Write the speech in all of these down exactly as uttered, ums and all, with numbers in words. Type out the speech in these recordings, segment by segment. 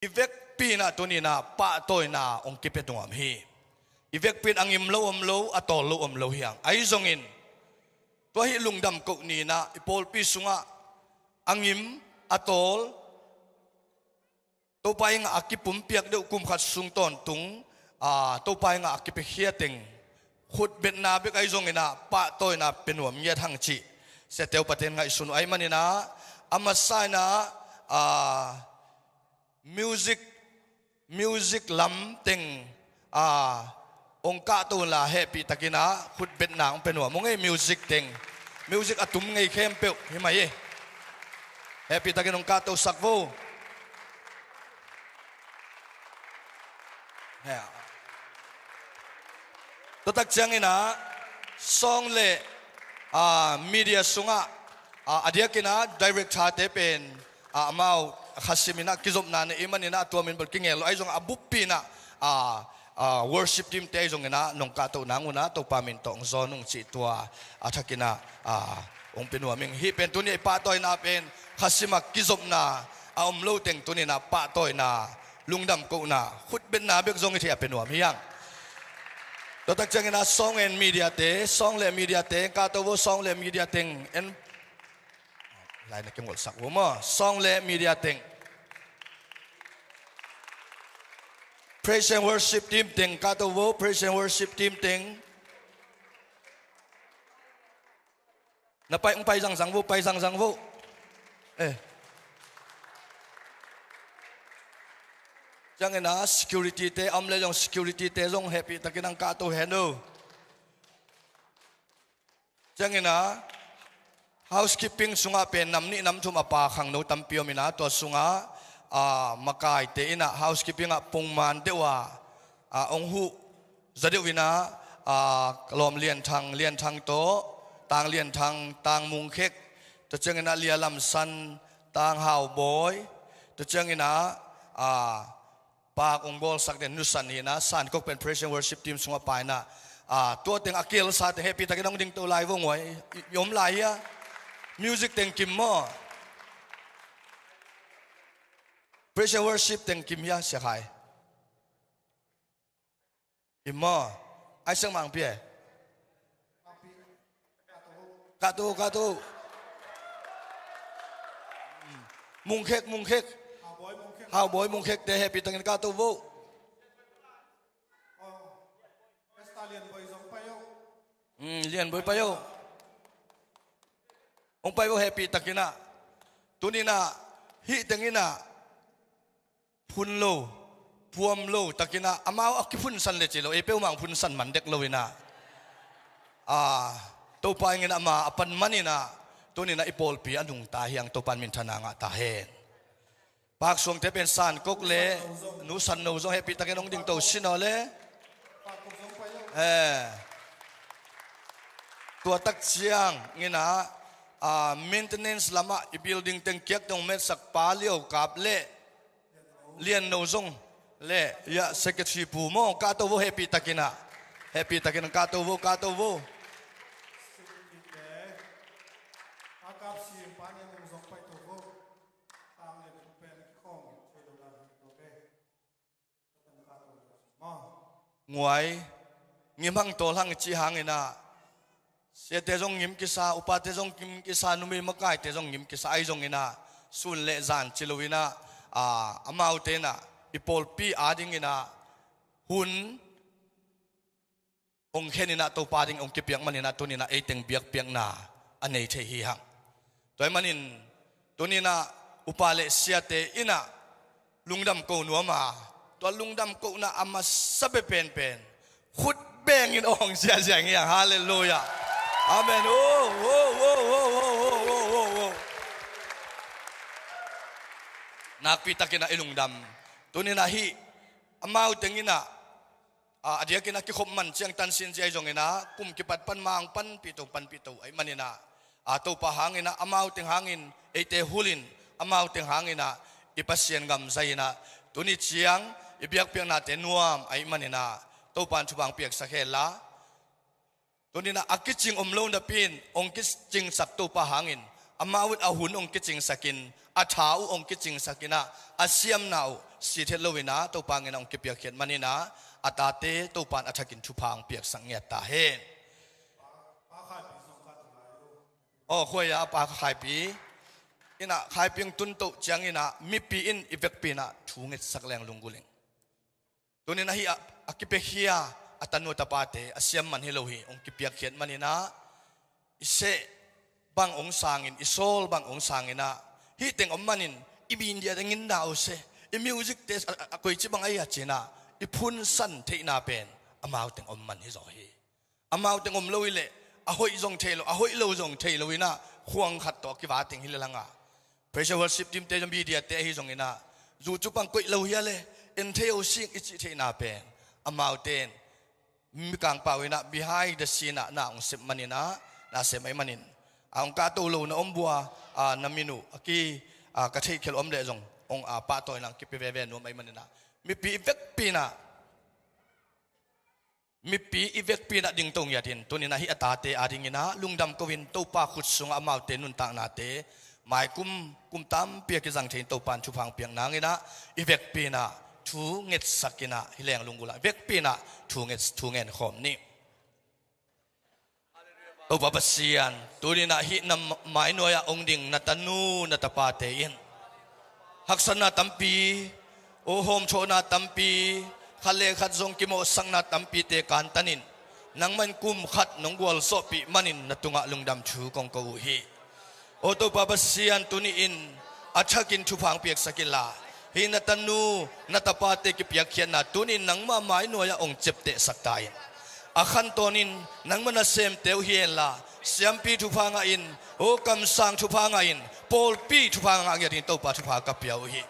i vekpi in ah tuni in ah pahtawina hong kipia nuam hi. I vekpi in a ngim lo om lo, a tawl lo om lo hi hang. Ahi zongin tua hih lungdam koh ni in ah i pawlpi sungah a ngim, a tawl, Topa i ngah a kipumpiak deuh kum khat sung tawntung, a, Topa i ngah a kipiakhia teng khutbetna bek ahi zongin ah pahtawina pia nuam ngiat hang cih Sia Teu Paten ngaihsun uh ahih manin ah, a masa in ah, a, music, music lam teng, a, hong kahto unla hehpih takin ah khutbetna hong pia nuam ung ei, music teng. Music a tum ngei khempeuh hi mah hi. Hehpih takin hong kahtosak vo. He. Tua tak ciangin ah sawng le, a, media sungah, a, a diakin ah director-te pen, a, amau khasim in ah kizopna nei ahih manin ah tua min bel kingel lo ahi zongin a buppi in ah, a, a, worship team-te ahi zongin ah nong kahtoh nang un ah Topa min tawh hong zawn ung cih tua a thakin ah, a, hong pia nuam ing. Hih pen tuni a i pahtawina pen khasim a kizopna a om lo teng tuni in ah pahtawina, lungdam kohna, khutbetna bek zong i thei a pia nuam hi hang. Tua tak ciangin ah sawng and media-te, sawng le media-te, kahto vo, sawng le media teng en. Lai na kingolhsak vo maw, sawng le media teng. Praise and worship team teng kahto vo, praise and worship team teng. Na pai, hong pai zangzang vo, pai zangzang vo. Eh. Ciangin ah security-te a om leh zong, security-te zong hehpih takin hong kahto hen o. Ciangin ah housekeeping sungah pen nam nih nam thum a pha khangno tampi om in ah tua sungah, a, makaite in ah housekeeping ah pongman deuh a, a, hong huh za deuh in ah, a, ka lawm Lian Thang, Lian Thang tawh, Tang Lian Thang, Tang Mung Khek, tua ciangin ah Lia Lam San, Tang Hau Bawi, tua ciangin ah, a, Pak hong bawlsak den nusan hi in ah, San Kok pen praise and worship team sungah pha in ah, a, tua teng a kielsa teng hehpih takin hong dingto lai vo, nguai i, i om lai hia? Music teng kim maw? Praise and worship teng kim hia, Sia Khai? Kim maw? Ai Siang Mang Pia. Kahto, kahto. Mung Khek, Mung Khek. Hau Bawi Mung Khek-te hehpih takin kahto vo. Mm, Lian Bawi pai o. Hong pai vo hehpih takin ah. Tuni in ah hih teng in ah phun lo, phuam lo takin ah, amau a kiphunsan le ci lo, ei peuhmah hong phunsan man dek lo in ah, a, Topa in ama a pan man in ah, tuni in ah i pawlpi a nungta hi hang, Topa in minthanna ngah ta hen. Pak Suangte pen San Kok le Nu San No zong hehpih takin hong dingto sin aw le. Eh. Tua tak ciangin ah, a, maintenance lamah i building teng kiak teng hong metsak pa Liau Kap le Lian No zong le, ya, secretary pu maw, kahto vo hehpih takin ah. Hehpih takin ah kahto vo, kahto vo. Nguai, ngim hang tawl hang cih hangin ah, siate zong ngim kisa, upate zong ngim kisa, numei makaite zong ngim kisa, ahi zongin ah, sun le zan ci lo in ah, a, amaute in ah, i pawlpi adingin ah, hun hong khen in ah, Topa ding hong kipiak manin ah, tuni in ah ei teng biakpiakna a nei thei hi hang. Tua ahih manin, tuni in ah upa le siate in ah lungdam ko nuam a, tua lungdam kohna a masa pe penpen khut bengin awng ziahziah ing ei hang. Halleluiah. Amen. Oh, oh, oh. Nakpi takin ah i lungdam. Tuni in ah hih amau teng in ah, a, a diakin a kikhop man ciang tansin zia ahi zongin ah, kum kipat pan mang panpih to, panpih to ahih manin ah, a, Topa hangin ah, amau teng hangin eite hulin, amau teng hangin ah, i Pasian gam zai in ah, tuni ciang i biakpiaknate nuam ahih manin ah, Topa in thupha hong piaksak hen la. Tuni in ah a kicing om lo napi in, hong kicingsak Topa hangin, amau in a hun hong kicingsak in, a tha uh hong kicingsak in ah, a siamna uh sit het loinah Topa ngenah hong kipiakkhiat maninah a tate Topa in a thakin thupha hong piaksak ngiat ta hen. Aw, khuai-ah a pa Khaipi inah Khaipi hong tuntoh cianginah mipi in i vekpi inah thu ngetsak leng lunggulh ing. Tuninah hih a, a kipiakhia a tanu a tapate a siam man hi lo hi, hong kipiakkhiat maninah i seh bang hong sangin, i sawl bang hong sanginah hih teng om manin i min dia teng in na uh se, i music te a, a, a koici bang ahi a cinah i phunsan theihna pen amau teng om man hi zaw hi. Amau teng om lo hileh a hoih zong thei lo, a hoih lo zong thei loinah khuang khat tawh a kivak teng hi lel hanga. Praise and worship team te zong media te ahi zonginah zu cu pang koih lo hia le en thei uh sing i cih theihna pen amaute in Mikang pau inah behind the scene ah na hong sep maninah na sem ahi manin a hong kahto lo na om bua, a, na min uh a ki, a, ka theihkhial om leh zong hong, a, pahtawina hong kipia veve nuam ahi maninah mipi i vekpi inah mipi i vekpi inah dingto ngiatin tuninah hih a tate adinginah lungdam ko-in Topa khut sungah amaute nuntaknate maikum kum tampi a kizang thei in Topa in thupha hong piak nanginah i vekpi inah thu ngetsak inah hi leng lunggulh ah i vekpi inah thu nget, thu ngen khawm ni. Topa Pasian, tuninah hih na mainuai-ah hong ding na tanu na tapate in haksatna tampi, aw hawmthawhna tampi, khat le khat zong kimawhsakna tampite kantanin nangmah in kum khat nong gualzawhpih manin na tungah lungdam thu kong ko uh hi. Aw Topa Pasian, tuni-in a thakin thupha hong piaksak inla hih na tanu na tapate kipiakkhiatna tuni-in nangmah mainuai-ah hong ciaptehsak ta in. A khantawnin nangmah nasemte uh hi henla siampi thupha ngah in, aw kamsang thupha ngah in, pawlpi thupha ngah ngiatin Topa thupha ka pia uh hi.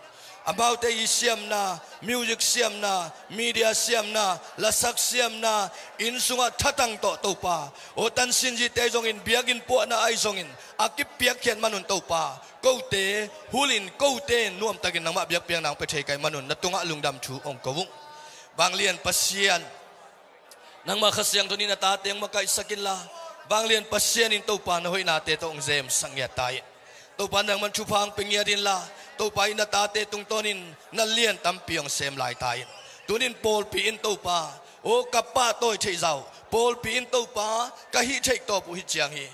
Amaute i siamna, music siamna, media siamna, lasak siamna, inn sungah thatang tawh Topa, aw tansinzite ahi zongin biakinn puahna ahi zongin a kipiakkhiat manun Topa, kote hulin kote nuamtakin nangmah biakpiakna hong pia thei ka hih manun na tungah lungdam thu hong ko ung. Vanglian Pasian, nangmah Kha Siangtho in na tate hong makaihsak inla vanglian Pasian in Topa na hoihnate tawh hong zemsak ngiat ta in. Topa nangmah in thupha hong pia ngiat inla Topa in na tate tungtawnin na lian tampi hong sem lai ta in. Tunin pawlpi in Topa, aw ka pahtawi theih zah uh pawlpi in Topa ka hih theih tawp uh hih ciang hi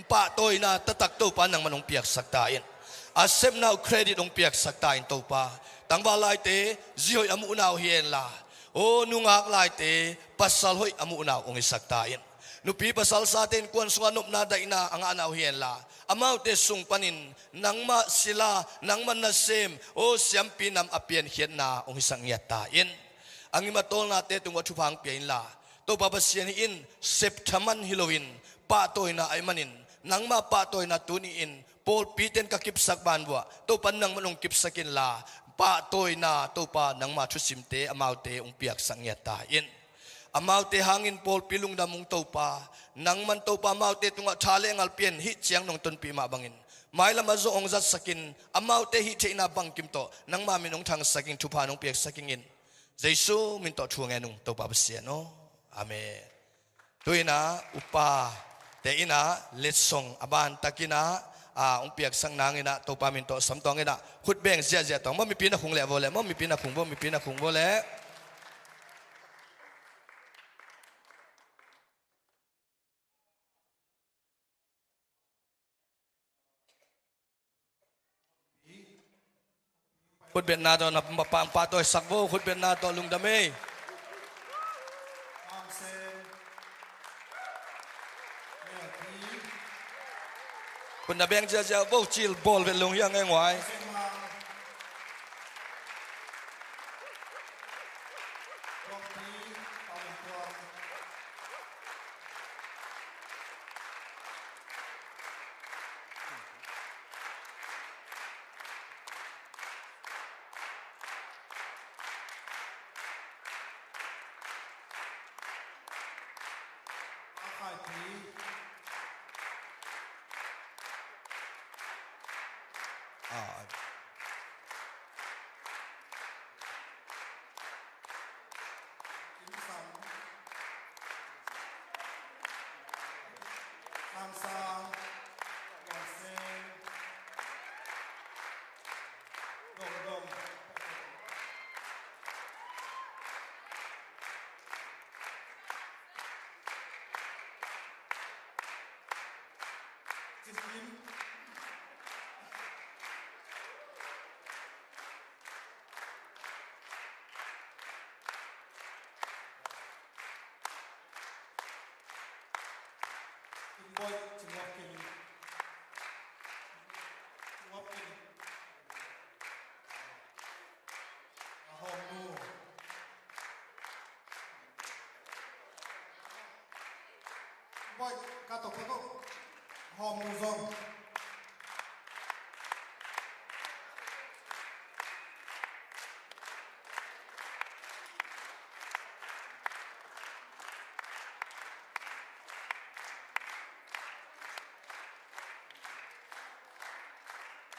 pahtawina taktak Topa nangmah in hong piaksak ta in. A sepna uh credit hong piaksak ta in Topa. Tangval laite zi hoih a muhna uh hi henla, aw nungak laite pasal hoih a muhna uh hong hisak ta in. Nupi pasal sate in kuan sungah nopna daihna a ngahna uh hi henla, amaute sung panin nangmah sila, nangmah nasem, aw siampi nam a piankhiatna hong hisak ngiat ta in. A ngim a tawlnate tungah thupha hong pia inla Topa Pasian hih in sep thaman hi loin pahtawina ahih manin nangmah pahtawina tuni-in pawlpite in ka kipsak banbuah Topa nangmah in hong kipsak inla pahtawina Topa nangmah thusimte amaute hong piaksak ngiat ta in. Amaute hangin pawlpi lungdam ung Topa. Nangmah in Topa amaute tungah tha le ngal pia in hih ciang nong tonpih mah bangin mailamah zong hong zatsak in amaute hih theihna bangkim tawh nangmah min hong thangsak in thupha nong piaksak ingin. Jesu min tawh thu ngen ung Topa Pasian aw. Amen. Tu-inah upa te inah letsong a ban takinah a hong piaksak nanginah Topa min tawh samtuang inah khutbeng ziahziah tawng maw mipi na khung leh vaw leh maw mipi na khung vaw mipi na khung vaw leh. Khutbetna tawh na pa, pahtawisak vo, khutbetna tawh lungdam ei. Khut na beng ziahziah vo, cil bawl vet lung hiang ei nguai. Boy, ci ngap kei. Ngap kei. A hawm nu. Boy, ka tawh ka ko. Hawm nu zong.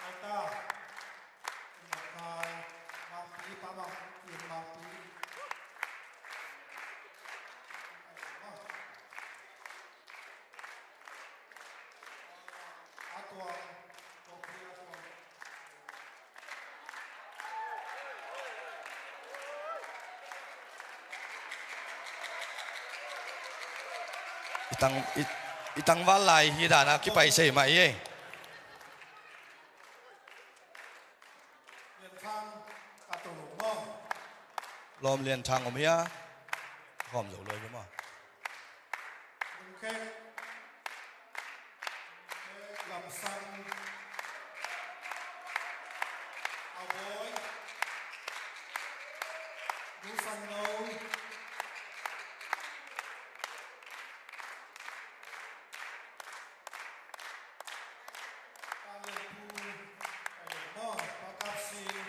Ai ta. Makai, Mangpi, Pa Mangpi, Mangpi. A tuang, Mangpi a tuang. I tang, i, i tangval lai hi dan a kipai sei mah hi ei. Lawm Lian Thang om hia? Hawm zo lo hi maw? Lam Sang, A Bawi, Du San Lo, Pa Lian Pu, Pa Lian Maw, Pa Kap Sing,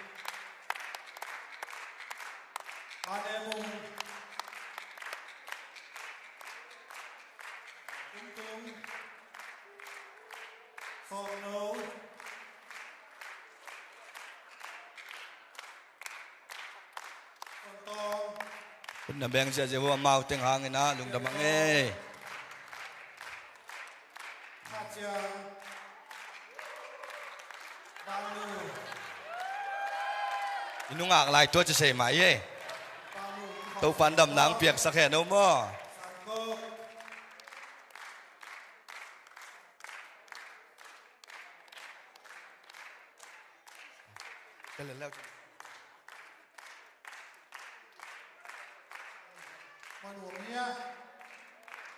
Pa Ne Mung, Tung Tung, Sawm No, Sawm Tawng. Hun na beng ziahziah uh amau teng hangin ah lungdam ang ei. Kha Ciang. Bang Lu. I nungak lai tua ci sei mah ei. Bang Lu. Topa'n damna hong piaksak hen uh maw. San Kok. Ka lel leu. Manuam nia.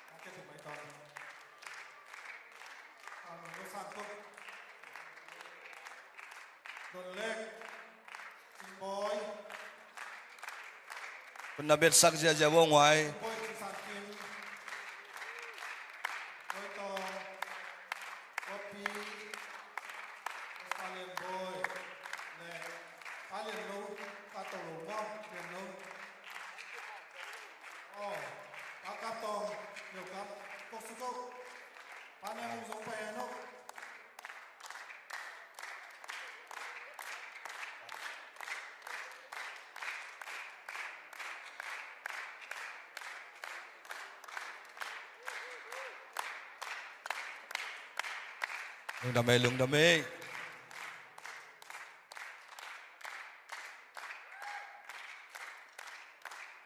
Ka ke tum mai ton. Manuam nia san tuk. Don Lek. Cing Bawi. Hun na betsak ziahziah uh a nguai. Cing Bawi, Cing San Kim. Bawi Tawng. Kopi. Australian Bawi. Le. Pa Lian Lo. Pa Tawng Lo maw. Lian Lo. Oh. Pa Kap Tawng. Lian Kap. Kok su kok. Pa Ne Mung zong pai hen uh. Lungdam ei, lungdam ei.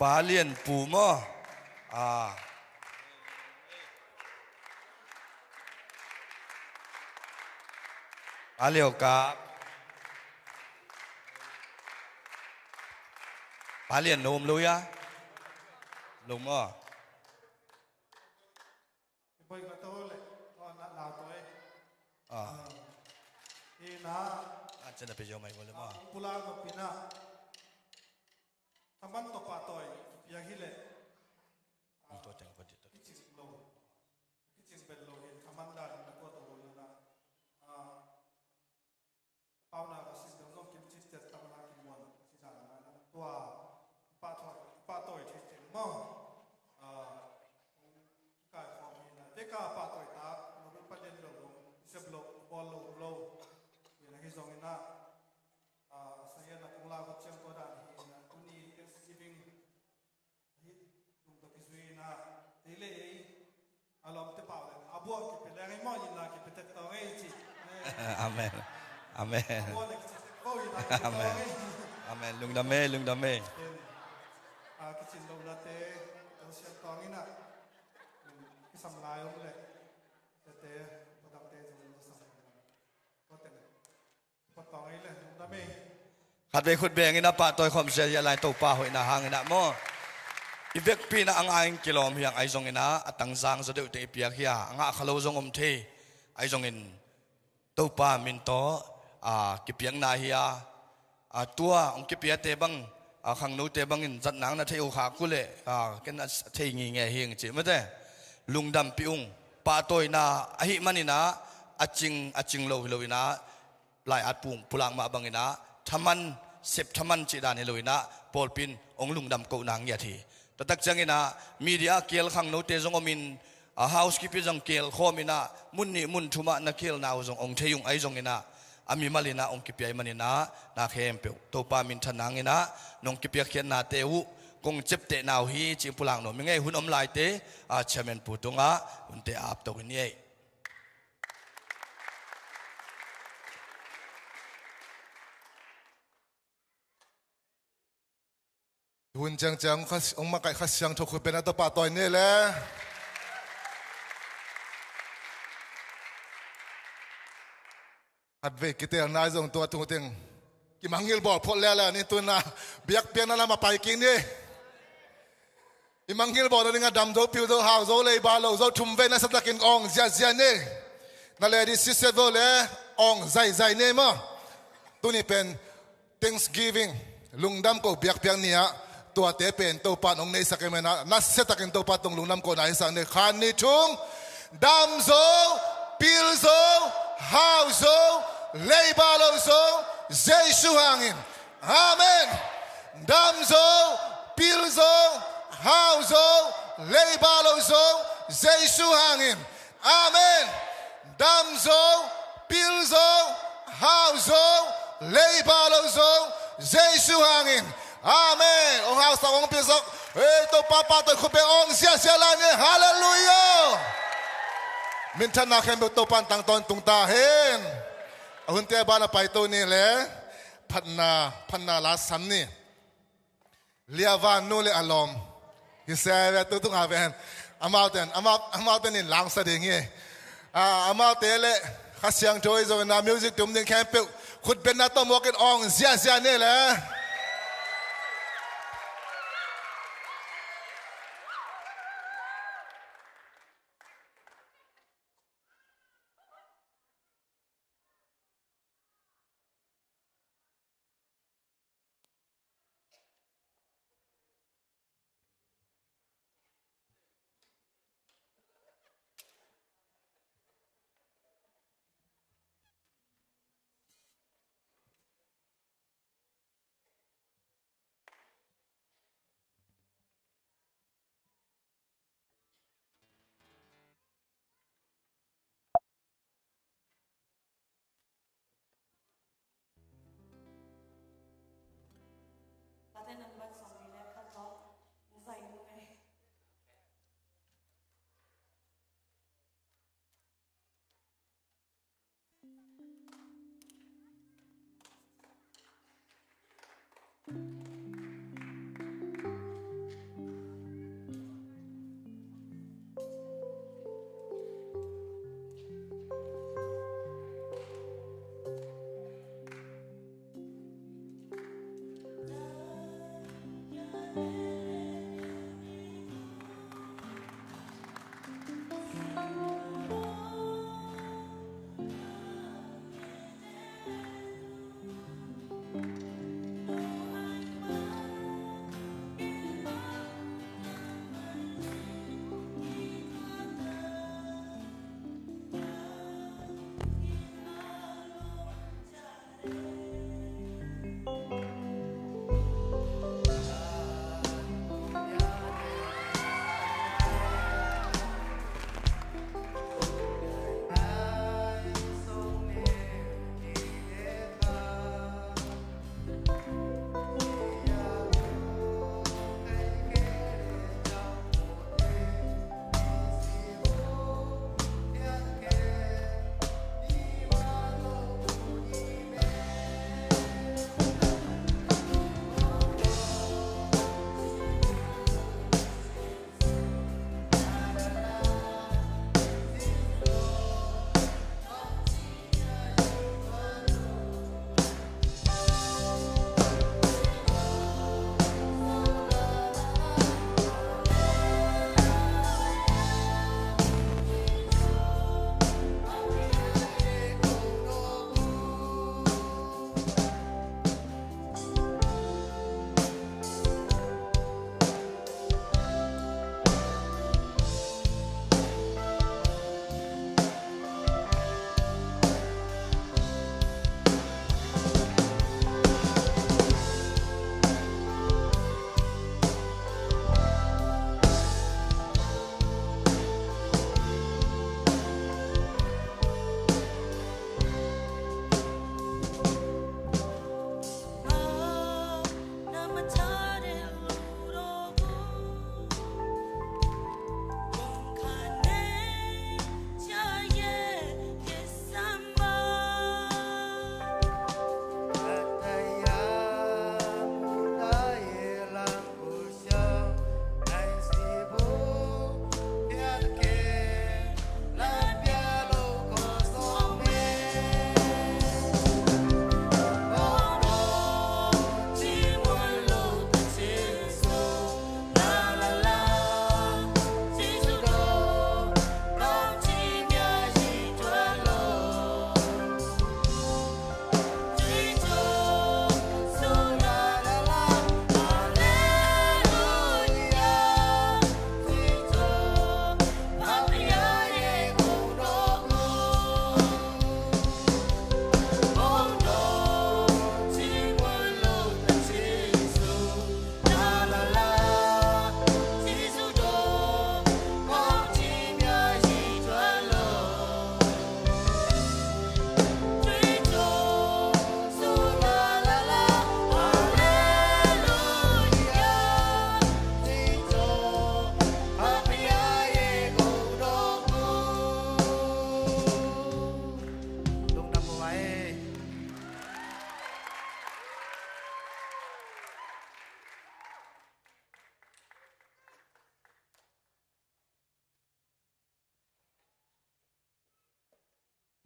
Pa Lian Pu maw? Ah. Pa Liau Kap. Pa Lian Lo om lo hia? Lo maw? Boy ka to le. Oh, na, na to eh. Ah. Ah. Ina. An chan na pe jo mai bo le maw? Ah, pula ko pina. Thaman to pa toi. Pia hi le. Ang tua teng pa di to. Kicin lo. Kicin bel lo hi. Thaman dan na tua to lo na. Ah. Pauna ka sin dong zong kim cit ciat tang na kim muan ci dan na tua pa thoi, pa toi thei teng maw. Ah, kai khawm hi na. Te ka pa toi ta, no bin pa den lo lo, i sep lo, bol lo lo. Hi na hi zong hi na. Ah, sa ya na kong la ko ciang tua dan hi na. Tuni Thanksgiving. Hih lungto kizui na, ei le ei, a lawmte pau le, a buah kipe leng ei maw, ina kipe tek tawng ei ci. Amen. Amen. A buah le kici tek tawng ei. Amen. Amen. Lungdam ei, lungdam ei. Ken, a, kicin lo nate, tawng siang tawng ina, kisam lai om le, tete, padang te zong lo sam. Tua tene. Khat vei khut bengin a pahtawi khawm sia hi a lai Topa hoihna hangin ah maw. i vekpi in ah a ngah in kilawm hi hang, ahi zongin ah a tangzang zaw deuh teng i piak hi a, a ngah kha lo zong om thei. Ahi zongin Topa min tawh, a, kipiakna hi a, a, tua hong kipiate bang, a, khangnote bangin zatna na thei uh khak uh leh, a, ken a thei ngingei hi ing cih mate. Lungdampih ung, pahtawina ahih manin ah a cing, a cing lo hi loin ah, lai-at pung pulak mah bangin ah thaman, sep thaman cih dan hi loin ah pawlpi in hong lungdam kohna ngiat hi. Tua tak ciangin ah media a kial khangnote zong omin, a, housekeeping zong kial khawmin ah mun nih mun thum ah na kialna uh zong hong thei ung, ahi zongin ah a mimal in ah hong kipia ahih manin ah na khempeuh Topa minthanna hangin ah nong kipiakkhiatnate uh kong ciaptehna uh hi cih pulak nuam ing ei. Hun om laite, a, chairman pu tungah hunte ap to in ei. Hun ciangciang hong makaih Kha Siangtho khut bengna tawh pahtawi ni le. Khatvei kitelna zong tua thu teng kimangngilh bawl phot leuleu ni. Tuna biakpiakna lam ah pai kik ni. I mangngilh bawl nading a dam zo, pil zo, hau zo, leiba lo zo, thum vei nasiatakin awng ziahziah ni. Na ladies siatziat vo le awng zaizai ni maw. Tuni pen Thanksgiving, lungdam ko biakpiak ni ah, tuate pen Topa in hong neisak ahih manin ah nasiatakin Topa tung lungdam kohna i sak ni. Khat, nih, thum. Dam zo, pil zo, hau zo, leiba lo zo, Jesu hangin. Amen. Dam zo, pil zo, hau zo, leiba lo zo, Jesu hangin. Amen. Dam zo, pil zo, hau zo, leiba lo zo, Jesu hangin. Amen. Hong hausak, hong pilsak. Hei, Topa pahtawi khut beng awng ziahziah lai ni. Halleluiah. Minthanna khempeuh Topa in tang tawntung ta hen. A hunte a ban a paito ni le. Phatna, phatna la sam ni. Liavan nu le a lawm. Hi se ve, tu tunga ven. Amaute, amau, amaute in langsa ding hi. A, amaute le Kha Siangtho i zong na music tum ding khempeuh khut bengna tawh muakin awng ziahziah ni le.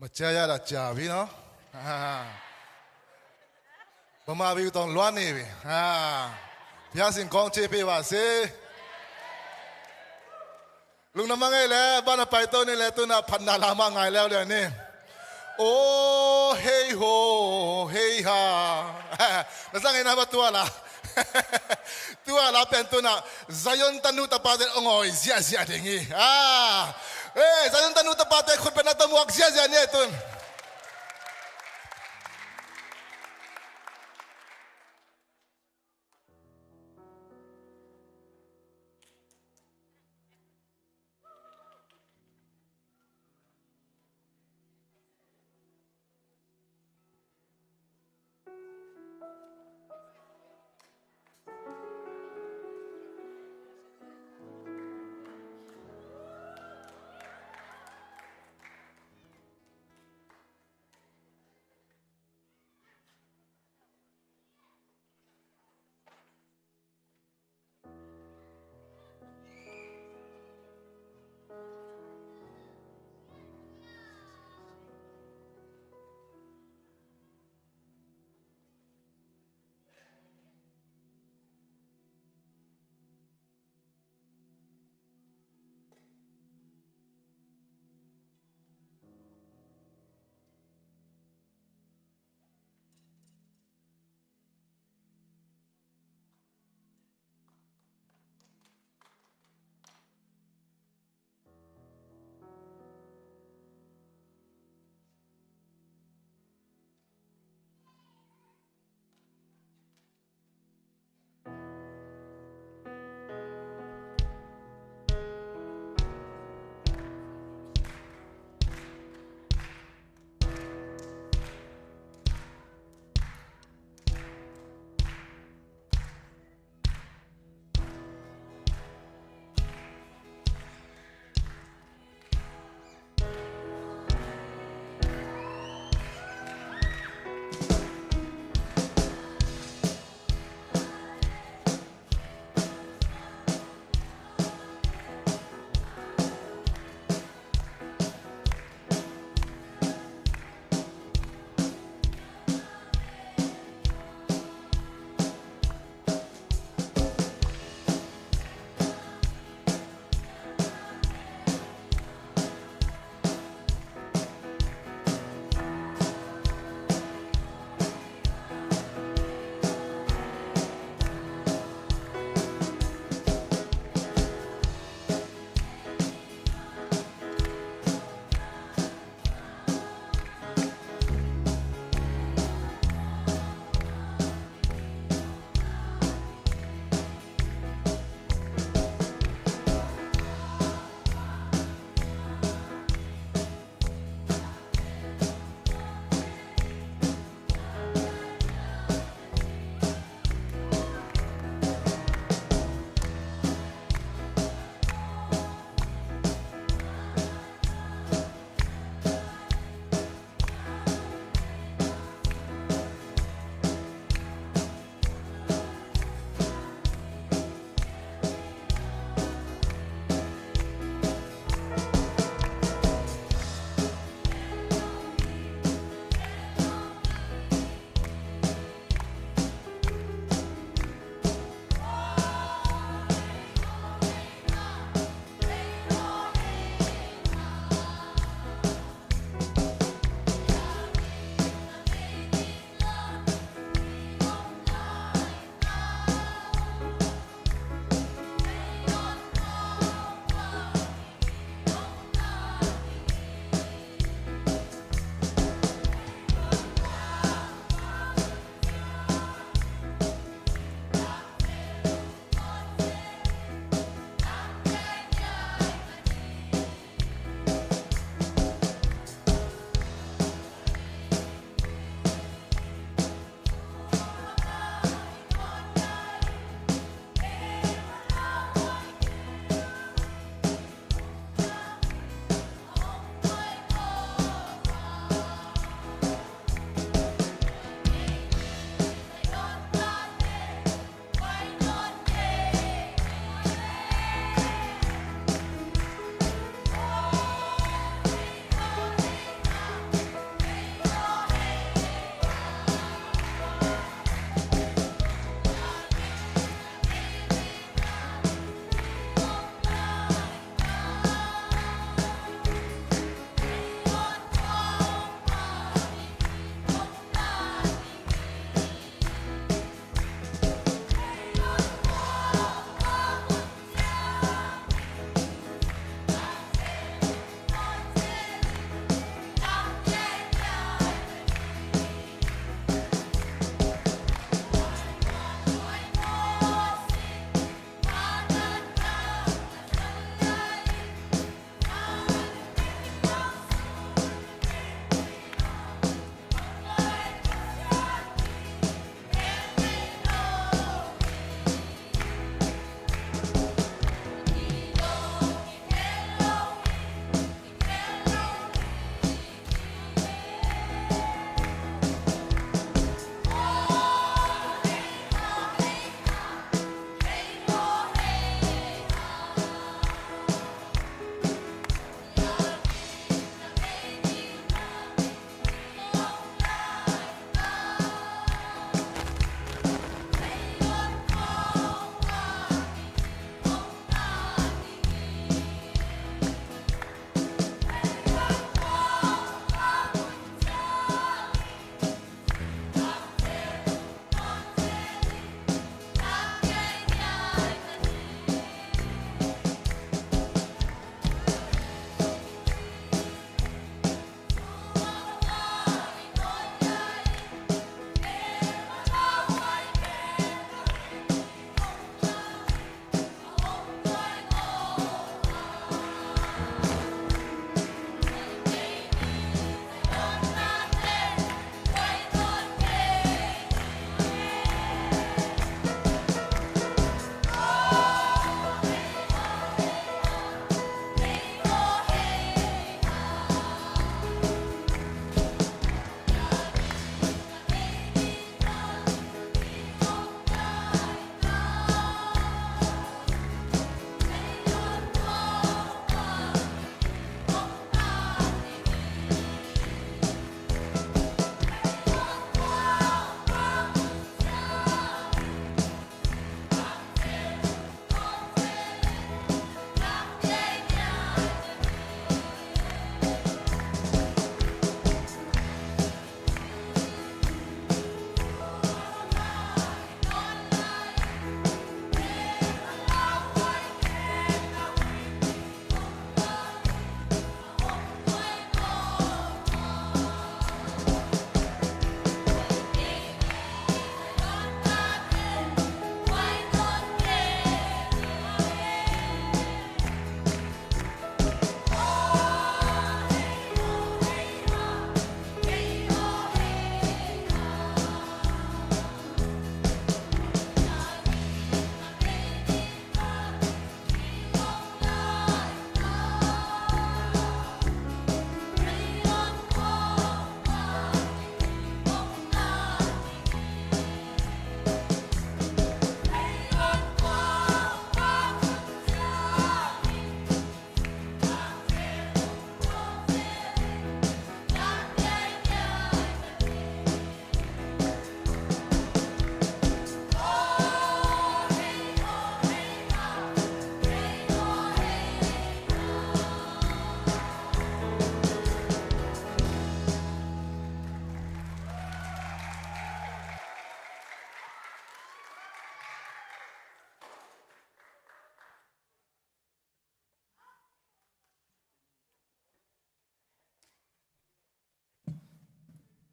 မကြားရတာကြာပြီနော်။ ဗမာပြည်တော်လွှမ်းနေပြီ။ ဘုရားရှင်ကောင်းချီးပေးပါစေ။ လူနမငယ်လဲ ဘာနပိုင်တိုးနေလဲ သူနဖတ်နာလာမငိုင်လဲလဲနေ။ အိုး ဟေးဟိုး ဟေးဟာ။ နစငယ်နာဘသူလာ။ သူကလာပန်သူနာ ဇာယွန်တနူတပါတဲ့အငိုင် ဇျာဇျာတဲ့ငီ။ အာ။ အေး ဇာယွန်တနူတပါတဲ့ခုတ်ပနတမွက် ဇျာဇျာနေသူ။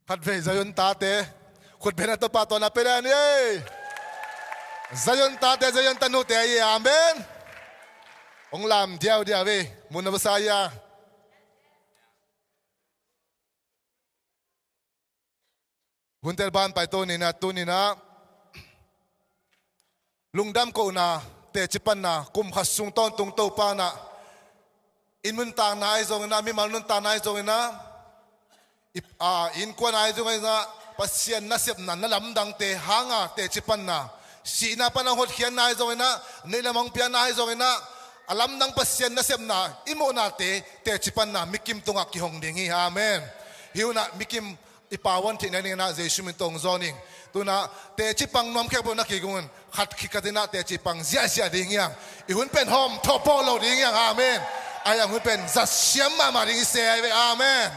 Khatvei Zion tate khut beng a, Topa tawh na pia lai ni ei. Zion tate, Zion tanute ahi, amen. Hong lam diaudiau ei, mun a va sa ia. Hunte ban pai to ni na, tuni na lungdam kohna, teci panna, kum khat sung tawntung Topa na, i nuntakna ahi zongin ah, mimal nuntakna ahi zongin ah, i, a, innkuan ahi zongin ah, Pasian nasepna na lamdangte hanga teci panna, sihna pan a hotkhiatna ahi zongin ah, neihlam hong pianna ahi zongin ah, a lamdang Pasian nasepna i muhnate teci panna mikim tungah kihong ding hi. Amen. Hi hunah mikim i pawan theihna dingin ah Jesu min tawh hong zawn ing. Tunah teci pang nuam khempeuh na kik un, khat khit khat in ah teci pang ziahziah ding hi hang. I hun pen hawm thawh pawh lo ding hi hang. Amen. Ahi hang hun pen zat siam mahmah ding i se ahi ve. Amen.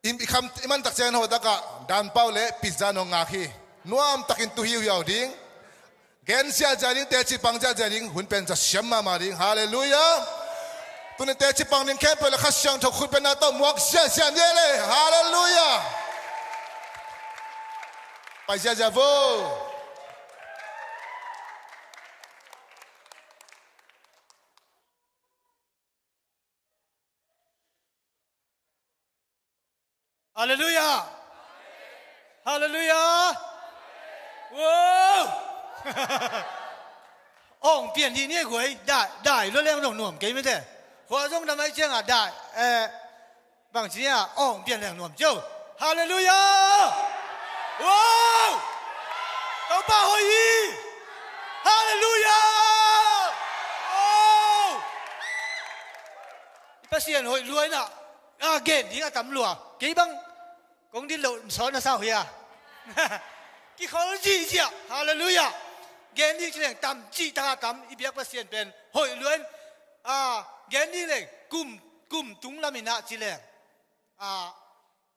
I, i kham, i man tak ciangin hoih takah dan pau le pizza nong ngak hi. Nuam takin tu hiuhiau ding. Gen ziahziah ding, teci pang ziahziah ding, hun pen zat siam mahmah ding. Halleluiah. Tuni teci pang ding khempeuh le Kha Siangtho khut bengna tawh muak ziahziah ni ei le. Halleluiah. Pai ziahziah vo. Halleluiah. Halleluiah. Wow. Awng pian hi ni ei guai. Dai, dai lua leng zong nuam kei mite. Khua zong dam ahih ciangah dai, eh, bangci ni a, awng pian leng nuam cio. Halleluiah. Wow. Topa hoih hi. Halleluiah. Wow. I Pasian hoih lua in ah, a, gen ding a tam lua. Kei bang kong dit loh sawn na sa uh hia? Kikhol ziahziah. Halleluiah. Gen ding ci leng tam cih taka tam, i biak Pasian pen hoih lua in, a, gen ding leng kum, kum tung lam in ah ci leng, a,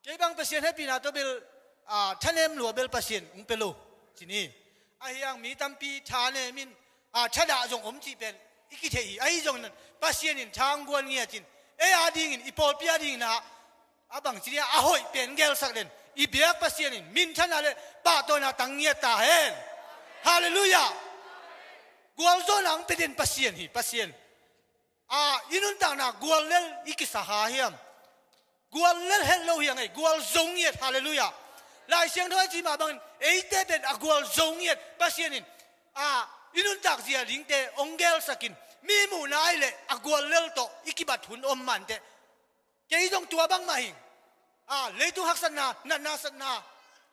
kei bang Pasian hehpihna tawh bel, a, thanem lua bel Pasian hong pia lo ci ni. Ahi hang mi tampi thanem in, a, thadah zong om cih pen i kitheih hi. Ahi zongin Pasian in tha hong guan ngiat in, ei a dingin, i pawlpi a dingin ah, a bangci ni a, a hoih pen gelsak den. I biak Pasian in minthanna le pahtawina tang ngiat ta hen. Halleluiah. Gualzawhna hong pia den Pasian hi, Pasian. A, i nuntakna guallel i kisa ha hiam? Guallel het lo hi hang ei, gualzo ngiat. Halleluiah. Lai Siangtho a ci mah bangin eite pen a gualzo ngiat Pasian in, a, i nuntak zia dingte hong gelsak in, mi muhna ahih leh a guallel tawh i kibat hun om mah inteh. Kei zong tua bangmah hi. A, leitung haksatna, natna satna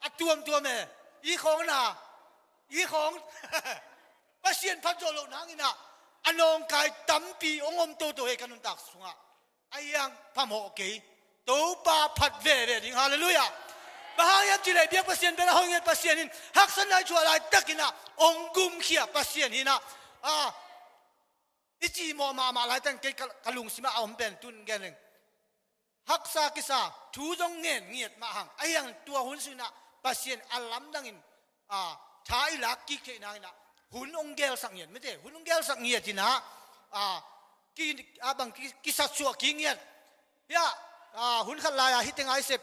a tuamtuam e. I khawng na, i khawng Pasian phat zawh loh nangin ah, a nawngkai tampi hong om toto hi ka nuntak sungah. Ahi hang phamawh kei. Topa phat veve ding. Halleluiah. Bang hang hiam cih leh biak Pasian pen a hoih ngiat Pasian in, haksatna i thuah laitakin ah hong gumkhia Pasian hi in ah. A, i cihmawh mahmah laitakin kei ka, ka lungsimah a om pen tun gen leng, haksa kisa thu zong ngen ngiat mah hang. Ahi hang tua hun sung in ah Pasian a lamdangin, a, tha i lak kik theih nangin ah hun hong gelsak ngiat mite, hun hong gelsak ngiat in ah, a, ki, a, bang ki, kisatsuah kik ngiat. Hiah, a, hun khat lai-a hih tengah i sep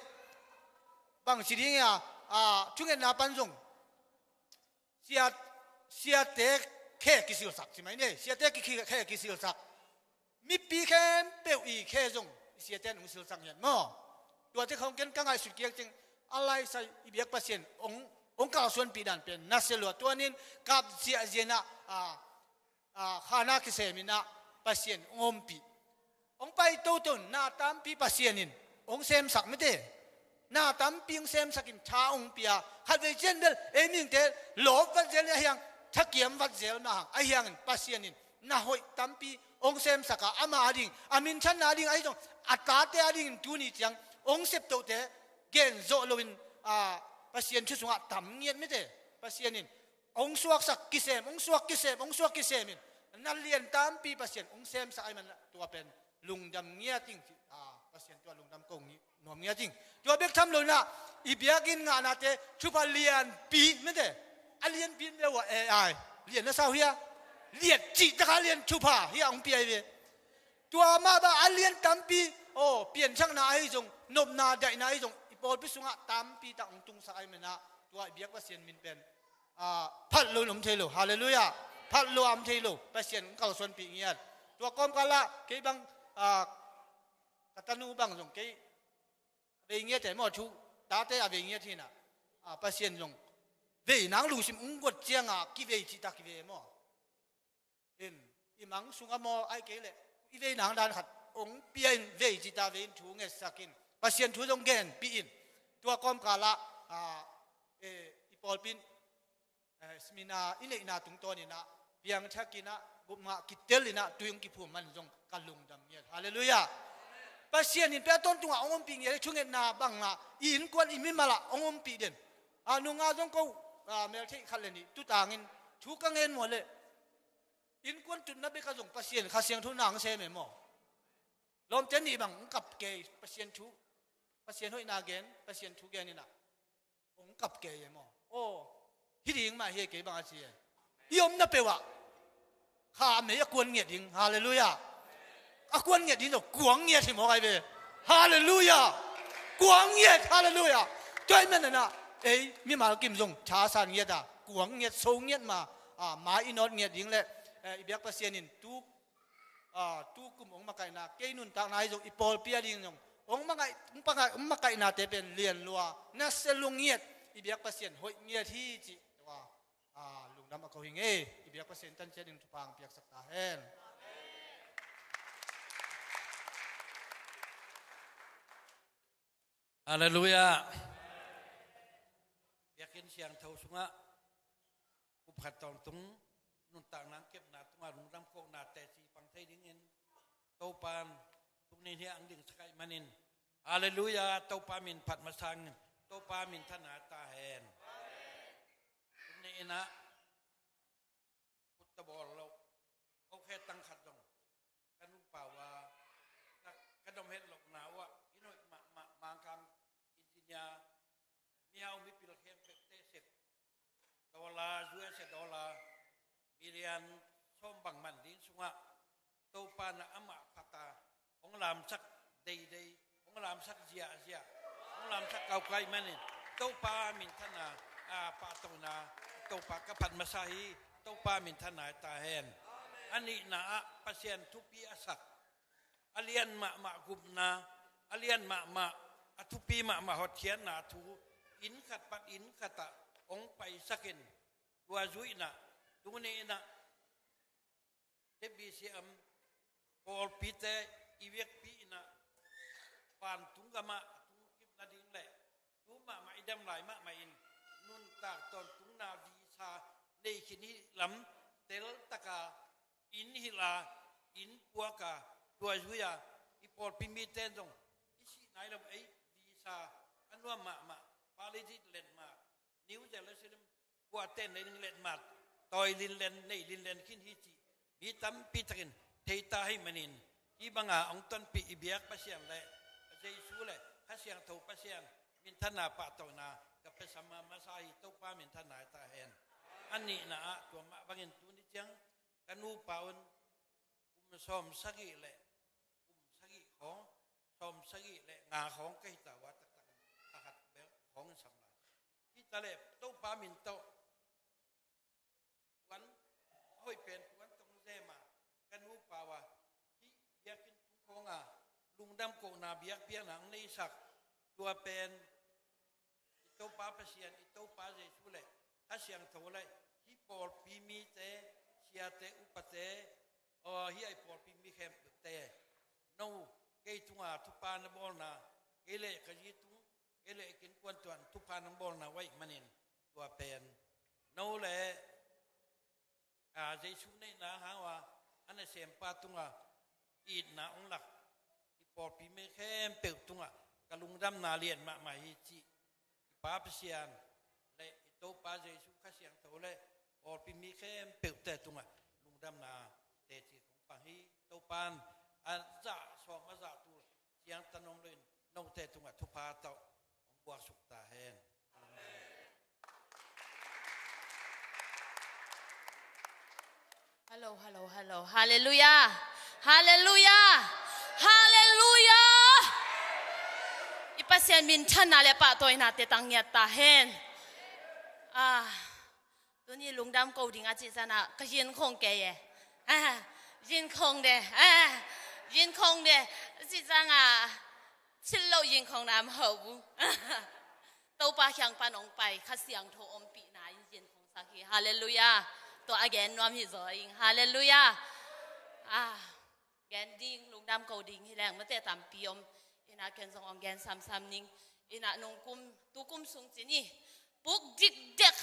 bangci ding hiam, a, thungetna pan zong sia, siate khe kisilsak ci mai ni. Siate ki, ki, khe kisilsak. Mipi khempeuh i khe zong i siate in hong silsak ngiat maw? Tuate khawng ken ka ngaihsut kiak ciang, a laisai i biak Pasian hong, hong kalsuanpih dan pen nasia lua. Tua ni-in kap ziahziah in ah, a, a, khana kisem in ah Pasian hong ompih. Hong pai toto in na tampi Pasian in hong semsak mite. Na tampi hong semsak in tha hong pia. Khatvei ciang bel ei mihingte lawp vat zel in, ahi hang thakiam vat zel mah hang. Ahi hangin Pasian in na hoih tampi hong semsak a, ama a ding, a minthanna a ding, ahi zong a tate a dingin tuni ciang hong septohte gen zawh loin, a, Pasian thu sungah tam ngiat mite. Pasian in hong suaksak kisem, hong suak kisem, hong suak kisem in, na lian tampi Pasian hong semsak ahih manin tua pen lungdam ngiat ing ci, a, Pasian tua lungdam ko ngi-, nuam ngiat ing. Tua bek tham lo in ah, i biakinn ngahnate thupha lianpi mite. A lianpi in leh uh a, A I lian na sa uh hia? Lian cih takah lian thupha hi a hong pia hi ve. Tua mah bang a lian tampi, aw, pianthakna ahi zong, nopna daihna ahi zong, i pawlpi sungah tampi tak hong tungsak ahih manin ah, tua i biak Pasian min pen, ah, phat lo in om thei lo. Halleluiah. Phat lo a om thei lo. Pasian hong kalsuanpih ngiat. Tua kawmkal ah kei bang, ah, ka tanu bang zong kei a vei ngiat e maw, thu tate a vei ngiat hi in ah, ah, Pasian zong vei nang lungsim hong guat ciangah kivei cihtak kivei e maw. In, i mang sungah maw, ahih kei leh i vei nang dan khat hong pia in, vei cihtak vei in, thu ngetsak in, Pasian thu zong genpih in. Tua kawmkal ah, ah, eh, i pawlpi in, eh, seminar i neihna tungtawn in ah, piangthak in ah, gupna kitel in ah, tui hong kiphum manin zong ka lungdam ngiat. Halleluiah. Pasian in pen a tawntungah hong ompih ngiat, thungetna bang ah, i innkuan i mimal ah hong ompih den. Ah, nunga zong ko, ah, meltheih khat le nih tutang in thu ka ngen maw leh, innkuan tutna bek ah zong Pasian Kha Siangtho na hong sem e maw. Lawmte nih bang hong kap kei, Pasian thu, Pasian hoihna gen, Pasian thu gen in ah hong kap kei e maw. Aw, hi ding mah hi e, kei bang a ci e. I omna peuh ah kha mei a kuan ngiat ding. Halleluiah. A kuan ngiat ding zong kuang ngiat hi mawk ai ve. Halleluiah. Kuang ngiat. Halleluiah. Tua ahih manin ah ei mimal kim zong thasan ngiat a, kuang ngiat, so ngiat ma, ah, mai i nawt ngiat ding leh, eh, i biak Pasian in tu, ah, tu kum hong makaihna, kei nuntakna hi zong, i pawlpi a ding zong hong makaih, hong pakaih, hong makaihnate pen lian lua, nasia lua ngiat, i biak Pasian hoih ngiat hi cih tua, ah, lungdam a ko hi ing e. I biak Pasian tan ciat ding thupha hong piaksak ta hen. Halleluiah. Biakinn siangtho sungah kup khat tawntung nuntakna kepna tungah lungdam kohna teci pang thei dingin Topa'n tuni-in hih hong dingsak ahih manin, halleluiah, Topa min phat masa in, Topa minthanna ta hen. Tuni-in ah kutta bawl loh, okay, tang khat zong ka nupa uh a, ka, ka dom het lohna uh ah, i nuih mahmah Mangkang engineer, mihau mipil khempeuhte sep, dollar, U S A dollar million sawm bang man ding sungah, Topa in amah phat a, hong lamsak deidei, hong lamsak ziahziah, hong lamsak kaukai manin, Topa minthanna, a, pahtawina, Topa ka phat masa hi, Topa minthanna ta hen. A nihna ah Pasian thupi a sak, a lian mahmah gupna, a lian mahmah, a thupi mahmah hotkhiatna thu, inn khat pan inn khat ah hong paisakin, tua zuihna, tuni-in ah, T B C M pawlpite i vekpi in ah, vantung gamah a tungkimna ding leh, tu mahmah i dam lai mahmah in, nuntak tawntungna visa nei khin hi lam, teltaka inn hilh a, inn puak a, tua zui a, i pawlpi mite zong i sih nai lo, ei visa a nuam mahmah, Palestine letmat, New Jerusalem, kuate nei ding letmat, tawi linlen, nei linlen khin hi cih mi tampi takin thei ta ahih manin, hih banga hong tonpih i biak Pasian leh Jesu leh Kha Siangtho Pasian minthanna pahtawina ka pia sa masa hi, Topa minthanna ta hen. A nihna ah tua mah bangin tuni ciang ka nupa un kum sawm sagih leh, kum sagih khawng, sawm sagih leh nga khawng ka hita uh a, taktak in a khat bel khawng in sam lai. Hita leh Topa min tawh tuan, hoih pen tuan tong zema ka nupa uh a, hih biakinn tung khawng a lungdam kohna biakpiakna hong neisak, tua pen i Topa Pasian, i Topa Jesu leh Kha Siangtho leh hih pawlpi mite, siate, upate, aw, hih a i pawlpi mi khempeuhte, no, kei tunga thupha na bawlna, kei leh ka zi tung, kei leh ka innkuan tungah thupha na bawlna uh ahih manin, tua pen no leh, a, Jesu neihna hang uh a, a nasempa tungah itna hong lak i pawlpi mi khempeuh tungah ka lungdamna lian mahmah hi cih i Pa Pasian leh i Topa Jesu Kha Siangtho leh pawlpi mi khempeuhte tungah lungdamna teci kong pang hi. Topa'n a zah sawm a zah tul ciangtan om loin note tungah thupha tawh hong buaksuk ta hen. Amen. Hallo, hallo, hallo. Halleluiah. Halleluiah. Halleluiah. I Pasian minthanna le pahtawinate tang ngiat ta hen. Ah, tuni lungdam ko ding a cih ciangah ka yin khong kei e. Ah, yin khong de. Ah, yin khong de. A cih ciangah thil lo yin khong nam ho bu. Topa kiang pan hong pai, Kha Siangtho ompihna in yin khong sak hi. Halleluiah. Tua a gen nuam hi zaw ing. Halleluiah. Ah, gen ding, lungdam ko ding hi leng mate tampi om. Ina ken zong hong gen samsam ning. Ina nung kum, tu kum sung cin i puk dikdek,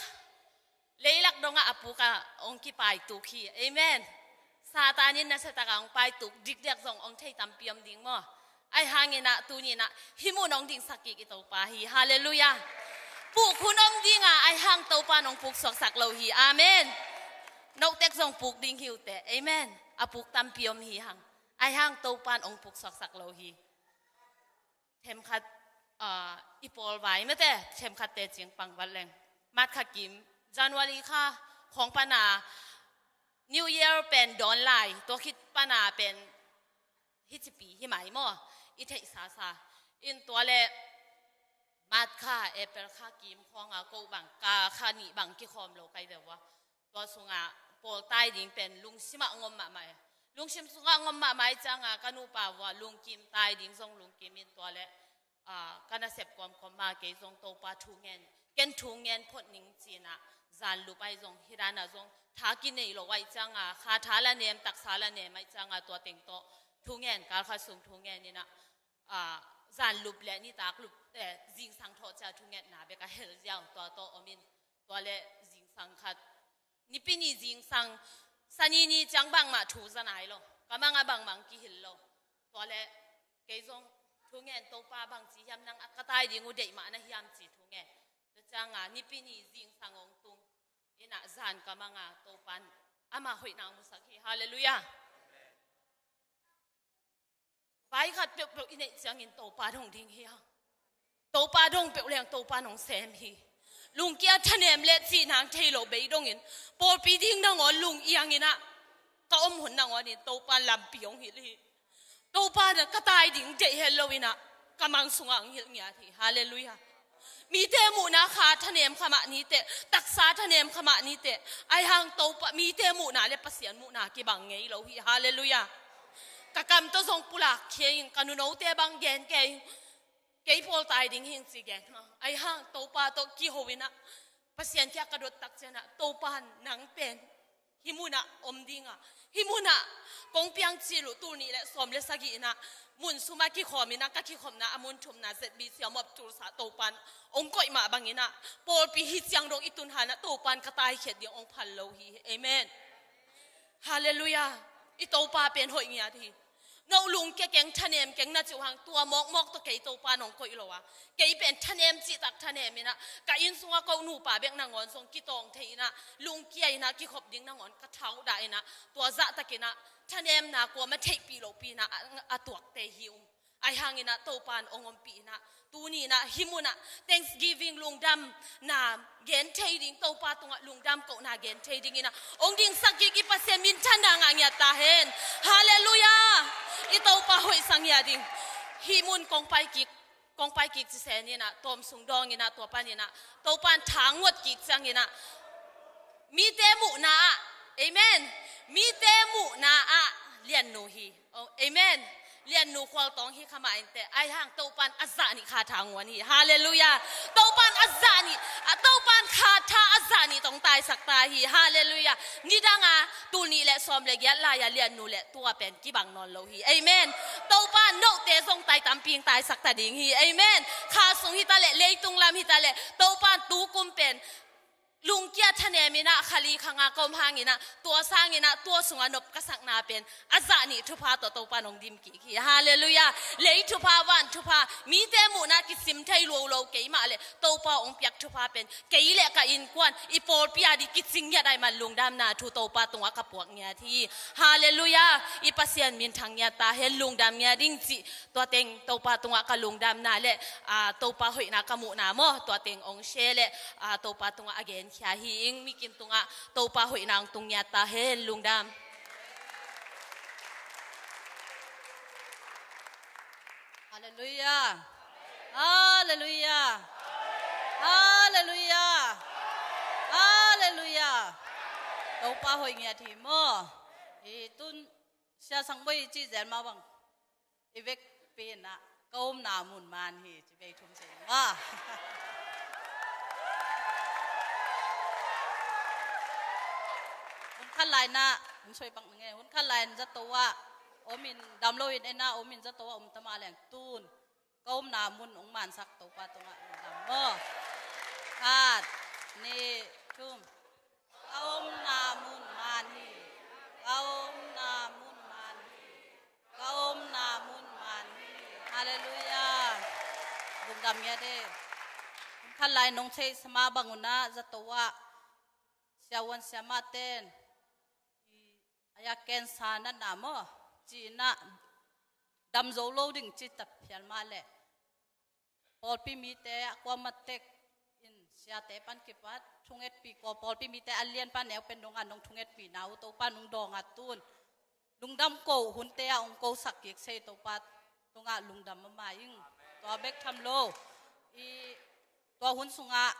leilak dongah a puk a hong kipai tuk hi. Amen. Satan in nasia takah hong pai tuk dikdek zong hong thei tampi om ding maw? Ahi hang inah tuni inah hih mun hong dingsak kik i Topa hi. Halleluiah. Puk hun om dingah ahi hang Topa in hong puk suaksak lo hi. Amen. Note tek zong puk ding hi uh teh. Amen. A puk tampi om hi hang. Ahi hang Topa in hong puk suaksak lo hi. Themkhat, ah, i pawl vai mate, themkhat tecing pang vat leng. Mat kha kim, January kha khong pana New Year pen dawn lai, tua khit pana pen hicipi hi mai maw, i theih sasa. In tua le Mat kha, April kha kim khong a ko bang, ka kha nih bang kikhawm lo kai deuh a. Tua sungah pawl tai ding pen lungsim ah ngom mahmah e. Lungsim sungah ngom mahmah i ciangah ka nupa vua lungkim tai ding zong lungkim in tua le, ah, ka nasep kawmkawm ma kei zong Topa thu ngen, ken thu ngen phot ning cinah zan lup ai zong hidana zong tha kinei lo ai ciangah kha tha la nem taksa la nem ai ciangah tua teng tawh thu ngen kal kha sung thu ngen inah, ah, zan lup le nitak lup, eh, zingsang thawh cia thungetna bek a hel ziau tua tawh om in tua le zingsang khat Nipi ni zingsang, Sani ni ciang bangmah thu za nai lo. Ka mang a bangmah kihil lo. Tua le kei zong thungen Topa bangci hiam nang a ka tai ding uh deih mah na hiam ci thungen. Tua cianga Nipi ni zingsang hong tung. Inah zan ka mang a Topan ama hoihna musak hi. Halleluiah. Vai khat peuhpeuh i neih ciangin Topa dong ding hi a. Topa dong peuh leng Topa nong sem hi. Lungkia thanem le cih nang thei lo bei dongin pawlpi ding nangawn lung iang inah ka om hun nangawn in Topa lampi hong hilh hi. Topa na ka tai ding deih het lo inah ka mang sungah hong hilh ngiat hi. Halleluiah. Mite muhna kha thanem kha mah niteh, taksa thanem kha mah niteh. Aihang Topa mite muhna le Pasian muhna kibang ngei lo hi. Halleluiah. Ka kam tawh zong pulak khia in ka nunote bang gen kei, kei pawl tai ding hing ci gen. Aihang Topa tawh kiho inah Pasian kia ka dot tak cianah Topa nang pen hih munah om dinga, hih munah kong piang cil uh tul nih le sawm le sagih inah mun suma kikhawm inah ka kikhopna a mun thumna Z B C a mop tulsa Topan hong koih mah banginah pawlpi hi ciang dong i tunhanah Topan ka taikhiat ding hong phal lo hi. Amen. Halleluiah. I Topa pen hoih ngiat hi. No lungkia keng thanem keng na ciuhang tua mawkmawk tawh kei Topa nong koih lo a. Kei pen thanem cihtak thanem inah ka inn sunga ko nupa bek nangawn zong kitawng thei inah lungkia inah kikhop ding nangawn ka thaudah inah tua zahtak inah thanemna kuama theihpih lohpi inah a, a tuakte hi um. Aihang inah Topan hong ompih inah tuni inah hih munah Thanksgiving lungdamna gen thei ding, Topa tungah lungdam kohna gen thei ding inah hong dingsak kik i Pasian minthanna ngah ngiat ta hen. Halleluiah. I Topa hoihsak ngiat ding. Hih mun kong pai kik, kong pai kik cisen inah tawm sung dawng inah tua pan inah Topan thanguat kik ciang inah mite muhna ah, amen, mite muhna ah liannu hi. Oh, amen. Liannu khualtawng hi kha mah inteh. Aihang Topan a zah nih kha thanguan hi. Halleluiah. Topan a zah nih, a Topan kha tha a zah nih tong taisak ta hi. Halleluiah. Nidanga tul nih le sawm le giat lai-a liannu le tua pen kibang nawn lo hi. Amen. Topan note zong tai tampi taisak ta ding hi. Amen. Kha sung hita le leitung lam hita le Topan tukum pen lungkia thanem inah khali khanga ka om hang inah tua sang inah tua sunga nop ka sakna pen a zah nih thupha tawh Topa nong dim kik hi. Halleluiah. Lei thupha van thupha mite muhna kisim thei luolo keimah le Topa hong piak thupha pen kei le ka innkuan i pawlpi a dih kicing ngiat ai man lungdamna thu Topa tungah ka puak ngiat hi. Halleluiah. I Pasian minthang ngiat ta hen lungdam ngiat ding cih tua teng Topa tungah ka lungdamna le, ah, Topa hoihna ka muhna maw tua teng hong share le, ah, Topa tungah a genkhia hi ing. Mikim tungah Topa hoihna hong tung ngiat ta hen lungdam. Halleluiah. Halleluiah. Halleluiah. Halleluiah. Topa hoih ngiat hi maw. I tun Sia Sang Boi i cih zel mah bang i vekpi in ah ka omna mun man hi ci vei thum ci maw. Hun khat lai in ah hun soi bang nge, hun khat lai in zato ah om in, dam lo in en ah om in zato ah om ta mah leng tun ka omna mun hong mansak Topa tungah lungdam maw. Khat, nih, thum. Ka omna mun man hi. Ka omna mun man hi. Ka omna mun man hi. Halleluiah. Lungdam ngiat e. Hun khat lai nong theihsa mah bang un ah zato ah siavuan siamahte in i a ya cancer natna maw ci in ah dam zo lo ding ci ta phial mah leh pawlpi mite a kuamah tek in siate pan kipat thungetpih ko, pawlpi mite a lianpa neupen dongah nong thungetpihna uh Topa nong dawng a tun lungdam ko, hunte ah hong kosak kik sei Topa tungah lungdam mahmah ing. Tua bek tham lo i tua hun sungah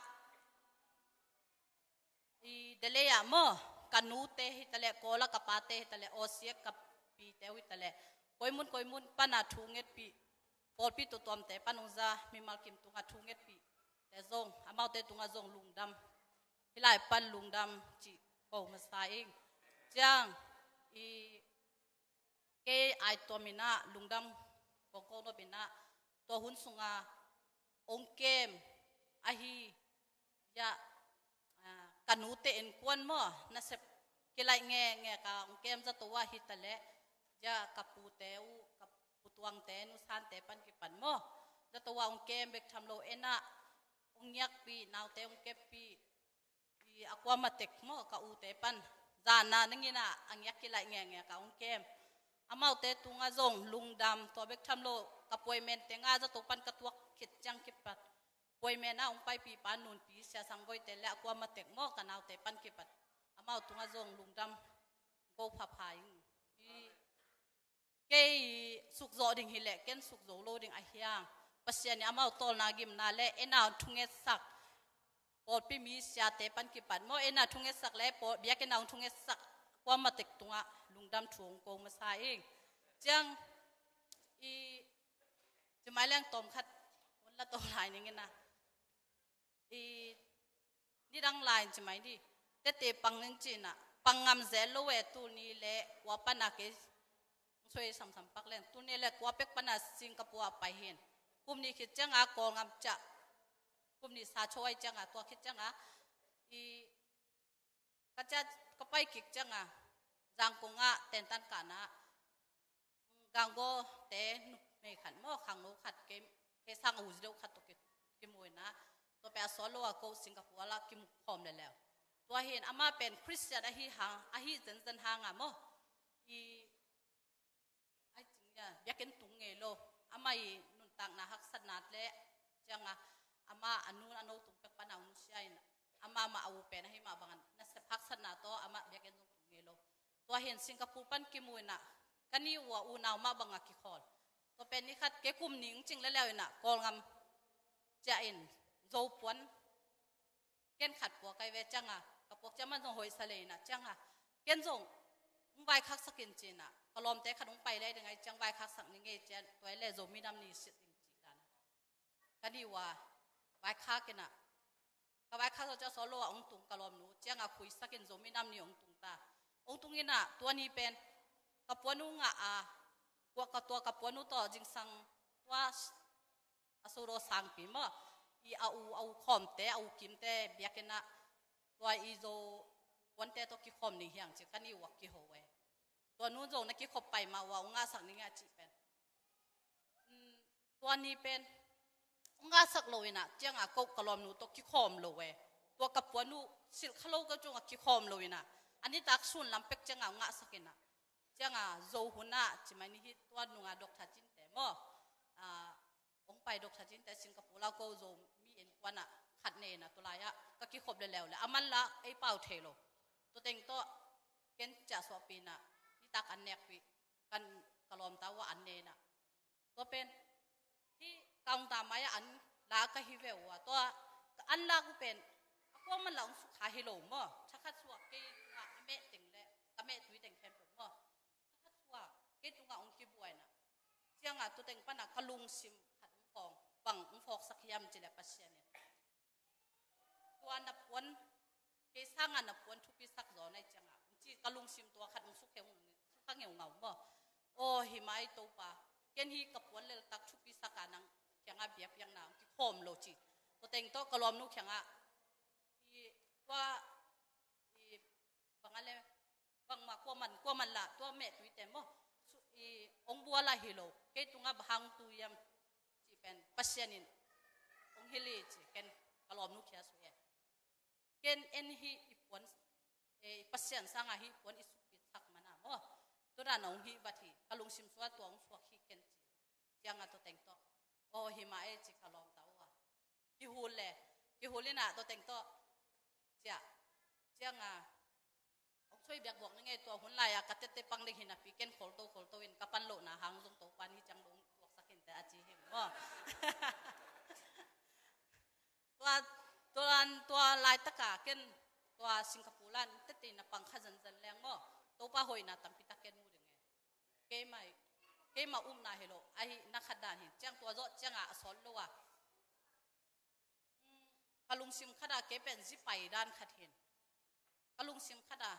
i Delhi ah maw, ka nute hi taleh, Kawl ah ka pate hi taleh, Aussie ah ka pite uh hi taleh, koimun koimun pana thungetpih, pawlpi tuamtuamte pan hong za mimal kim tungah thungetpihte zong, amaute tungah zong lungdam, hih lai pan lungdam cih ko masa ing. Ciang i kei ai tuam in ah lungdam kong ko nop in ah tua hun sungah hong kem ahi ya, ah, ka nute innkuan maw, nasep kilaih ngenge ka hong kem zato ah hi taleh ya ka pute uh, ka putuangte, nusante pan kipan maw, zato ah hong kem bek tham lo en ah hong ngiakpih, naute hong keppih, i a kuamah tek maw ka ute pan zana nangin ah a ngiak kilaih ngenge ka hong kem. Amaute tungah zong lungdam, tua bek tham lo ka puaimen tengah zato pan ka tuak khit ciang kipat puaimen ah hong paipih pa nunpi Sia Sang Boite le a kuamah tek maw ka naute pan kipat amau tungah zong lungdam ko phapha ing. I kei sukzawh ding hileh ken sukzo lo ding ahi hang, Pasian in amau tawlna gimna le en a hong thungetsak pawlpi mi siate pan kipat maw, en a thungetsak le pawl, biakinn a hong thungetsak kuamah tek tungah lungdam thu hong ko masa ing. Ciang i ci mai leng tawm khat hong la to lai ning in ah i nidang lai in ci mai ni. Tete pang in ci in ah pang ngam zel lo e, tul nih le kua pan a kei soi samsam pak leng, tul nih le kua pek pan a Singapore ah pai hi in, kum nih khit ciang a Kawlgam ciah, kum nih sa cho ai ciang a, tua khit ciang a i ka ciah, ka pai kik ciang a Zangkong ah tentan kahna Ganggawte numei khat maw, khangno khat, kei, kei sang a uzi deuh khat tawh ki, kimu in ah, tua pen a sawt lo a ko Singapore ah kimu khawm leleu. Tua hi in amah pen Khristian ahi hang, ahi zenzen hang a maw, i ai cing ya biakinn tung ngei lo. Amah i nuntakna haksatna le ciang a amah a nu a no tung pek pan a hong nusia in, amah mah a u pen ahi mah bang a nasep haksatna tawh amah biakinn zong tung ngei lo. Tua hi in Singapore pan kimu in ah ka nih uh a unau mah bang a kikhawl. Tua pen ni khat kei kum nih hong cing leleu in ah Kawlgam ciah in Zo puan ken khat pua kai ve ciang a, ka puak ciang man zong hoih sa le in ah ciang a, ken zong hong vaikhaksak in ci in ah ka lawmte khat hong pai le ding ai ciang vaikhaksak ning ei ciang, tua le Zomi Nam Ni sit ding ci dan a ka nih uh a vaikhak in ah, ka vaikhak zawh ciang sawt lo ah hong tung ka lawmnu, ciang a khuisak in Zomi Nam Ni hong tung ta. Hong tung in ah tua ni pen ka puan uh ngah a, kua ka tua ka puan uh tawh zingsang tua a sodaw sangpi maw, i a u, a u khawmte, a u kimte biakinn ah tua i Zo puante tawh kikhawm ning hi hang ci ka nih uh a kiho e. Tua nu zong na kikhop pai mah uh a hong ngahsak ning a cih pen. Tua ni pen hong ngahsak lo in ah ciang a ko ka lawmnu tawh kikhawm lo e. Tua ka puan uh silh kha lo ka cung a kikhawm lo in ah a nitak sun lam pek ciang a hong ngahsak in ah, ciang a Zo hun ah ci mai ni hi, tua nung a Doctor Cinte maw, a, hong pai Doctor Cinte Singapore la ko Zomi innkuan ah khat nei in ah tua lai ah ka kikhop leleu le a man la ei pau thei lo. Tua teng tawh ken ciah suahpih in ah nitak an nekpih, kan ka lawmta uh ah an ne in ah. Tua pen hih Kaungta mai-ah an la ka hi ve uh a, tua an lak uh pen a kuaman la hong sukha hi lo maw. Thakhat suak kei tungah a meh teng le ka meh tui teng khempeuh maw. Thakhat suak kei tungah hong kibuaina. Ciangah tua teng panah ka lungsim khat hong phawng, bang hong phawksak hiam cileh Pasian in tua na puan, kei sangah na puan thupisak zaw nai ciangah hong ci ka lungsim tua khat hong sukhe hong sukha ngeungau maw. Aw hi mai Topa, ken hi ka puan leltak thupisak a nang kiangah biakpiakna hong kikhawm lo ci. Tua teng tawh ka lawmnu kiangah i tua i bangah le bangmah kuaman kuaman lah tua meh tuite maw. Su- i hong bua lah hi lo, kei tungah bang hang tu hiam cih pen Pasian in hong hilh hi ci ken ka lawmnu kia suk e. Ken en hi i puan, eh, i Pasian sangah hi puan i sukpitsak mana maw. Tua dan a hong hi vat hi ka lungsim sua tua hong suak hi ken ci. Ciangah tua teng tawh aw hi mah e ci ka lawmta uh a. Kihul le kihul inah tua teng tawh ciah ciangah hong soi biak buak na ngei tua hun lai-ah ka tette pang ding hi napi ken kholto kholto in ka pan lohna hang zong Topan hi ciang dong tuaksak hinte a ci hi maw. Tua tua tua laitaka ken tua Singapore lan tette na pang kha zanzan leng maw. Topa hoihna tampi tak ken mu ding e. Keimah keimah upna hi lo ahi na khat dan hin ciang tua zawh ciangah a sawt lo a. Ka lungsim khat ah kei pen zi pai dan khat hin ka lungsim khat ah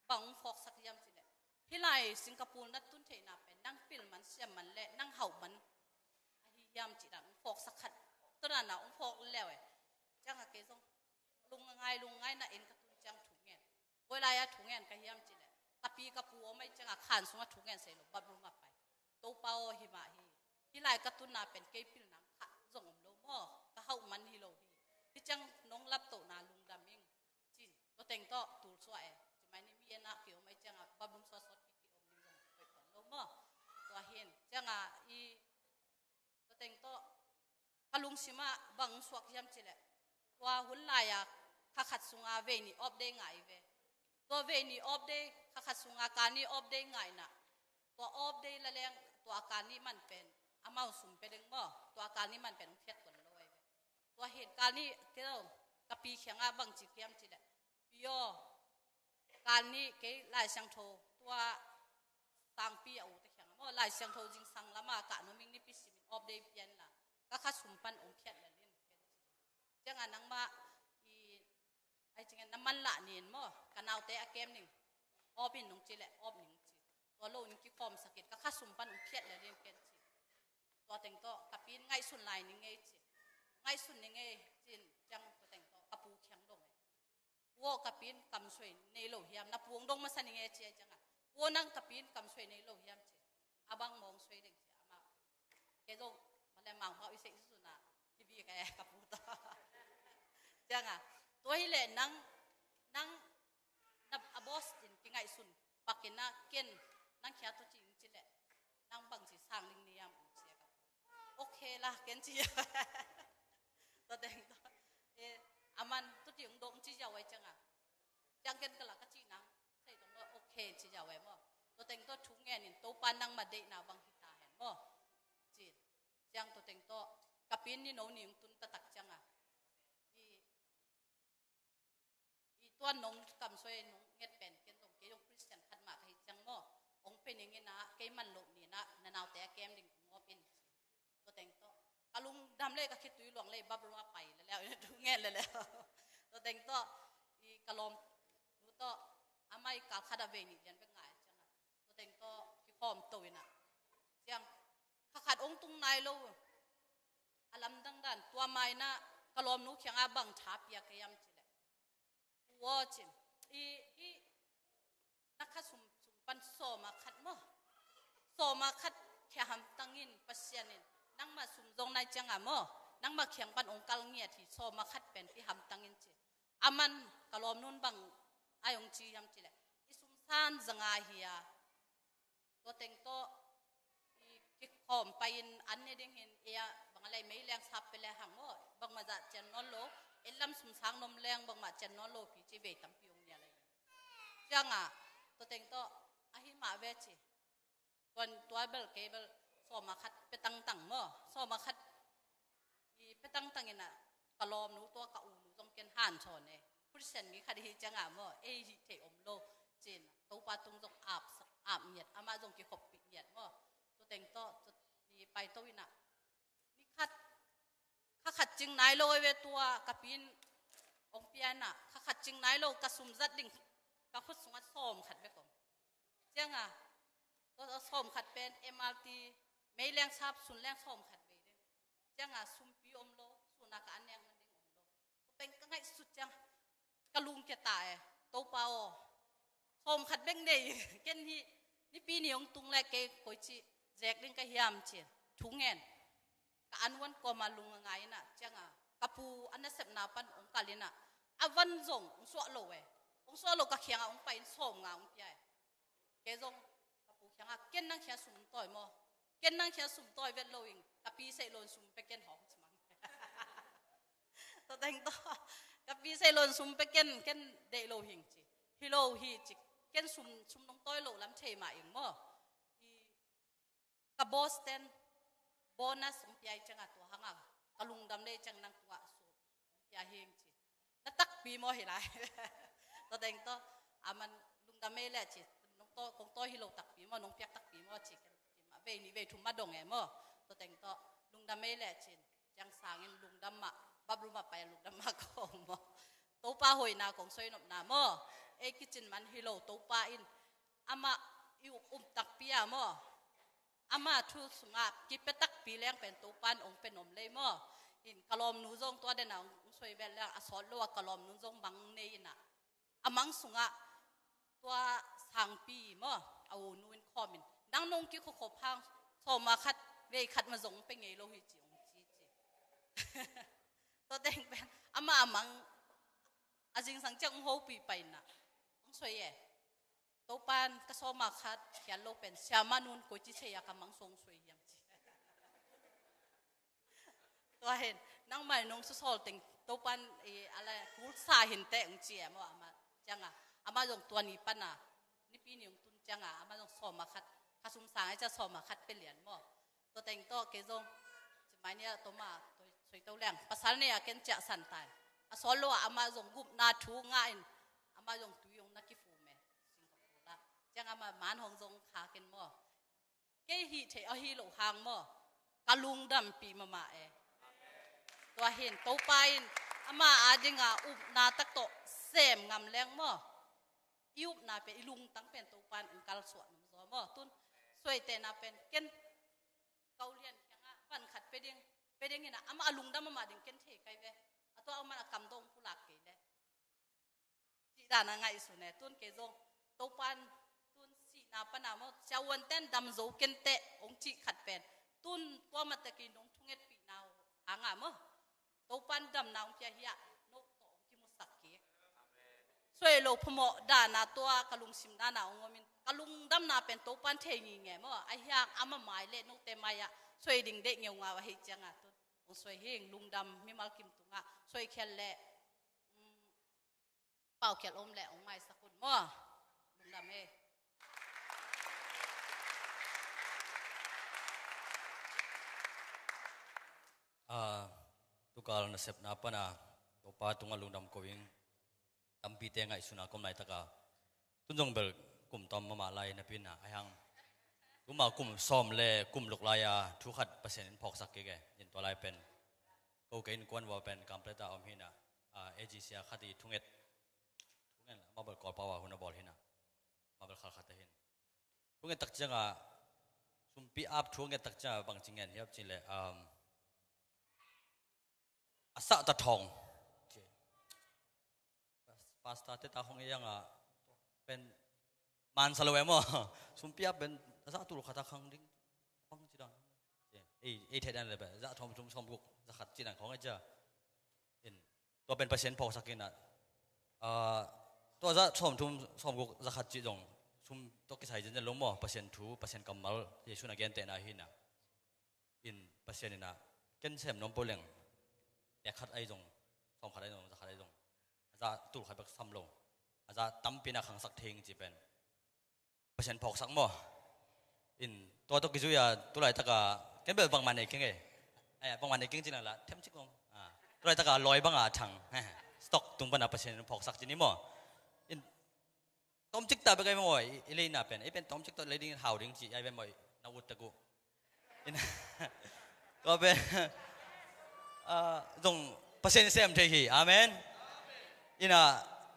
bang hong phawksak hiam cileh hih lai Singapore na tun theihna pen nang pil man siam man le nang hauh man ahi hiam cih dan hong phawksak khat. Tua dan ah hong phawk leu e. Ciangah kei zong lungngai lungngai na in ka tun ciang thu ngen. Koi lai-ah thu ngen ka hiam cileh ka pi ka pu om ahi ciangah khan sungah thu ngen sei lo bathroom ah pai. Topa aw hi mah hi. Hih lai ka tunna pen kei pil nang kha zong om lo maw. Ka hauh man hi lo hi. Hi ciang nong laptohna lungdam ing cin. Tua teng tawh tul suah e. Ci mai ni mi en ah ki om ahi ciangah bathroom suah sawt ki ki om ding zong koih tuan lo maw. Tua hin ciangah i tua teng tawh ka lungsimah bang suak hiam cileh tua hun lai-a kha khat sunga vei nih off day ngah i ve. Tua vei nih off day kha khat sunga kal nih off day ngah inah tua off day la leng tua kal nih man pen amau sum pe ding maw. Tua kal nih man pen hong phiat tuan lo i ve. Tua hin kal nih kei lo ka pi khiangah bang ci hiam cileh pi aw kal nih kei Lai Siangtho tua sangpi a ute khiang maw Lai Siangtho zingsang lama kah nuam ing nipi simin off day pian la ka kha sum pan ong phiat lel in ken ci. Ciangah nangmah i ai cingen na man lah nin maw ka naute a kem ning off in nong ci leh off ning ci. Tua lo in kikhawm sakit ka kha sum pan ong phiat lel in ken ci. Tua teng tawh ka pin ngaihsun lai ning ei ci. Ngaihsun ning ei cin ciang tua teng tawh ka pu khiang dong ei. Pu aw ka pin kamsuai nei lo hiam na pu ong dong masa ning e ci ai ciangah pu aw nang ka pin kamsuai nei lo hiam ci. A bang mawng suai ding ci amah. Kei zong male mangpau i sek i suna kibi ka e ka pu ta. Ciangah tua hi leh nang nang na a boss in kingaihsun pakin ah ken nang khia tua ci ing ci leh nang bangci sang ling ni yam ung ci a ka. Okay lah ken ci a. Tua teng tua e aman tua ci ung dong ci yau ai ciangah ciang ken ka lah ka ci nang sei tong lo okay ci yau ai maw. Tua teng tua thu ngen in Topa nangma deihna bang hi ta hen maw. Ci ciang tua teng tua ka pin ni no ni ung tun tatak ciangah i I tuan nong kamsuai nong nget pen ken tong kei zong Christian khat mah ka hi ciang maw. Ong pe ning in ah kei man loh ni in ah na naute a kem ding ong op in ci. Tua teng tawh ka lungdam le ka khitui luang le bab rua pai le leu in a thu ngen le leu. Tua teng tawh i ka lawm nu tawh amai kal khat a vei nih lian bek ngai ciang a tua teng tawh kikhawm to in ah ciang kha khat ong tung nai lo. A lamdang dan tua mai in ah ka lawmnu khiangah bang tha pia ka hiam cileh pu aw cin i i na kha sum sum pan sawma khat maw. Sawma khat khia hamtang in Pasian in nangmah sum zong nai ciangah maw nangmah khiang pan ong kal ngiat hi sawma khat pen pi hamtang in ci. Aman ka lawmnun bang ai ong ci hiam cileh i sum san zanga hi a. Tua teng tawh i kikhawm pai in an ne ding hin ei a bang a lei mei leng sap pe le hang maw bangmah zah cian nawn lo. En lam sum sang nom leng bangmah cian nawn lo pi ci vei tampi ong nia lei. Ciangah tua teng tawh ahi mah ve ci. Tuan tua bel kei bel sawma khat pe tangtang maw sawma khat Pia tangtang in ah, ka lawmnu tua ka unu zong ken hanthawn e. Christian mi khat hi ciangah maw, ei hih theih om lo. Cin, Topa tung zong ap, ap ngiat, amah zong kikhoppih ngiat maw. Tua teng tawh, tua i paito in ah, ni khat, kha khat cing nai lo e ve tua, ka pi in ong pia in ah, kha khat cing nai lo, ka sum zat ding, ka khut sungah sawm khat bek om. Ciangah, tua sawm khat pen M R T, mei leng sap, sun leng sawm khat bei ding. Ciangah sumpi om lo, sun a ka an neng man ding om lo. Tua pen ka ngaihsut ciang, ka lungkia ta e, Topa aw, sawm khat bek nei, ken hih, nipi ni ong tung le kei koici zek ding ka hiam ci, thu ngen. Ka an uan kawma lung a ngai in ah, ciangah, ka pu a nasepna pan ong kal in ah, a van zong ong suah lo e. Ong suah lo ka khiangah ong pai in sawm nga ong pia e. Kei zong ka pu khiangah, ken nang khia sum tawi maw. Ken nang khia sum tawi vet lo ing, ka pi seih lo in sum pe ken hawng ci mang. Tua teng tawh, ka pi seih lo in sum pe ken, ken deih lo hing ci. Hi lo hi ci, ken sum, sum nong tawi lo lam thei mah ing maw. I ka boss ten bonus ong pia i ciangah tua hangah, ka lungdam le i ciang nang tungah sum ong pia hing ci. Na takpi maw hi lai. Tua teng tawh, aman lungdam ei le ci, nong tawi, kong tawi hi lo takpi maw, nong piak takpi maw ci, ken ci mah vei ni vei thum mah dong e maw. Tua teng tawh, lungdam ei le cin, ciang sangin lungdam mah, bab rumah pai lungdam mah kong maw. Topa hoihna kong soi nopna maw. Ei kicin man hi lo, Topa in amah i up, up takpi a maw. Ama thu sungah kipia takpi leng pen Topan ong pe nuam lei maw. In ka lawmnu zong tua dena ong, ong soi vel leng a sawt lo a ka lawmnu zong mang nei in ah, a mang sungah tua sangpi maw, a unu in khawm in, nang nong kikhawkhawp hang sawma khat vei khat ma zong pe ngei lo hi ci ong ci ci. Tua teng pen ama a mang a zingsang ciang ong hopih pai in ah, ong soi e. Topan ka sawma khat khial lo pen siamah nun koici thei a ka mang song soi hiam ci. Tua hin nangmah in nong susawl teng Topan i a la kulsa hin teh ong ci e maw amah. Ciangah amah zong tua ni pan a, nipi ni ong tun ciangah amah zong sawma khat, ka sum sang e cia sawma khat pe lian maw. Tua teng tawh kei zong ci mai ni a toma soi to leng, pasal nei a ken ciah san tai. A sawt lo ah amah zong gupna thu ngah in, amah zong tui ong na kifum e. Singapore lah. Ciang amah man hong zong kha ken maw. Kei hih theih ahi lo hang maw, ka lungdampih mahmah e. Tua hin Topa in ama a dinga upna tak tawh sem ngam leng maw, i upna pen, i lungtang pen Topa in ong kalsuah nung zaw maw. Tun suaitehna pen ken ka ulian kiangah van khat pe ding, pe ding in ah, amah a lungdam amah ding ken thei kai ve. A tua amah a kam dong pulak kei le. Cih dan a ngaihsun e, tun kei zong Topan tun sihna pana maw, siavuanten dam zo kenteh ong cih khat pen, tun tua matakin nong thungetpihna uh hanga maw, Topan damna ong pia hiah, no tawh ong kimusak kik. Suai lo phamawh dana tua ka lungsim dana ong omin, ka lungdamna pen Topan thei nginge maw, a hiang ama mai le note mai-ah suai ding deih ngeungau ahi cianga tun ong suai hing, lungdam mimal kim tungah suai khial le, um, paukhial om le ong maisak un maw. Lungdam e. Ah, tukal nasepna pana Topa tungah lungdam ko ing. Tampite ngaihsuna kom laitaka tun zong bel kum tawm mahmah lai napina a hiang, tuma kum sawm le kum luk lai-a thu khat Pasian in phawksak kik e. In tua lai pen ko kei innkuan vua pen Kampleta om hina, ah, A G C a khat i thunget, thunget mabal Kawlpau a hun a bawl hina, mabal khalkhat a hin thunget tak cianga, sumpi ap thunget tak cianga bangci ngen hiap cin le, um, a sah ta thawng. Pastor te ta khong e yang a pen man sa lo e maw. Sumpi ap pen a sah tul khat a khang ding bangci dan. Ei, ei thei dan le pen za thawm thum sawm guk za khat ci dan khong e cia. In tua pen Pasian phawksak in ah, ah, tua za thawm thum sawm guk za khat ci zong sum tawh kisai zenzen lo maw, Pasian thu, Pasian kammal, Jesu na gentehna hi na. In Pasian in ah ken sem nuam peuh leng, pek khat ahi zong, sawm khat ahi zong, za khat ahi zong, a za tul khat bek sam lo, a za tampi na khangsak thei ing ci pen Pasian phawksak maw. In tua tawh kizui a tulaitaka ken bel bangmah nei keng e. Eh, bangmah nei keng ci-in la themcik ong. Ah, tu laitaka lawi banga thang. Stock tung pana Pasian in phawksak ci ni maw. In, tomcik ta bek ai maw, i, i leina pen. I pen tomcik tawh lei ding hau ding ci ai pen maw, na ut tak uh. In, tua pen, ah, zong Pasian sem thei hi. Amen. Ina,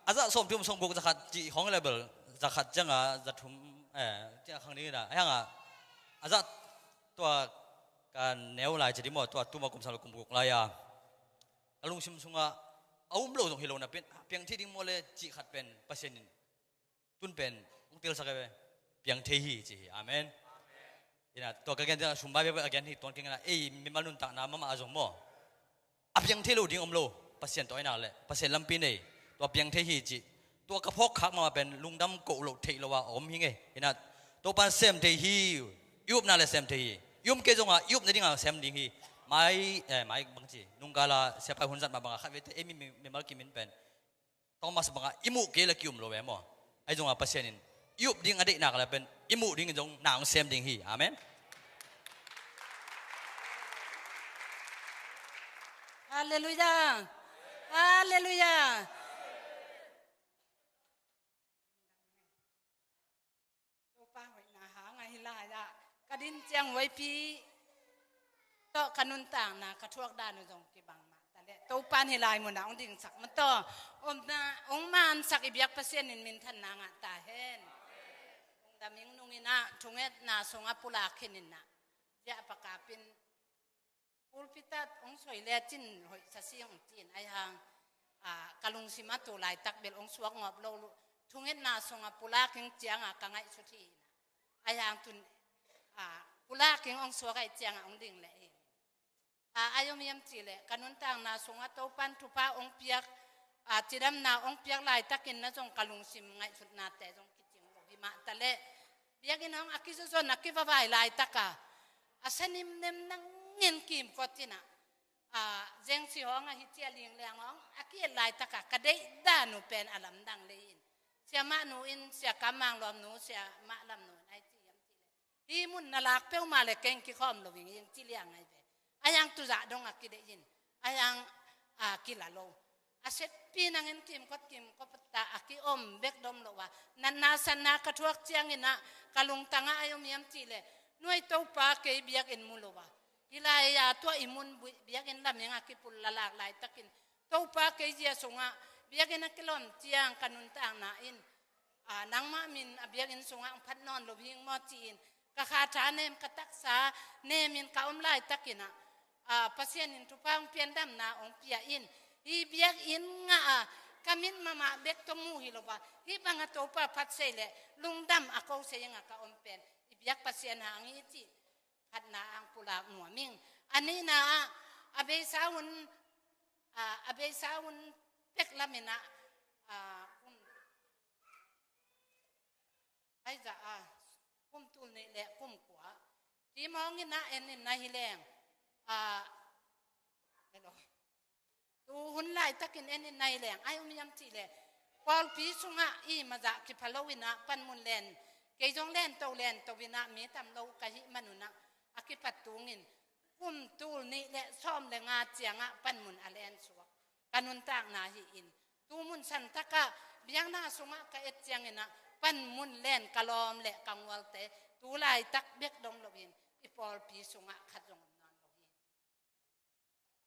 a zah sawmthum sawmguk zakhat ci khawng level, zakhat cianga, zathum, eh, cianga khang ding ina. Hianga, a zah tua ka neu lai ci di maw, tua tuma kum sang lo kum guk lai a. Ka lungsim sunga, a um lo zong hi lo napi-in, piang thei ding maw le cih khat pen, Pasian in tun pen hong telsak e ve. Piang thei hi ci hi. Amen. Ina, tua ka gen ciang sum bai bek a gen hi tuan keng ina, ei, mimal nuntakna mahmah a zong maw, a piang thei lo ding om lo. Pasian tawh ina le Pasian lampi nei, tua piang thei hi ci. Tua ka phawk khak mahmah pen lungdam koh loh theih lo a om hi ngei. Ina, Topan sem thei hi. I upna le sem thei hi. I um kei zonga i upna dinga sem ding hi. Mai, eh, mai bang ci, nunggala siapai hun zat mah banga khat vete ei mi, mi, mimal kimin pen Thomas banga i muh kei la ki-um lo ve maw. Ahi zonga Pasian in i up ding a deihnak la pen i muh ding in zong na hong sem ding hi. Amen. Halleluiah. Halleluiah. Topa hoihna hang ahi lai-ah ka din ciang huaipi tawh ka nuntakna ka thuak dan uh zong kibang mah ta leh, Topan hi lai munah hong dingsak mataw, omna hong mansak i biak Pasian in minthanna ngah ta hen. Lungdam ing. Nung inah thungetna sungah pulak khin inah, ziah pakapin pulpit ah hong soi lecin hoih sa sing ci-in ahi hang, ah, ka lungsim ah tu laitak bel hong suak ngawp lo, thungetna sungah pulak ing cianga ka ngaihsut hi inah. Ahi hang tun, ah, pulak ing hong suak ahi cianga hong ding leh hi. Ah, a om hiam cih leh ka nuntakna sungah Topan thupha hong piak, ah, cidamna hong piak laitakin na zong ka lungsim ngaihsutnate zong kicing lo hi mah ta leh, biakinn hong a kizozon a kivavai laitaka a sanimnem nangin kimkot inah, ah, zengsi hong ahi cia lingleng hong a ki-et laitaka ka deih dan uh pen a lamdang lei in, siamah nu in, sia Kam Mang Lawm nu, siamah Lam nu in ai ci hiam cih leh, hi mun na lak peuhmah le keng kikhawm lo ing, ing ci liang ai ve. Ahi hang tuzah dong a kideih in, ahi hang, ah, kila lo. A seppi nangin kimkot kimkot ta a ki-om bek dom lo a, natna satna ka thuak ciang inah ka lungtangah a om hiam cih leh, nuai Topa kei biakinn mu lo a, hi lai-a tua i mun buih biakinn lam ing a kipul lalak laitakin, Topa kei zia sungah biakinn a kilawm ciang ka nuntakna in, ah, nangmah min a biakinn sungah hong phat nawn lo hing maw ci-in ka kha tha nem, ka taksa nemin ka om laitakin ah, ah, Pasian in thupha hong pian, damna hong pia in, hi biakinn ngah a ka mit mahmah bek tawh mu hi lo a, hih banga Topa phat sei leh lungdam a ko sei inga ka om pen i biak Pasian hang hi ci. Khatna ang pulak nuam ing. A nihna ah, a beisa hun, ah, a beisa hun pek lam inah, ah, kum, ai zah, ah, kum tul nih le kum kua kimawng inah en in na hi leng, ah, hello. Tu hun laitakin en in na hi leng, ai um hiam cih leh, pawlpi sungah i mazah kipha lo inah panmun len, kei zong len to len to inah mi tam lo ka hih manunah a kipat tungin kum tul nih le sawm le nga ciangah panmun a len suak ka nuntakna hi in, tu mun santakah biakna sungah ka et ciang inah panmun len ka lawm le ka ngualte tu laitak bek dong loin i pawlpi sungah khat zong om nawn lo hi.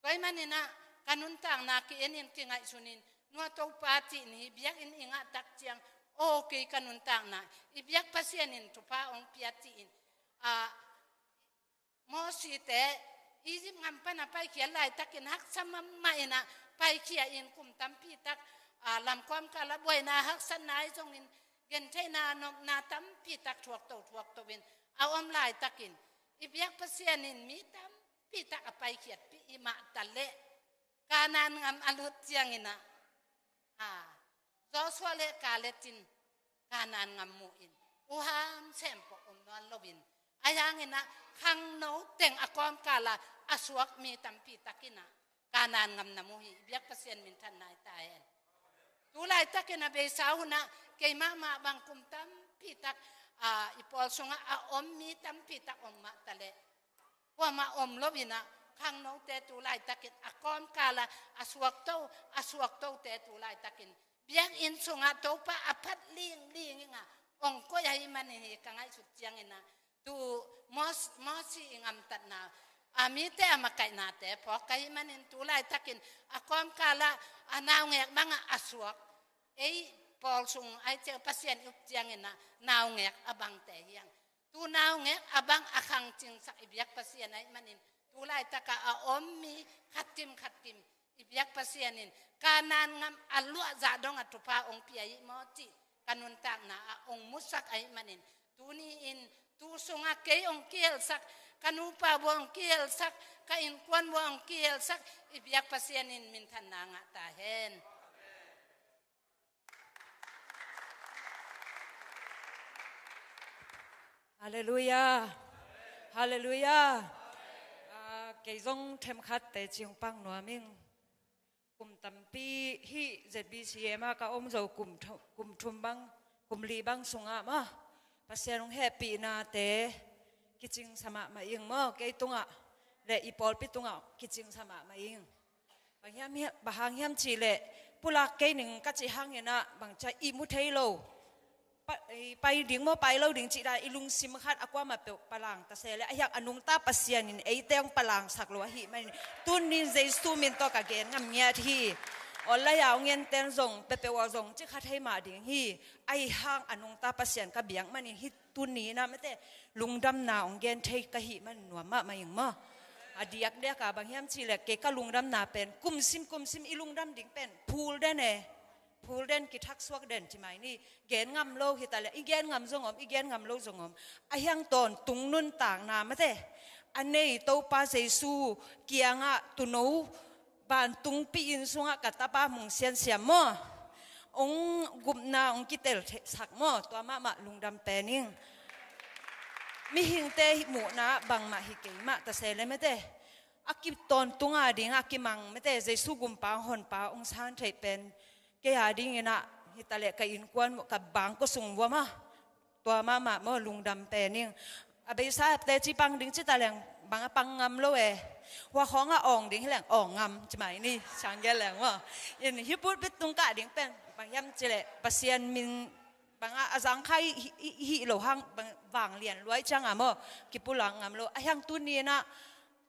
Tua ahih manin ah ka nuntakna ki-en in kingaihsun in, nua Topa cih ni, biakinn i ngah tak ciang, aw kei ka nuntakna i biak Pasian in thupha hong pia ci-in, ah, Mosite Egypt gam pan a paikhiat laitakin haksa mahmah in ah paikhia in kum tampi tak, ah, lamkawm kal ah buaina haksatna ahi zongin gentheihna nopna tampi tak thuakto thuakto in a om laitakin i biak Pasian in mi tam pitak a paikhiatpih i mah ta leh, Kanaan gam a lut ciangin ah, ah, Joshua le Kaleb in Kanaan gam mu in, uham sempoh om nawn loin, ahi hangin ah khangno teng a kawmkal ah a suak mi tampi tak in ah Kanaan gam na mu hi. I biak Pasian minthanna hi ta hen. Tu laitakin a beisa hun ah keimah mah bang kum tampi tak, ah, i pawl sungah a om mi tampi tak om mah ta leh, kuamah om lo in ah khangnote tu laitakin a kawmkala a suakto, a suaktote tu laitakin biakinn sungah Topa a phat lingling inga ong koih ahih manin hi ka ngaihsut ciangina tu Mos-, Mosi i ngamtatna a mite a makaihnate phawk ka hih manin tu laitakin a kawmkala a naungek banga a suak ei pawl sung ai ciang Pasian i up ciangina naungek a bangte hiang. Tu naungek a bang a khangcingsak i biak Pasian ahih manin tu laitaka a om mi khatkim khatkim i biak Pasian in Kanaan ngam a luahzah dong a thupha ong pia hi maw cih ka nuntakna ah ong musak ahih manin tuni in tu sunga kei ong kihelsak, ka nupa bua ong kihelsak, ka innkuan bua ong kihelsak i biak Pasian in minthanna ngah ta hen. Halleluiah. Halleluiah. Ah, kei zong themkhat teci hong pang nuam ing. Kum tampi hih Z B C M ah ka om zo kum thu-, kum thum bang, kum li bang sungah mah Pasian hong hehpihnate kicingsa mahmah ing maw, kei tungah le i pawlpi tungah kicingsa mahmah ing. Bang hiam, bang hang hiam cihleh pulak kei ning ka cih hanginah bangcia i mu thei lo. Pa-, i pai ding maw, pai lo ding cih dan i lungsim khat a kuamah peuh palang ta se leh a hiang a nungta Pasian in eite hong palangsak lo ahih manin tuni in Jesu min tawh ka gen ngam ngiat hi. Online ah hong enten zong peuhpeuh aw zong cih khat hei mah ding hi. Ahi hang a nungta Pasian ka biak manin hih tuni inah mate lungdamna hong gen thei ka hih man nuam mahmah ing maw. A diakdiaka bang hiam cihleh kei ka lungdamna pen kumsim kumsim i lungdam ding pen phul den e. Phul den, kithaksuak den ci mai ni. Gen ngam lo hi ta leh i gen ngam zong om, i gen ngam lo zong om. A hiang tawntung nuntakna mate a nei Topa Jesu kiangah tuuno vantungpi inn sungah ka tapa hong siansiam maw, hong gupna hong kitel thei sak maw, tua mahmah lungdam pen ing. Mihingte hih muhna bangmah hi kei mah ta se leh mate a kitawntung a dingah a kimang mate Jesu gumpa honpa hong san theih pen kei a dinginah hi ta leh ka innkuan ka bangkua sung vua mah tua mahmah maw lungdam pen ing. A beisa teci pang ding ci ta leng bang a pang ngam lo e. Hua khawngah awng ding hi leng awng ngam ci mai ni, ciang gel leng maw. In hih pulpit tung kah ding pen bang hiam cihleh Pasian min bangah a zangkhai hi, hi, hi lo hang bang, vanglian luai cianga maw kipulak ngam lo. A hiang tuni inah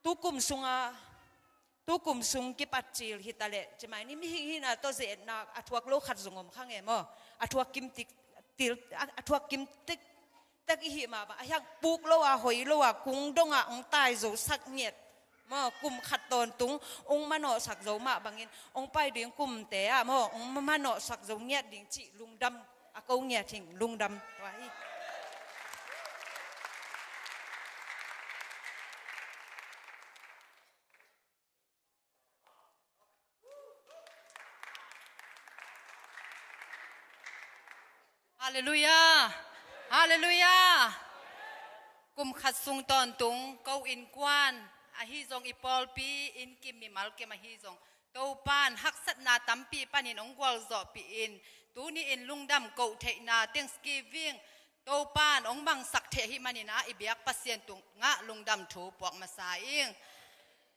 tu kum sunga tu kum sung kipat cil hi ta leh ci mai ni, mihing hihna tawh ze-etna a thuak lo khat zong om kha nge maw. A thuak kim tik, til, a, a thuak kim tik tek i hih mah bang a hiang puk lo a, hoi lo a, kung dongah hong tai zo sak ngiat maw, kum khat tawntung hong manawhsak zo mah bangin hong pai ding kumte ah maw hong manawhsak zo ngiat ding cih lungdam a ko ngiat hing, lungdam tua hi. Halleluiah. Halleluiah. Kum khat sung tawntung ko innkuan ahi zong i pawlpi inn kim mimal kim ahi zong Topan haksatna tampi panin hong gualzawhpih in tuni in lungdam koh theihna thanksgiving Topan hong bangsak thei ahih maninah i biak Pasian tungah lungdam thu puak masa ing.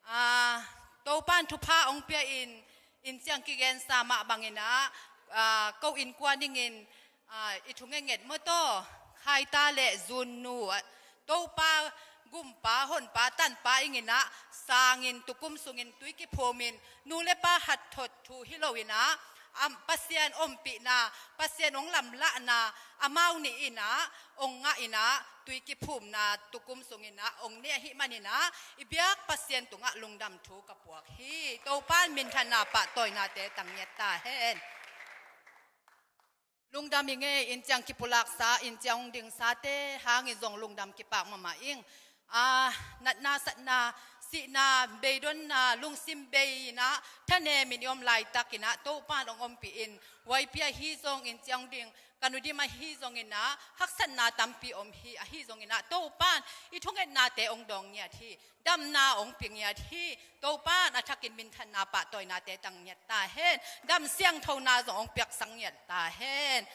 Ah, Topan thupha hong pia in, in ciang kigensa mah banginah, ah, ko innkuan dingin, ah, i thungetnget mawtaw Khaita le Zunnu, ah, Topa gumpa honpa tanpa inginah sangin tukum sungin tui kiphumin nu le pa hatthot thu hi loinah, am, Pasian ompihna, Pasian hong lamlahna amau nih inah hong ngah inah tui kiphumna tukum sunginah hong ne ahih maninah i biak Pasian tungah lungdam thu ka puak hi. Topan minthanna pahtawinate tang ngiat ta hen. Lungdam i ngei in ciang kipulaksa, in ciang hong dingsate hangin zong lungdam kipak mahmah ing. Ah, natna satna, sihna, beidonna, lungsim bei inah thanemin i om laitakinah Topan hong ompih in, Y P ahi zong in ciang hong ding ka nu Dim ahi zonginah haksatna tampi om hi, ahi zonginah Topan i thungetnate hong dawng ngiat hi. Damna hong pia ngiat hi. Topan a thakin minthanna pahtawinate tang ngiat ta hen. Dam siangthona zong hong piaksak ngiat ta hen.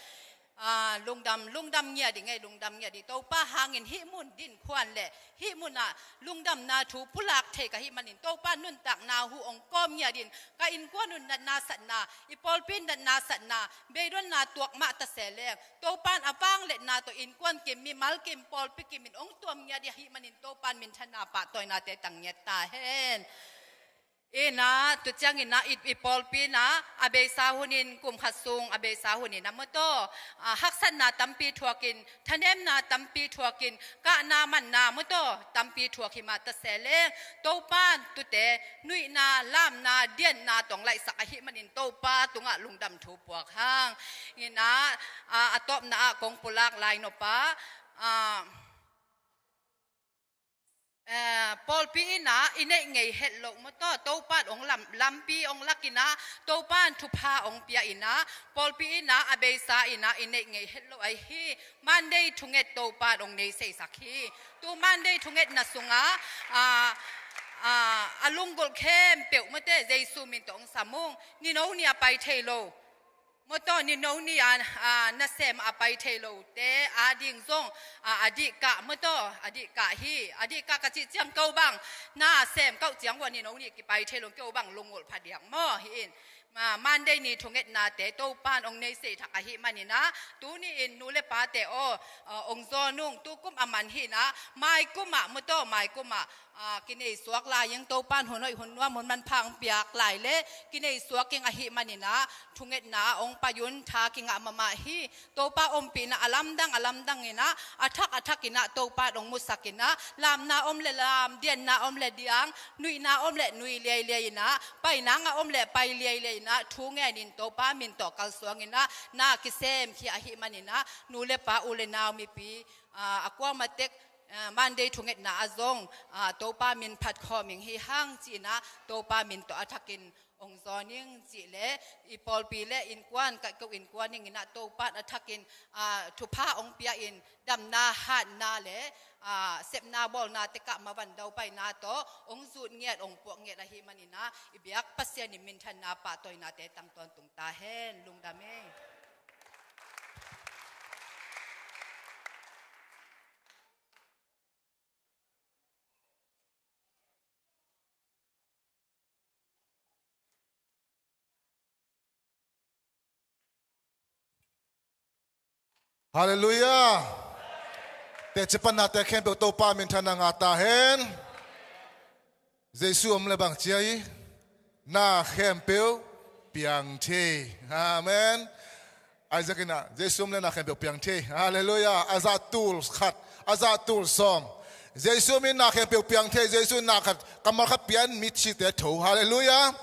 Aa, lungdam, lungdam ngiat ding ei, lungdam ngiat ding. Topa hangin hih mun dinkhuan le hih munah lungdamna thu pulak thei ka hih manin Topa nuntakna hu ong kawm ngiat ding. Ka innkuan un natna satna, i pawlpi natna satna, beidonna tuak mah ta se leng Topan a vangliatna tawh innkuan kim, mimal kim, pawlpi kimin ong tuam ngiat ding ahih manin Topan minthanna pahtawinate tang ngiat ta hen. Inah tu cianginah i, i pawlpi inah a beisa hunin kum khat sung a beisa hunin a mawtaw, a, haksatna tampi thuakin, thanemna tampi thuakin, kahna manna mawtaw tampi thuak hi mah ta se leng Topan tute nuihna, lamna, dianna tawh ong laihsak ahih manin Topa tungah lungdam thu puak hang. Inah, a, a tawpna ah kong pulak lai nop ah, a, Eh, pawlpi inah i neih ngei het loh mawtaw, Topan ong lam, lampi ong lak inah, Topan thupha ong pia inah, pawlpi inah a beisa inah i neih ngei het loh ahi hi. Monday thunget Topan ong nei seisak hi. Tu Monday thungetna sungah, ah, ah, a lunggulh khempeuh mawte Jesu min tawh ong sam ung. Nino ni a pai thei lo mawtaw, nino ni a, a, nasem a pai thei lote ading zong, a, a dihkah mawtaw, a dihkah hi, a dihkah ka cih ciang ko bang, nasem kauh ciang vua nino ni kipai thei lo, ko bang lungulh phadiak maw hi in. Ma, Monday ni thungetnate Topan ong nei sei thak ahih maninah, tuni in nu le pate aw, a, ong zawn ung, tukum a man hinah, maikumah mawtaw, maikumah, a, kinei suak lai ing Topan hun hoih hun nuam hun manpha ong piak lai le kinei suak ing ahih maninah thungetna ah ong pai un, tha kingah mahmah hi. Topa ompihna a lamdang a lamdang inah, a thak a thak inah Topa ong musak inah, lamna om le lam, dianna om le diang, nuihna om le nui liailiai inah, paina ngah om le pai liailiai inah, thu ngenin Topa min tawh kalsuang inah na kisem khia ahih maninah nu le pa u le nau mipi, a, a kuamah tek, a, Monday thungetna ah zong, a, Topa min phat khawm ing hi hang ci inah Topa min tawh a thakin ong zawn ing cih le i pawlpi le innkuan, ka ko innkuan ing inah Topan a thakin, a, thupha ong pia in damna hatna le, a, sepna bawlna tekah mavan daupaina tawh ong zut ngiat ong puak ngiat ahih maninah i biak Pasian in minthanna pahtawinate tang tawntung ta hen. Lungdam ei. Halleluiah. Teci pannate khempeuh Topa minthanna ngah ta hen. Jesu om le bang cia hi, na khempeuh piang thei. Amen. Isaac inah, Jesu om le na khempeuh piang thei. Halleluiah. A zah tul khat, a zah tul sawm. Jesu om in na khempeuh piang thei. Jesu in na khat, kammal khat pian, mi site tho. Halleluiah.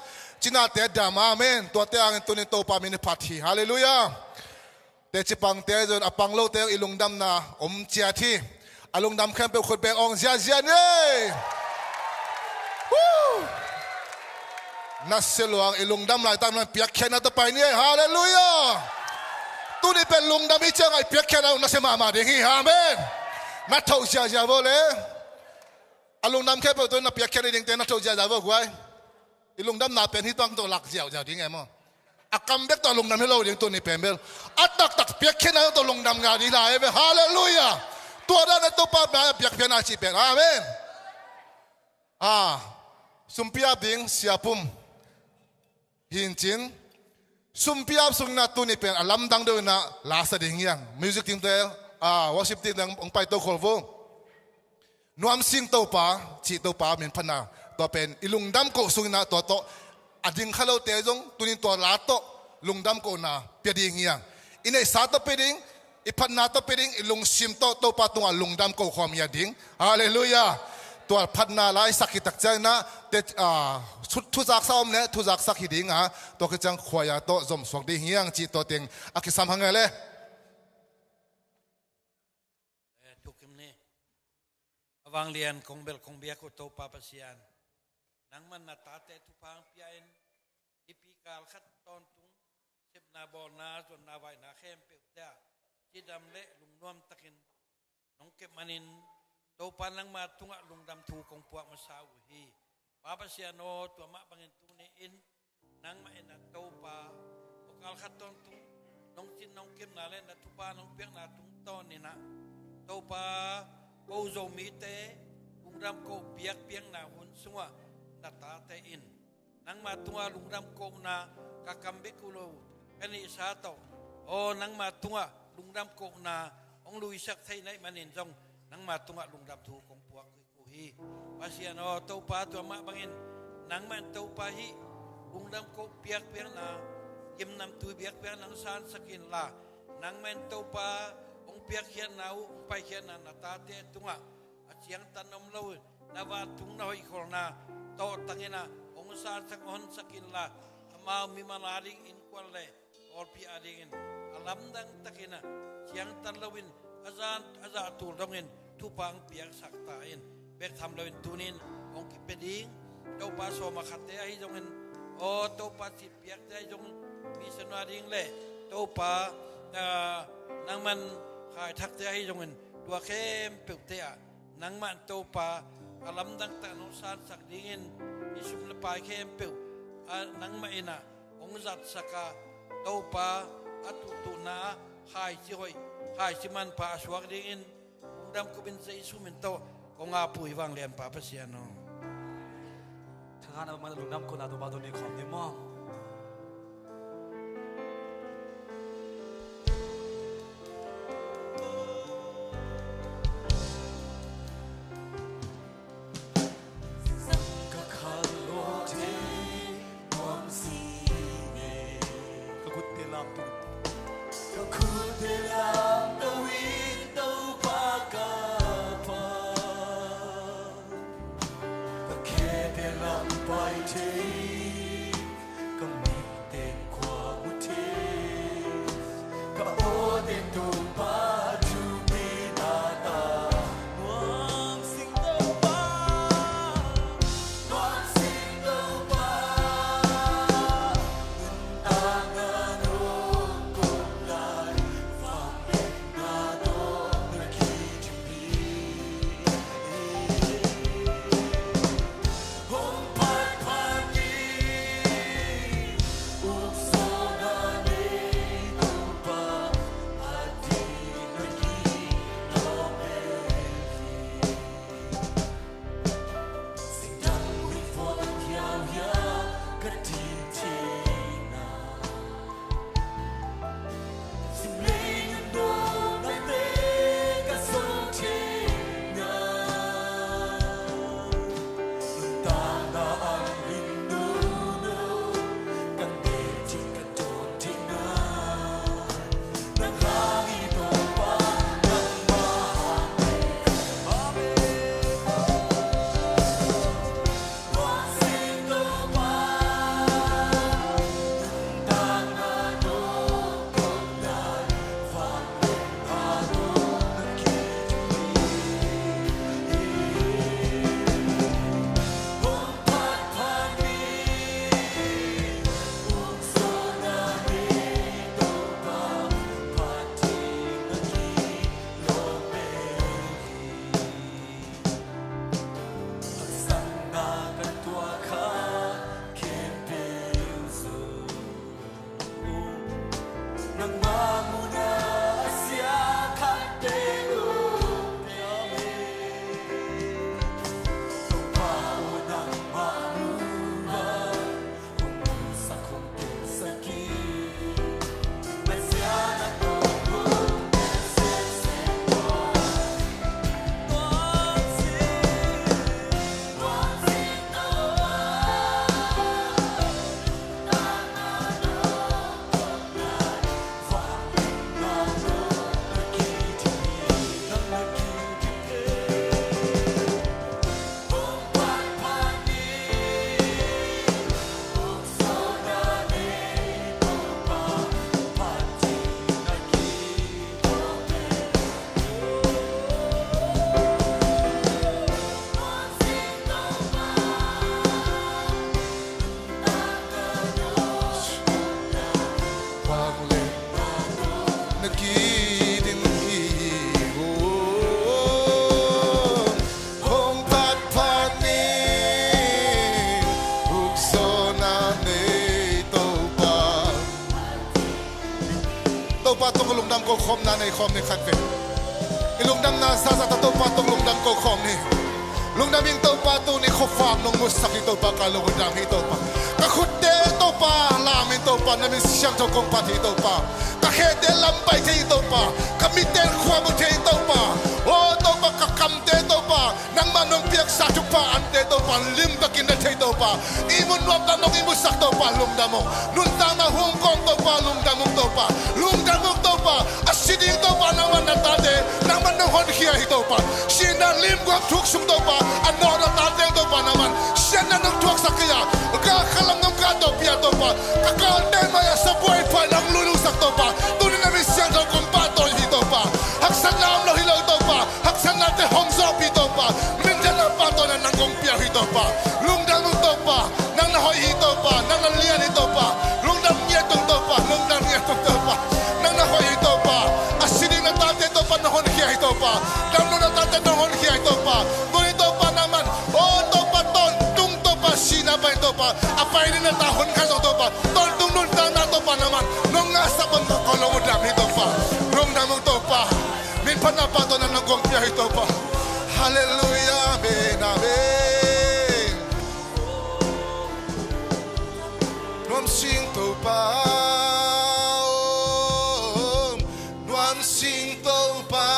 Cinate dam. Amen. Tuate hangin tunin Topa min i phat hi. Halleluiah. Teci pangte zong a pang lote i lungdamna om ciat hi. A lungdam khempeuh khut beng awng ziazia ni. Woo! Nasia luang i lungdam laitak na piakkhiatna tawh pai ni. Halleluiah. Tuni pen lungdam i ciangah i piakkhiatna nasia mahmah ding hi. Amen. Na thoh ziazia vo le. A lungdam khempeuh tawh na piakkhiat ni dingte na thoh ziazia vo guai. I lungdamna pen hih tawh lak ziauziau ding e maw. A kam bek tawh lungdam hi lo ding tuni pen bel. A taktak piakkhiatna tawh lungdam ngah ding lai e ve. Halleluiah. Tua dan a Topa na piakpiakna cih pen. Amen. A, sumpi ap ding Sia Pum hi in cin. Sumpi ap sung inah tuni pen a lamdang deuh inah la sa ding hi hang. Music team te, a, worship team te hong paito khol vo. Nuam sing Topa, cih Topa min phatna. Tua pen i lungdam koh sung inah tua tawh a ding kha lote zong tunin tua la tawh lungdam kohna pia ding hi hang. I neihsa tawh pia ding, i phatna tawh pia ding, i lungsim tawh Topa tungah lungdam koh khawm hi a ding. Halleluiah. Tua phatna la i sak khit tak ciang inah te, a, thu, thuzaksa om le thuzaksak hi ding a, tua khit ciang khuaia tawh zomsuak ding hi hang cih tua teng a kisam hang e le. Eh, thukim ni. A vanglian kong bel kong biak uh Topa Pasian, nangman na tate thupha hong pia in, nipi kal khat tawntung sepna bawlna, zuanna vaihna khempeuhte ah cidam le lungnuam takin nong kep manin, Topa nangma tungah lungdam thu kong puak masa uh hi. Pa Pasian aw, tua mah bangin tuni in nangmah in a Topa, tua kal khat tawntung nong sin nong kemna le na thupha nong piakna tungtawn in ah, Topa, ko Zomite lungdam koh biakpiakna hun sungah na tate in nangma tungah lungdam kohna ka kam bek uh lo ka neihsa tawh, aw nangma tungah lungdam kohna hong luisak thei na hih manin zong nangma tungah lungdam thu kong puak uh hi. Pasian aw, Topa, tua mah bangin nangmah in Topa hih lungdam koh biakpiakna, gimnamtui biakpiakna hong sansak inla, nangmah in Topa hong piakkhiatna uh, hong paikhiatna na tate tungah a ciangtan om lo, na vantung na hoihkholhna tawhtang in ah hong sansak honsak inla, amau mimal ading innkuan le pawlpi adingin a lamdang takin ah ciangtan loin a zan a zah tul dongin thupha hong piaksak ta in. Bek tham loin tuni in hong kipia ding Topa sawma khatte ahi zongin, aw Topa sitpiakte ahi zong, missionary ding le Topa, ah, nangman khai thakte ahi zongin, tua khempeuhte ah nangmah in Topa a lamdang takin hong sansak dingin, i sum le pai khempeuh ah nangmah in ah hong zatsak a, Topa, a tuhtuhna ah khaici hoih, khaici manpha a suak dingin lungdam kupin Jesu min tawh kong ap uh hi, vanglianpa Pasian aw. Thangahna man lungdam kohna Topa tawh nei khawm ni maw? Kokhawmna nei khawm ni khat vei. I lungdamna zaza tawh Topa tung lungdam kokhawm ni. Lungdam ing Topa, tuni khuafak nong musak hi Topa, ka lungdam hi Topa. Ka khutte Topa lam in Topa, na min siangtho kong phat hi Topa. Ka khete lam pai thei hi Topa. Ka mitte khua mu thei hi Topa. O Topa, ka kamte Topa, nangmah nong piaksa thupha ante Topa, lim takin na thei Topa. I mun nuamta nong i musak Topa, lungdam ung. Nuntakna hong kawm Topa, lungdam ung Topa. Lungdam ung Topa. A si ding Topa, nangman na tate nangman nong honkhia hi Topa. Sihna limguam thuk sung Topa, a nawh na tate Topa, nangman siatna nong thuaksak hi a, ka khalam nong ka tawh pia Topa. Ka kalte mai a sabuai phai nong lulungsak Topa. Tuni na min siangtho kong pahtawi hi Topa. Haksatna om lo hi lo Topa. Haksatnate hong zawhpih Topa. Minthang a pahtawina nang kong pia uh hi Topa. Lungdam ung Topa. Nang na hoih hi Topa. Nang na lian hi Topa. Lungdam ngiat ung Topa. Lungdam ngiat ung Topa. Nang na hoih hi Topa. A si ding na tate Topa nong honkhia hi Topa. Damlo na tate nong honkhia hi Topa. Tuni Topa nangman, o Topa, tawntung Topa, sihna pai Topa. A pai ding na ta honkhia zong Topa. Tawntung nuntakna Topa nangman nong ngahsak bang ka ko lo uh dam hi Topa. Lungdam ung Topa. Min phatna pahtawina nang kong pia hi Topa. Halleluia, amen, amen. Nuam sing Topa, nuam sing Topa,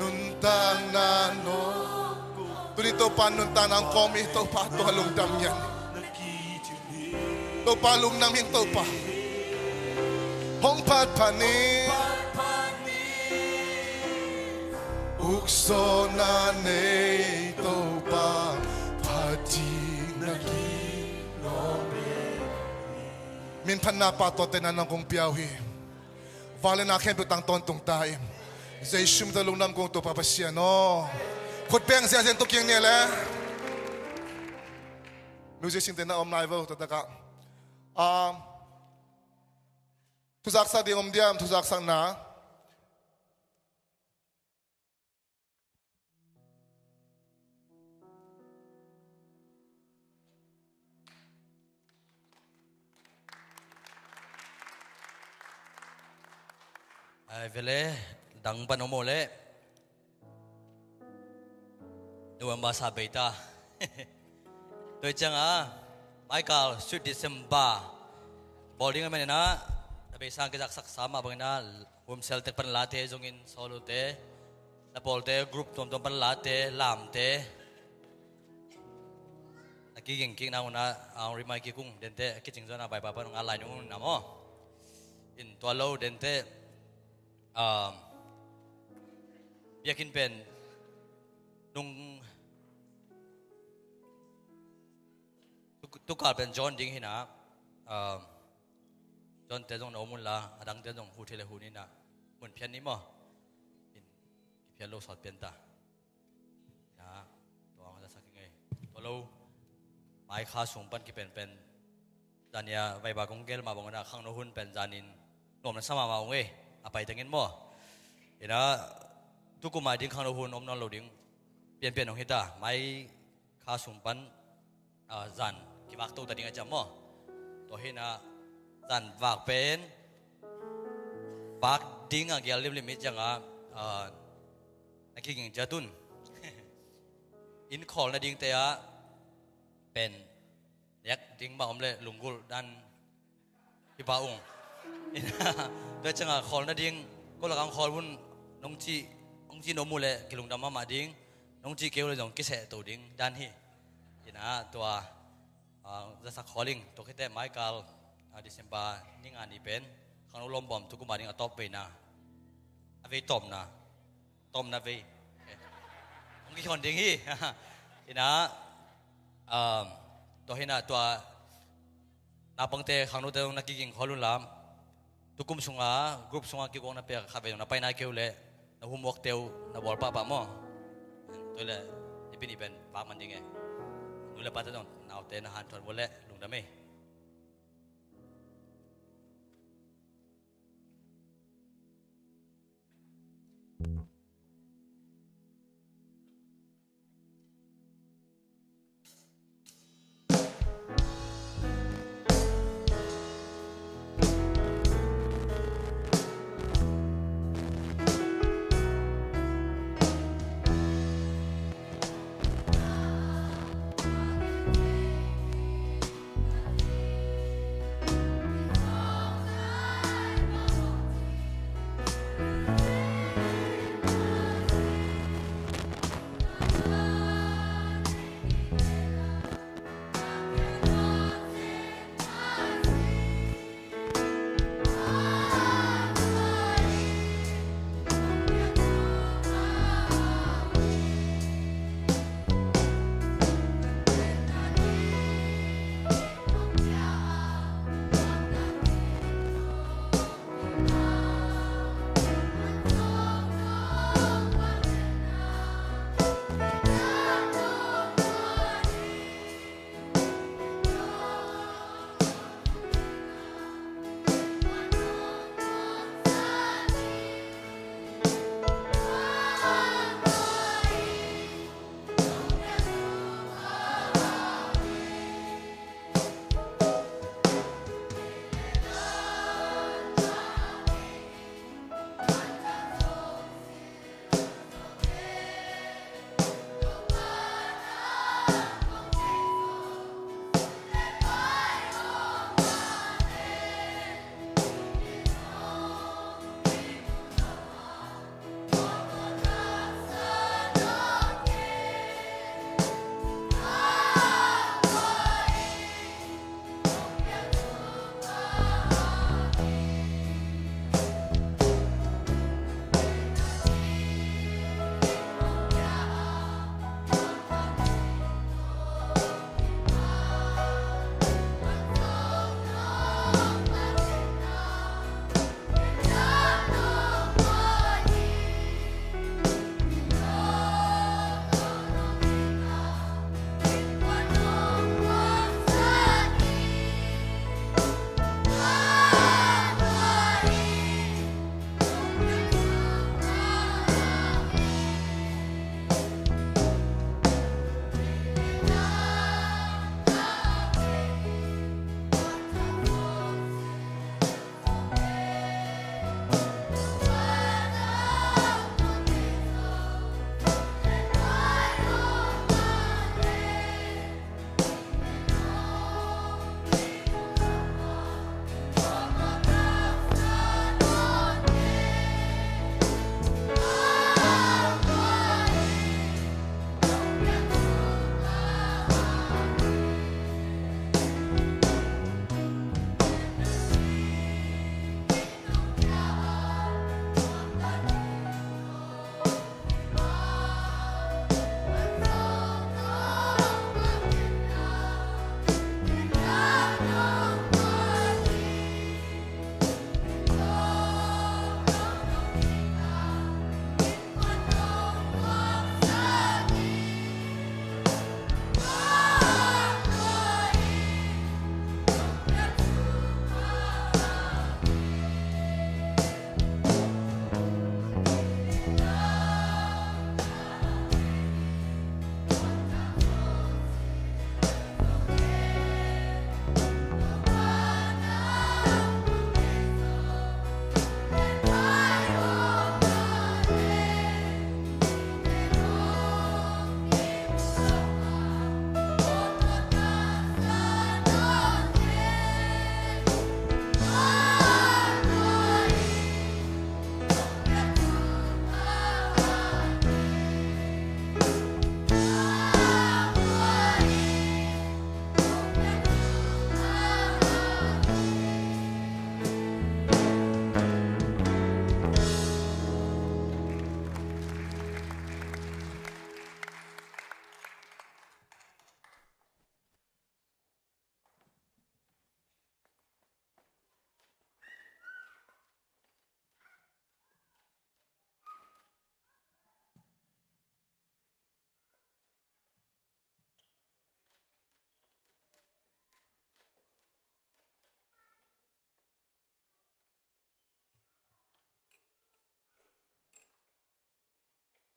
nuntakna nong. Tuni Topa nuntakna hong kawm hi Topa, tua lungdam ngiat. Topa lungdam ing Topa. Hong phat phat ni. Ukzawhna nei Topa, phat ding na ki. Min phatna pahtawina nang kong pia uh hi. Vangliatna khempeuh tang tawntung ta in. Jesu min tawh lungdam kong Topa Pasian aw. Khut beng ziahziah in tu kiang ni le. Musician te na om nai vo, taktak a. Ah, thuzaksak ding om diam, thuzaksakna. Ai, vele, dang pan om o le. November sa bei ta. Tua ciang a, Michael, Sweet December. Bawl ding a man in a, a bei sang kizaksak sa mah bangin a, Home cell te pan late zongin solo te, na pawlte group tuamtuam pan late, lamte. Na kiging kik na hun a, a hong rimai kik ung, dente a kicing zong a Vaipa pan hong a lai nung na maw. In tua lo dente, um, biakinn pen nung tu, tukal pen John ding hi na, um, John te zong na om un la, a dangte zong hu thei le hu ni na, mun phian ni maw. In kiphial lo sawt pian ta. Na, tua ang za sak ing ei. Tua lo, mai kha sung pan kipen pen. Zania Vaipa kong gel mah bang na khangno hun pen zanin nuam na sa mahmah ung ei. A pai tengin maw. Ina, tukum a ding khangno hun om nawn lo ding. Pianpian hong hi ta. Mai kha sung pan, ah, zan kivak to ta ding a ciam maw. Tua hi na zan vak pen vak ding a gial limlim hi ciang a, ah, na kiging ciat un. In khawl nading te ah pen nek ding mah om le lunggulh dan hi pah ung. Tua ciangin khawl nading, ko lakah khawl hun nong cih, nong cih na om uh leh kilungdam mahmah ding, nong cih kei uh leh zong kiseh to ding dan hi. Ina tua, ah, zasak khawl ing, tua khit teh Michael, ah, December ni nga ni pen, khangno lawmbawm tukum a ding a tawp veina, a vei tawpna, tawpna vei. Hong kikhawn ding hi. Ina, um, tua hi na tua, naupangte khangnote zong na kiging khawl un la. Tukum sunga, group sunga kikuak na pia khat vei zong na pai nai kei uh leh, na homework te uh na bawl pahpah maw. Tua leh, i pi ni pen vak man ding e. Nu le pate zong naute na hanthawn uh leh lungdam ei.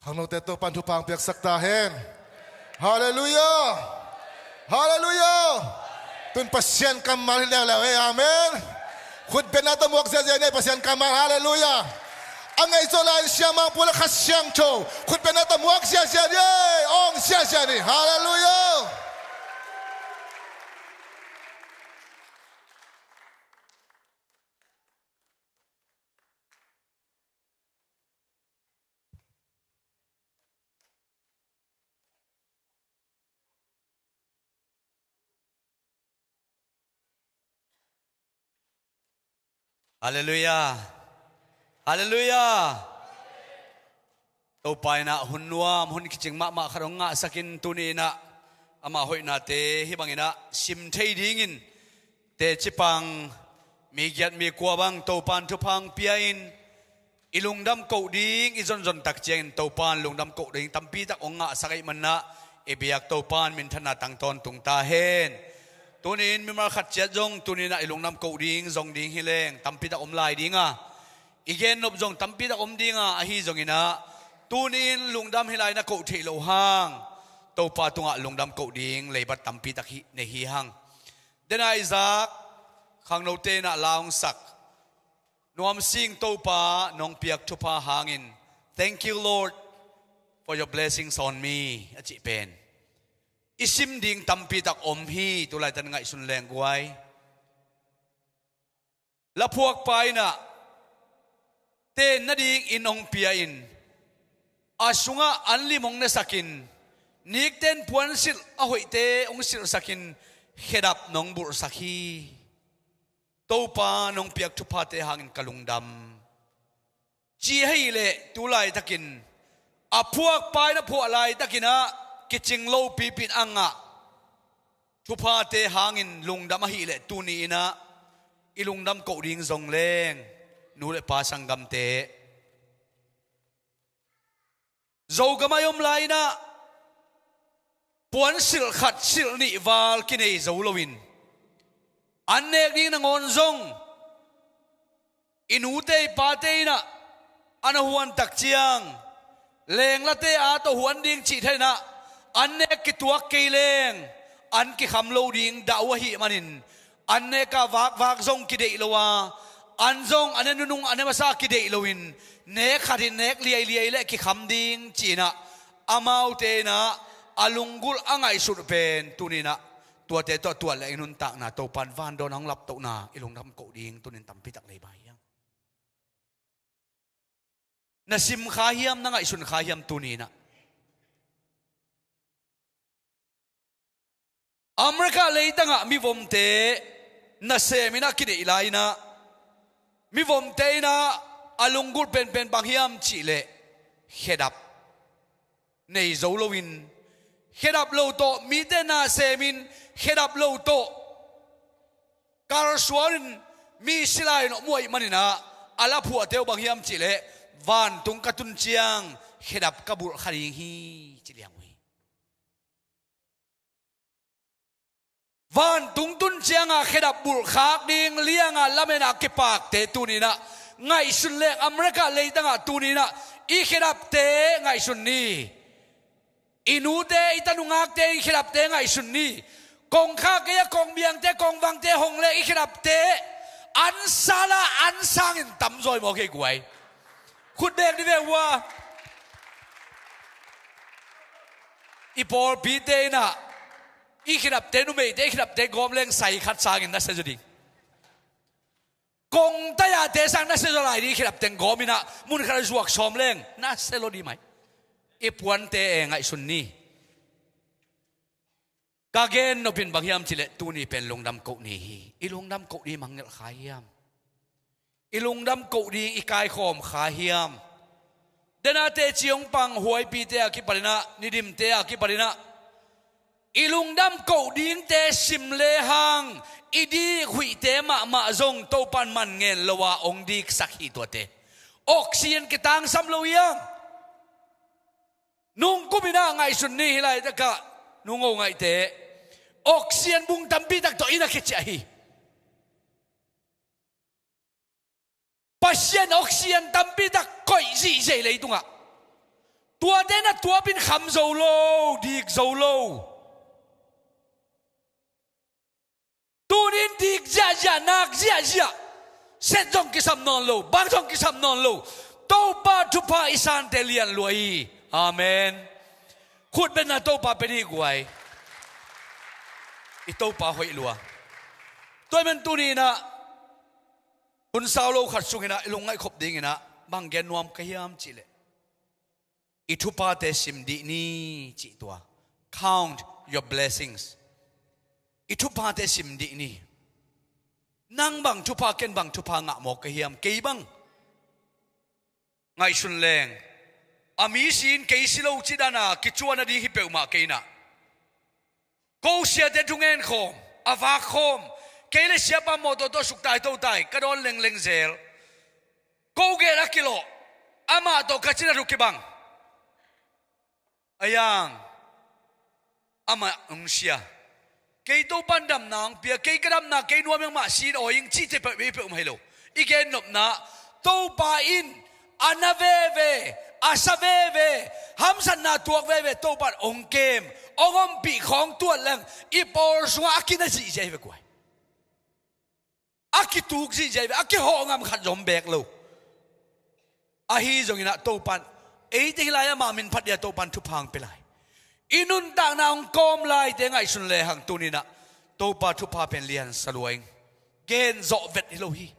Khangnote Topan thupha hong piaksak ta hen. Halleluiah. Halleluiah. Tun Pasian kammal hi leuleu ei. Amen. Khutbetna tawh muak ziazia ni ei, Pasian kammal. Halleluiah. A ngeih zawh lai-in siamang pua le Kha Siangtho khutbetna tawh muak ziazia ni ei. Awng ziazia ni. Halleluiah. Halleluiah. Halleluiah. Topa in ah hun nuam, hun kicing mahmah khat hong ngahsak in, tuni in ah ama hoihnate hih bangin ah sim thei dingin teci pang, mi giat mi kua bang Topan thupha hong pia in, i lungdam koh ding i zonzon tak ciangin Topan lungdam koh ding tampi tak hong ngahsak ahih manin ah i biak Topan minthanna tang tawntung ta hen. Tuni in mimal khat ciat zong tuni in ah i lungdam koh ding zong ding hi leng tampi tak om lai ding a, i gennop zong tampi tak om ding a, ahi zongin ah tuni in lungdam hi lai na koh theih loh hang Topa tungah lungdam koh ding leibat tampi tak hi, nei hi hang. Dena Isaac khangnote in ah la hong sak, nuam sing Topa nong piak thupha hangin, "Thank you, Lord, for your blessings on me," a cih pen i sim ding tampi tak om hi. Tulaitan ngaihsun leng guai. Laphuakpa in ah ten nading inn hong pia in, a sungah an lim hong nesak in, nikten puansilh a hoihte hong silhsak in, khedap nong bulhsak hi. Topa nong piak thuphate hangin ka lungdam, ci ahih leh tu laitakin a phuakpa in a phuah laitakin ah kicing lopipi in a ngah thuphate hangin lungdam ahih leh tuni in ah i lungdam koh ding zong leng, nu le pa sanggamte, Zogam ah i om lai-in ah puansilh khat silh nih val kinei zo loin, an nek ding nangawn zong i nute i pate in ah an a huan tak ciang, lenglate a tawh huan ding cih thanin ah an nek kituak kei leng an kikham lo ding dah uh ahih manin, an nek a vakvak zong kideih lo a, an zong a ne nunung a ne masa kideih loin, nek khat in nek liailiai leh kikham ding ci-in ah amaute in ah a lunggulh a ngaihsut pen tuni in ah tuate tawh tuat leh i nuntakna Topan vandawn a hong laptohna i lungdam koh ding tuni in tampi tak lei bai hiam? Na sim kha hiam, na ngaihsun kha hiam tuni in ah? America leitang ah mivomte nasem in ah kideih lai-in ah, mivomte in ah a lunggulh penpen bang hiam cih leh khedap nei zo loin, khedap lo tawh mite nasem in, khedap lo tawh kalsuan in, mi si lai-in om uh ahih manin ah a laphuahte uh bang hiam cih leh, vantung ka tun ciang khedap ka bulh kha ding hi, ci liang uh hi. Vantung tun ciang a khedap bulhkhak ding liang a lamen a kipakte tuni in ah ngaihsun leng, America leitang ah tuni in ah i khedapte ngaihsun ni. I nute, i tanungakte, i khedapte ngaihsun ni. Kongkhak gei-a kongbiangte, kongvangte hong leh i khedapte an sal a an sangin tamzaw hi maw, kei guai? Khut beng ni ve ua. I pawlpite in ah i khedapte, numeite i khedapte gawm leng sai khat sangin na sia zaw ding. Kong tayate sang na sia zaw lai ding, khedap teng gawm in ah mun khat a zuak sawm leng na sia lo ding mai. I puante e, ngaihsun ni. Ka gen nop in bang hiam cih leh tuni pen lungdam koh ni hi. I lungdam koh ding mangngilh kha hiam? I lungdam koh ding i kaikhawm kha hiam? Dena teci hong pang huaipite a kipanin ah, Nidimte a kipanin ah i lungdam koh dingte sim lehang i dik huihte mahmah zong Topan man ngen lo a hong diksak hi tuate. Oxygen kitangsam lo hiam? Nungkum in ah ngaihsun ni, hih laitak ah nung ho ngaihte, oxygen bung tampi tak tawh inn a kiciah hi. Pasian oxygen tampi tak koih zihziah hi leitungah. Tuate na tuapin kham zo lo, dik zo lo. Tunin dik ziahziah, nak ziahziah. Set zong kisam nawn lo, bang zong kisam nawn lo. Topa thupha i sante lian lua hi. Amen. Khutbetna Topa pe ni guai. I Topa hoih lua. Tua ahih man tuni inah hun sau lo khat sung inah i lungngaih khop ding inah bang gen nuam ka hiam cih leh, i thuphate sim dih ni, cih tua. Count your blessings. I thuphate sim dih ni. Nang bang thupha, ken bang thupha ngah mawk ka hiam, kei bang. Ngaihsun leng, a mi si-in kei si lo cih dana kicuan a ding hi peuhmah kei inah. Ko siate thu ngen khawm, a vak khawm, kei le siapa mawtaw tawh suktai totai ka dawn lengleng zel. Ko gel a kilawh, amah tawh ka cina thu kibang. A yang, amah hong sia. Kei Topan damna hong pia, kei ka damna kei nuam ing, amah si-in awi ing cihte peuh, peuhmah hi lo. I gennopna, Topa in a na veve, a sa veve, hamsatna tuak veve Topan hong kem, hong ompih khawng tuat leng i pawl sungah a kina zihziah hi ve guai. A kituk zihziah hi ve, a kihawh ngam khat zong om beek lo. Ahi zong inah Topan, eite hi lai amah min phat dia Topan thupha hong pia lai. I nuntakna hong kawm laite ngaihsun lehang tuni inah Topa thupha pen liansa lua ing. Gen zawh vet hi lo hi.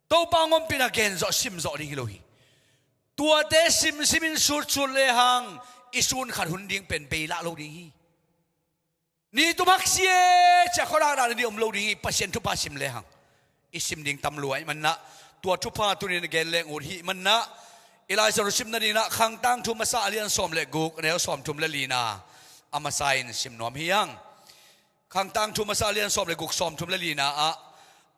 Topa hong ompihna gen zawh, sim zawh ding hi lo hi. Tuate simsim in sutsut lehang i sun khat hun ding pen bei lah lo ding hi. Ni tum hak sia cia khuadak dah na ding om lo ding hi, Pasian thupha sim lehang. I sim ding tam lua ahih manah, tua thupha tuni inah gen leng ut hi manah, i Lai Siangtho simna ding inah Khangtangthu masa a lian sawm le guk, a neu sawmthum le lina a masa in sim nuam hi hang. Khangtangthu masa a lian sawm le guk, sawmthum le lina ah,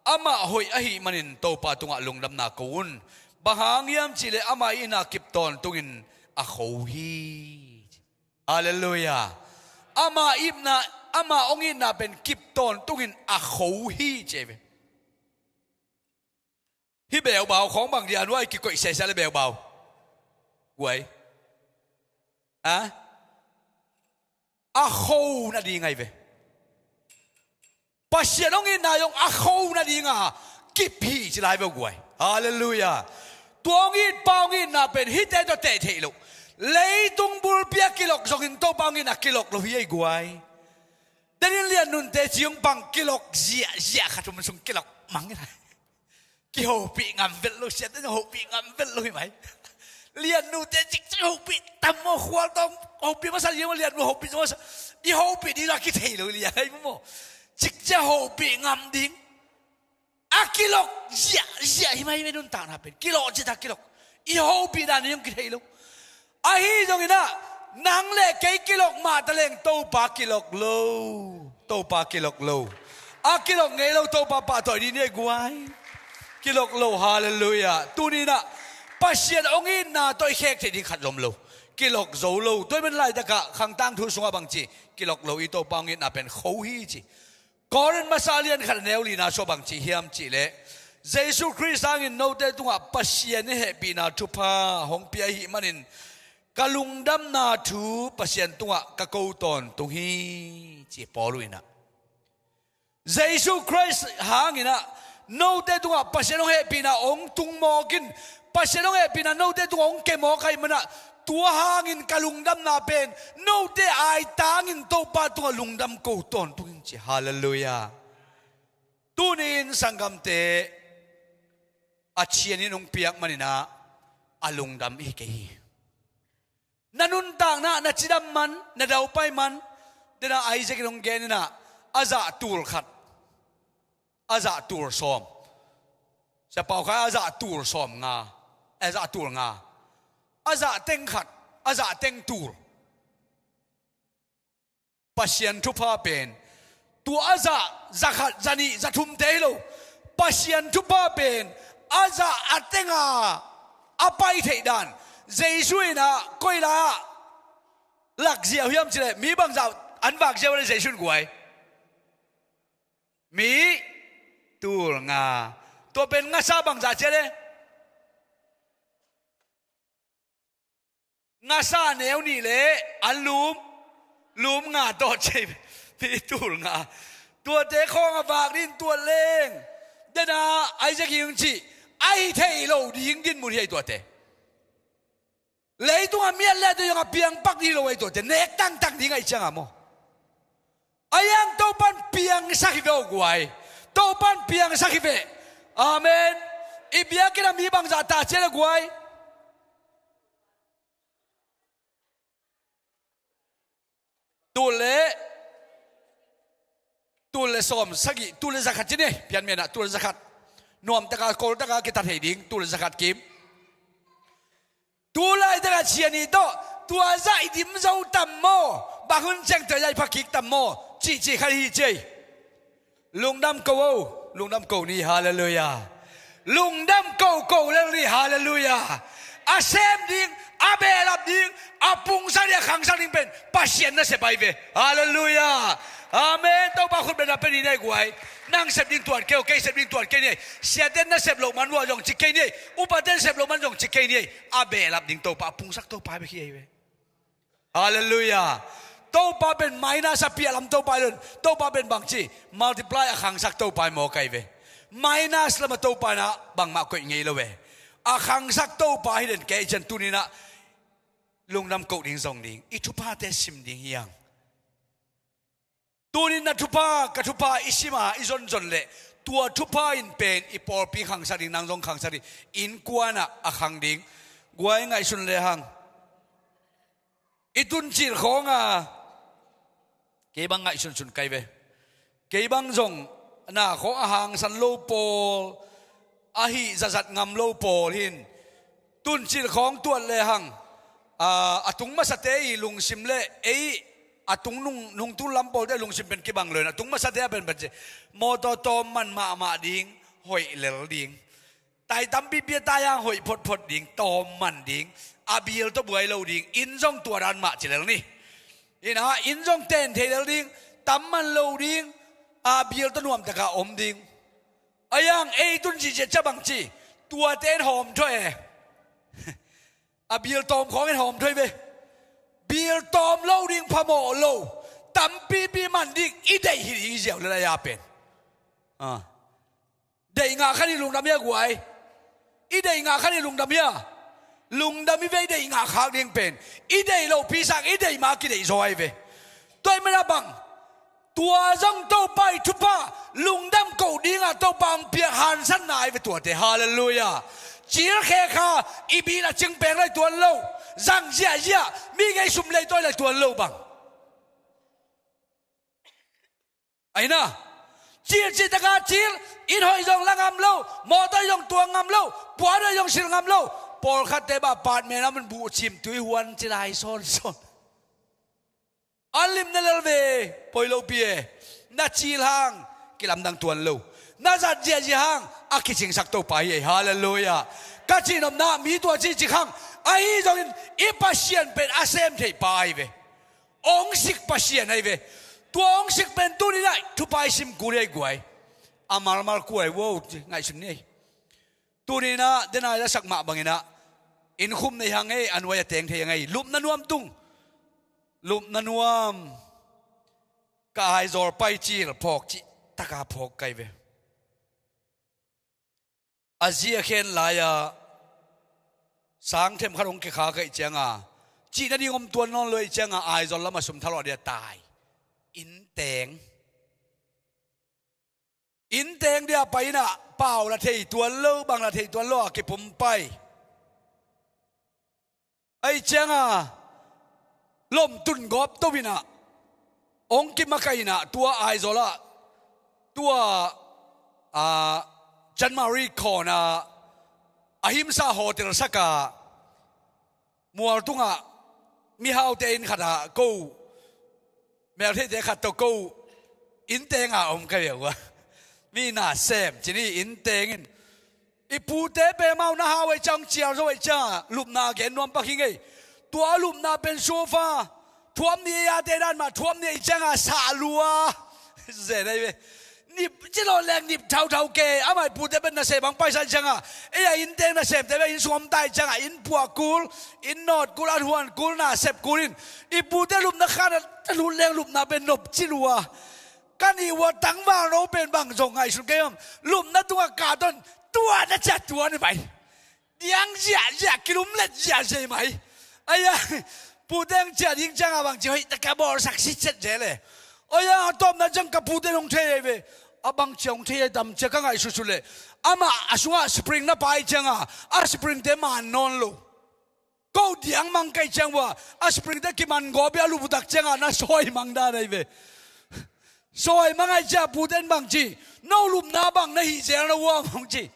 amah hoih ahih manin Topa tungah lungdamna ko un. Bang hang hiam cih leh amah itna kip tawntungin a kho hi. Halleluiah. Amah itna, amah hong itna pen kip tawntungin a kho hi ci hi ve. Hih beubau khawng bang dia nuai kikoih sesa le beubau. Guai. Ha? A kho nading ahi ve. Pasian hong itna zong a kho nadinga kip hi ci lai ve guai. Halleluiah. Tua hong it pa hong itna pen hihte tawh teh theih loh. Leitung bulpi a kilok zongin Topa hong itna kilok lo hi ei guai. Daniel Lian Nunte ci hong pang kilok ziahziah khat hum sung kilok mang hi lai. Kihopih ngam vet lo, siate hopih ngam vet lo hi mai. Lian Nute cikcik hopih tam maw, khual tawng hopih masa lian maw, Lian Nu hopih masa. I hopih ding la kithei lo Lian ahi maw. Cikcik hopih ngam ding. A kilok ziahziah hi mai ve nuntakna pen. Kilok ziahziah kilok. I hopih dan hi hong kithei lo. Ahi zongin ah, nang le kei kilok mah ta leng Topa kilok lo. Topa kilok lo. A kilok ngei lo Topa pahtawi dih ni ei guai. Kilok lo, halleluiah. Tuni-in ah, Pasian hong itna tawh i khek theih ding khat zong om lo. Kilok zo lo. Tua ahih man laitakah Khangtangthu sungah bang ci, kilok lo i Topa hong itna pen kho hi ci. Korin masa lian khat a neu lina sungah bang ci hiam cih leh, Jesu Khrist hangin note tungah Pasian i hehpihna thupha hong pia ahih manin, ka lungdamna thu Pasian tungah ka ko tawntung hi, ci Paul in ah. Jesu Khrist hangin ah note tungah Pasian hong hehpihna hong tung mawk in, Pasian hong hehpihna note tungah hong ke mawk ahih man ah, tua hangin ka lungdamna pen note aitangin Topa tungah lungdam ko tawntung in ci. Halleluiah. Tuni-in sanggamte, a Pasian in hong piak manin ah a lungdam i hi kei hi. Na nuntakna, na cidam man, na daupai man, dena Isaac in hong gen in ah, a zah tul khat, a zah tul sawm. Sia Pau Khai a zah tul sawm nga, a zah tul nga. A zah teng khat, a zah teng tul. Pasian thupha pen tua a zah, za khat, za nih, za thumte hi lo. Pasian thupha pen a zah a tenga a pai theih dan. Jesu in ah koi lai-ah lakziau hiam cih leh, mi bangzah an vakziau le Jesu in guai? Mi tul nga. Tua pen ngasa bangzah ci a le? Ngasa neu nih le an lum, lum nga tawh cei, pi tul nga. Tuate khawng a vak ding tuat leng. Dena Isaac hi hong cih, a hi thei lo ding din mun hi ei tuate. Leitung a miat le a dei hong a piang pak ding lo ei tuate. Nek tangtang ding a i cianga maw. A iang Topan piangsak hi ve aw guai. Topan piangsak hi ve. Amen. I biakinn a mi bangzah ta cian a guai. Tul le, tul le sawm sagih, tul le zakhat ci ni, pian mianah tul le zakhat. Nuamtaka, koltaka kita thei ding, tul le zakhat kim. Tulai taka ciani tawh, tua zah i dim zo tam maw? Bang hun ciang tua zah i phakik tam maw? Cihcih khat hi ciai. Lungdam ko o, lungdam ko ni, halleluiah. Lungdam ko ko lel ni, halleluiah. A sem ding, a behlap ding, a pungsak ding, a khangsak ding pen Pasian nasep ahi ve. Halleluiah. Amen. Topa khut bena pen i nei guai. Nang sep ding tuat kei o, kei sep ding tuat kei ni. Siaten nasep loh man uh a zong ci kei ni. Upaten sep loh man zong ci kei ni. A behlap ding Topa, a pungsak Topa bek hi ahi ve. Halleluiah. Topa pen minus a piahlam Topa hi lo in, Topa pen bangci, multiply a khangsak Topa hi mawk ahi ve. Minus lamah Topa inah bangmah koih ngei lo ve. A khangsak Topa hi den kei cian tuninah lungdam koh ding zong ding, i thuphate sim ding hiang. Tunin na thupha, ka thupha i sima i zonzon leh tua thupha in pen i pawlpi khangsak ding, nang zong khangsak ding, innkuanah a khang ding. Guai ngaihsun lehang. I tuncil khawnga kei bang ngaihsunsun kai ve. Kei bang zong na khawng a hangsan lo pawl, ahi zazat ngam lo pawl hin tuncil khawng tuat lehang, a, a tung masate i lungsim le ei a tung nung, nungtun lam pawlte lungsim pen kibang lo in a tung masate a pen pen ci, mawtaw tawm man mahmah ding, hoih lel ding. Tai tampipi a tai hang hoih photphot ding, tawm man ding, a bil tawh buai lo ding, inn zong tua dan mah ci lel ni. Ina inn zong ten thei lel ding, tam man lo ding, a bil tawh nuamtaka om ding. A iang ei tun cihciat ca bangci, tuate in hawm thuah e. A bil tawm khawng in hawm thuah hi ve. Bil tawm lo ding phamawh lo, tampipi man ding, i deih hi ding hi ziau le lai a pen. Ah. Deih ngah khan i lungdam hia guai? I deih ngah khan i lungdam hia? Lungdam hi ve, i deih ngah khak ding pen. I deih loh pisak, i deih ma kideih zaw ahi ve. Tua ahih mana bang, tua zong Topa i thupha, lungdam koh dingah Topa hong piak hansanna ahi ve tuate. Halleluiah. Cilkhekha, i bil a cingpeng lai tuan lo. Zang ziahziah, mi ngei sum lei tawi lai tuan lo bang. Aina, cil cil taka cil, inn hoih zong la ngam lo, mawtaw zong tuang ngam lo, puan hoih zong silh ngam lo, pawlkhatte bah apartment a mun buh cim tui huan ci lai sawnsawn. An lim na lel ve, poi lopi e, na cil hang, kilamdang tuan lo, na zat ziahziah hang, a kicingsak Topa hi ei, halleluiah. Ka cihnopna, mi tua cihcik hang, ahi zongin, i Pasian pen a sem theih pa ahi ve. Ong sik Pasian ahi ve. Tua ong sik pen tuninah thupha i sim kul hi ahi guai. A malmal kul ahi, wow, ngaihsun ni ahi. Tuninah, denai la sak mah banginah, innkhum nei hang ei, a nuai a teng thei hang ei. Lupna nuam tung. Lupna nuam. Ka Aizawl pai cil phawk cih taka phawk kai ve. A zi a khen lai-a sang themkhat hong kikhak ahih cianga, cih nading om tuan nawn lo ahih cianga, Aizawl lam a sum thalawh dia tai. Innteng. Innteng dia pai inah pau la thei tuan lo, bang la thei tuan lo a kipum pai. Ahih cianga lomtun gawp to inah, hong kimakaih inah, tua Aizawl ah, tua, a, Chanmari khawnah, a himsa hotel sakah, mual tungah, mihaute inn khatah ko, meltheite khat tawh ko, innteng a om ka hi uh a. Mi na sem, ci ni innteng in. I pute pen amau na hau ahih ciang, cial zo ahih cianga, lupna gen nuam pak hi ngei. Tua lupna pen sofa, thuam ni ei a te dan mah, thuam ni ei cianga sah lua. Zen ahi ve. Nip ci lo leng nip thauthau ke, amah i pute pen nasem hong paisa cianga, ei a inn teng nasemte pen inn sung om tai cianga, inn puah kul, inn nawt kul, an huan kul, nasep kul in, i pute lupna khan a lut leng lupna pen nop ci lua. Ka nih ua tangval no pen bang zong ngaihsun kei om, lupna tungah kahton tua na ciah tua ni mai. Diang ziahziah, kilumlet ziahziah mai. Aya, pute hong ciah ding cianga bang ci hoih taka bawlsak sitset zel e. Aya, a tawpna ciang ka pute hong thei ei ve. A bang ci hong thei ei tam cia ka ngaihsutsut le. Amah a sungah spring na pai cianga, a springte man nawn lo. Ko diang mang kai ciang ua, a springte kiman gawp i a lup utak cianga na sawi mang dan ei ve. Sawi mang ai cia puten bang ci, no lupna bang na hih zel na ua bang ci.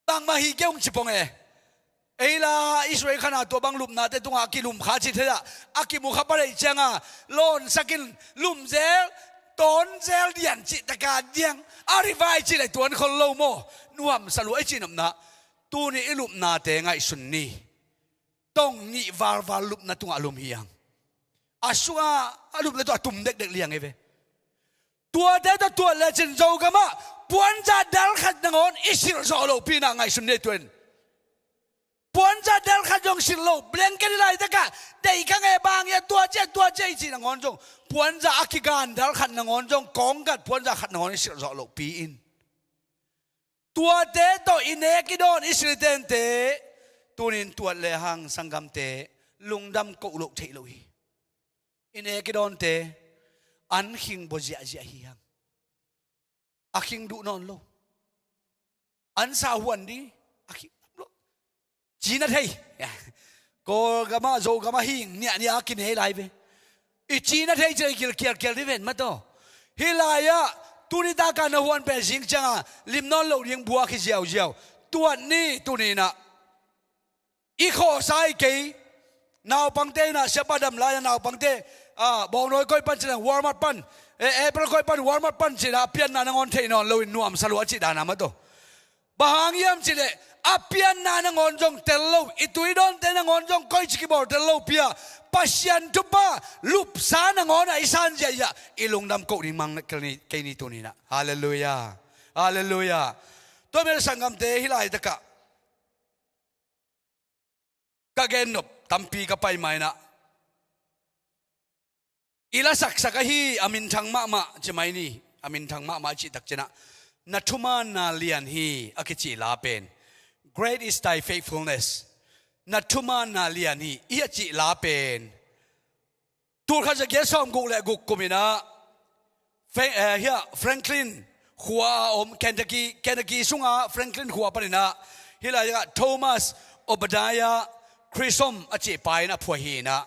Bangmah hi kei hong ci pong e. Ei la Israel khana tua bang lupnate tungah a kilum kha ci thei ah, a kimu kha pah leih cianga lawnsakin lumzel, tawnzel dian cih taka diang a rivai cih le tuan khol lo maw? Nuamsa lua i cih nopna. Tuni i lupnate ngaihsun ni. Tong nih valval lupna tungah a lum hi ang. A sungah a lupna tungah a tum dekdek liang ei ve. Tuate tawh tuat lecin Zogamah puanza dal khat nangawn i silh zawh lohpi na ngaihsun ni tuin. Puanza dal khat zong silh lo, blanket i laitakah deih kha nge bang ia tua cia tua cia i cih nangawn zong, puanza a kigan dal khat nangawn zong, kawnggat puanza khat nangawn i silh zawh lohpi in. Tuate tawh i nek i dawn i silh i tente, tunin tuat lehang sanggamte, lungdam koh loh theih loh hi. I nek i dawnte an khing bua ziahziah hi hang. A khing duh nawn lo. An sahuan ding a khing duh lo. Cina thei. Kawlgamah Zogamah hing niahniah a kinei lai ve. I cina thei cih i kilkialkial ding ven mataw. Hih lai-ah tuni taka na huan pen zing cianga lim nawn loh ding bua khi ziauziau. Tuat ni tuninah. I khawhsa i kei. Naupangte inah siapa dam lai-ah naupangte, ah, bawngnawi koih pan cih leng Walmart pan, eh, Apple koih pan Walmart pan cih dah a pianna nangawn theih nawn loin nuamsa lua cih dana mataw. Bang hang hiam cih leh a pianna nangawn zong tel lo, i tuidawnte nangawn zong koici kibawl tel lo pi-a Pasian thupha lupsa nangawn ah i san ziahziah i lungdam koh ding mang kei ni tuninah. Halleluiah. Halleluiah. Tua mel sanggamte hih laitakah ka gennop tampi ka pai mainah i lasaksak ahi a minthang mahmah ci mai ni. A minthang mahmah cihtak cinah na thumaanna lian hi a kicih la pen Great is thy faithfulness. Na thumaanna lian hi i a cih la pen tulkhat zagiat sawmguk le guk kuminah Fe-, eh, hiah Franklin khua a om Kentucky, Kentucky sunga Franklin khua paninah hih lai-ah Thomas Obadiah Chisholm a cih pa in a phuah hi inah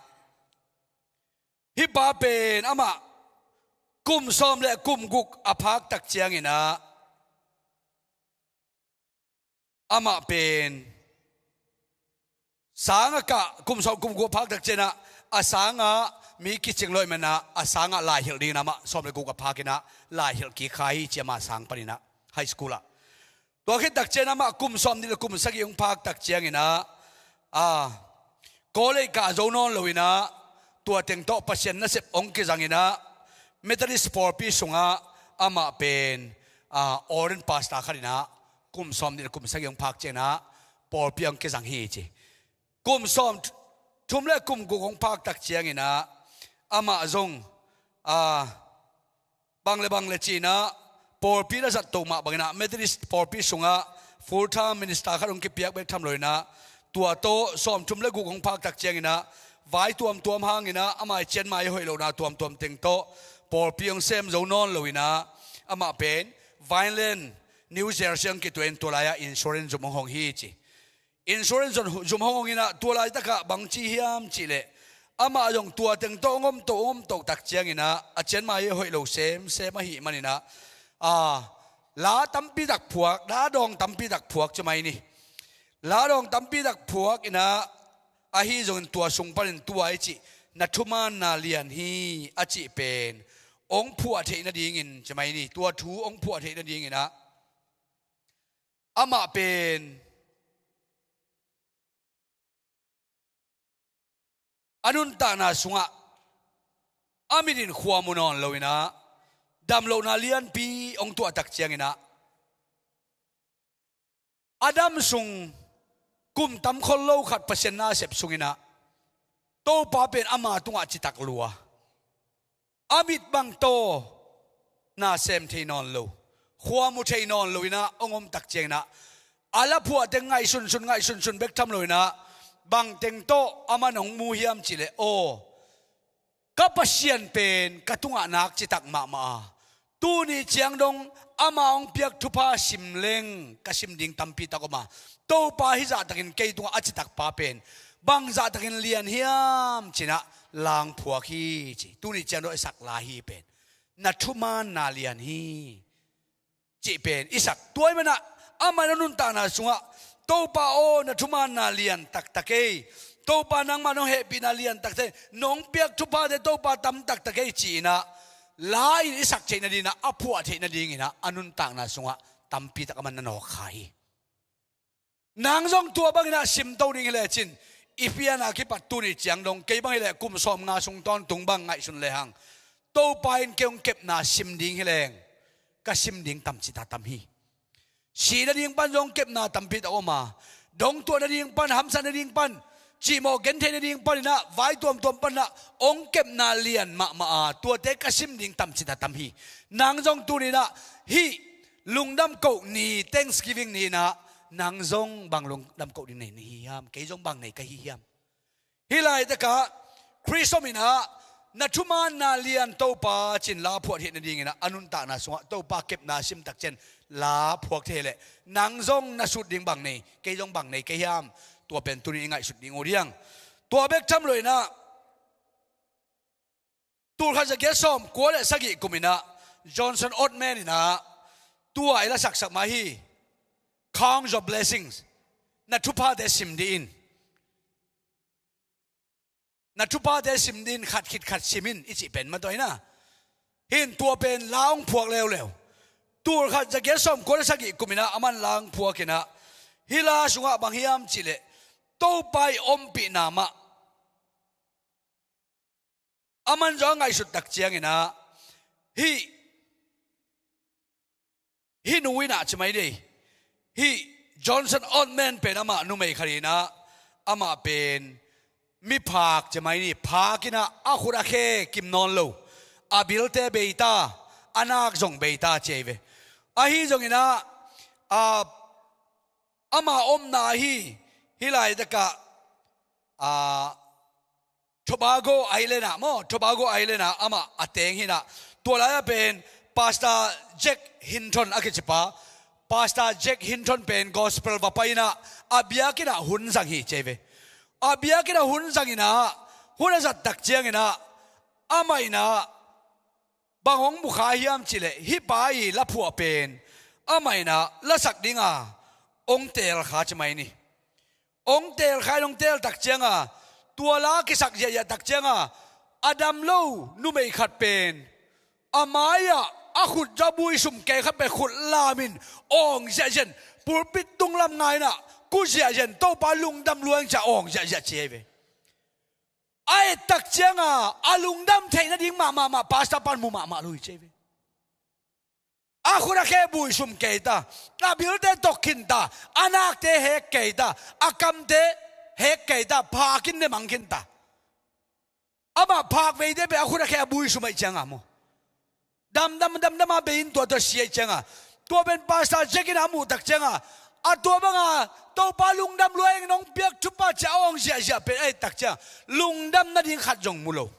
hih pa pen amah kum sawm le kum guk a phaktak cianginah amah pen sang a kah kum sawm kum guk a phaktak cianah a sangah mi kicing loih manah a sangah laihilh dingin amah sawm le guk a phakinah laihilh kik kha hi ci amah sang paninah high school ah. Tua khittak cian amah kum sawm nih le kum sagih hong phaktak cianginah a college kah zo nawn loinah tua teng tawh Pasian nasep hong kizanginah Methodist pawlpi sungah amah pen a ordained pastor khatinah kum sawm nih le kum sagih hong phak cianginah pawlpi hong kizang hi ci. Kum sawm thum le kum guk hong phaktak cianginah amah zong a bang le bang le cinah pawlpi na zat to mah banginah Methodist pawlpi sungah full time minister khat hong kipiak bek tham loinah tua tawh sawm thum le guk hong phaktak cianginah vai tuamtuam hanginah amah i cianmai i hoih lohna tuamtuam teng tawh pawlpi hong sem zo nawn loinah amah pen Vineland, New Jersey hong kituahin tua lai-ah insurance zum hong hong hi ci. Insurance zum hong hong inah tua laitakah bangci hiam cihleh amah zong tua teng tawh hong om toh hong om toh tak cianginah a cianmai hoih lo semsem ahih maninah a la tampi tak phuak, la dawng tampi tak phuak ci mai ni. La dawng tampi tak phuak inah ahi zongin tua sung panin tua i cih na thumaanna lian hi a cih pen hong phuah theih nadingin ci mai ni. Tua thu hong phuah theih nadinginah amah pen a nuntakna sungah a mitin khua mu nawn loinah damlohna lianpi hong tuahtak cianginah, a dam sung kum tam khol lo khat Pasian nasep sunginah Topa pen ama tungah citak lua. A mit bang tawh na sem thei nawn lo, khua mu thei nawn lo inah hong omtak cianginah a laphuah teng ngaihsunsun ngaihsunsun bek tham lo inah bang teng tawh a man hong mu hiam cihleh, aw, ka Pasian pen ka tungah nak citak mahmah a, tuni ciang dong ama hong piak thupha sim leng ka sim ding tampi tak om a, Topa hih zahtakin kei tungah a citak pa pen bang zahtakin lian hiam cinah la hong phuak hi ci. Tuni ciang dong i sak la hi pen na thumaanna lian hi cih pen i sak. Tua ahih manah amah in a nuntakna sungah, Topa aw, na thumaanna lian taktak ei, Topa nangmah nong hehpihna lian taktak ei, nong piak thuphate Topa tam taktak ei ci-inah la in i sak theih nadinginah, a phuah theih nadinginah a nuntakna sungah tampi tak amah in na nawk kha hi. Nang zong tua banginah simto ding hi lecin, i piana kipat tuni ciang dong kei bang hileh kum sawmnga sung tawntung bang ngaihsun lehang, Topa in kei hong kepna sim ding hileng ka sim ding tamcita tam hi. Sih nading pan zong kepna tampi tak om a, dongtuah nading pan, hamsat nading pan, cihmawh gentheih nading paninah, vai tuamtuam paninah hong kepna lian mahmah a, tuate ka sim ding tamcita tam hi. Nang zong tuninah hih lungdam koh ni, Thanksgiving ni inah nang zong bang lungdam koh ding nei na hi hiam? Kei zong bang nei ka hi hiam? Hih laitakah Khrist om inah na thumaanna lian Topa cin la phuak theih nadinginah a nuntakna sungah Topa kepna simtak ciang la phuak thei leh nang zong na sut ding bang nei, kei zong bang nei ka hiam? Tua pen tuni i ngaihsut ding uh diang. Tua bek tham lo inah, tulkhat zagiat sawm kua le sagih kum inah Johnson Oatman inah tua i lasaksak mah hi. Count your blessings. Na thuphate sim dih in. Na thuphate sim dih in, khat khit khat sim in i cih pen mah tawh inah, hin tua pen la hong phuak leuleu. Tulkhat zagiat sawm kua le sagih kum inah aman la hong phuak inah, hih la sungah bang hiam cihleh, Topa i ompihna mah aman zong a ngaihsut tak cianginah, hih, hih nu inah ci mai dei. Hih Johnson Oatman pen amah numei khat inah, amah pen miphak ci mai ni, phak inah a khut a khe kim nawn lo, a bilte bei ta, a nak zong bei ta ci ei ve. Ahi zonginah, a, ama omna ahi, hih laitakah, a, Tobago Island ah maw, Tobago Island ah amah a teng hinah, tua lai-ah pen Pastor Jack Hinton a kicipa, Pastor Jack Hinton pen gospel va pai inah, a biakinn ah hun zang hi ci ei ve. A biakinn ah hun zang inah, hun a zat tak cianginah, amah inah bang hong mukha hiam cihleh, hih pa i laphuah pen amah inah lasak dinga hong teel kha ci mai ni. Hong teel kha in, hong teel tak cianga, tua la kisak ziahziah tak cianga, a dam lo numei khat pen a mai-ah a khut za bui sum kei khat pen khut lamin awng ziahziah in, pulpit tunglam nga inah ku ziahziah in, Topa lungdam lua ing ci-a awng ziahziah ci ei ve. A et tak cianga a lungdam theih nading mahmahmah pastor pan mu mahmah lo hi ci ei ve. A khut a khe bui sum kei ta, a bilte tok khin ta, a nakte hek kei ta, a kamte hek kei ta, phak in ne mang khin ta. Amah phak veite pen a khut a khe a bui sum aih cianga maw, damdam damdam a bei in tua tua si aih cianga, tua pen Pastor Jack in a muh tak cianga, a tua banga Topa lungdam lua ing, nong piak thupha ci-a awng ziahziah pen a et tak cianga lungdam nading khat zong mu lo.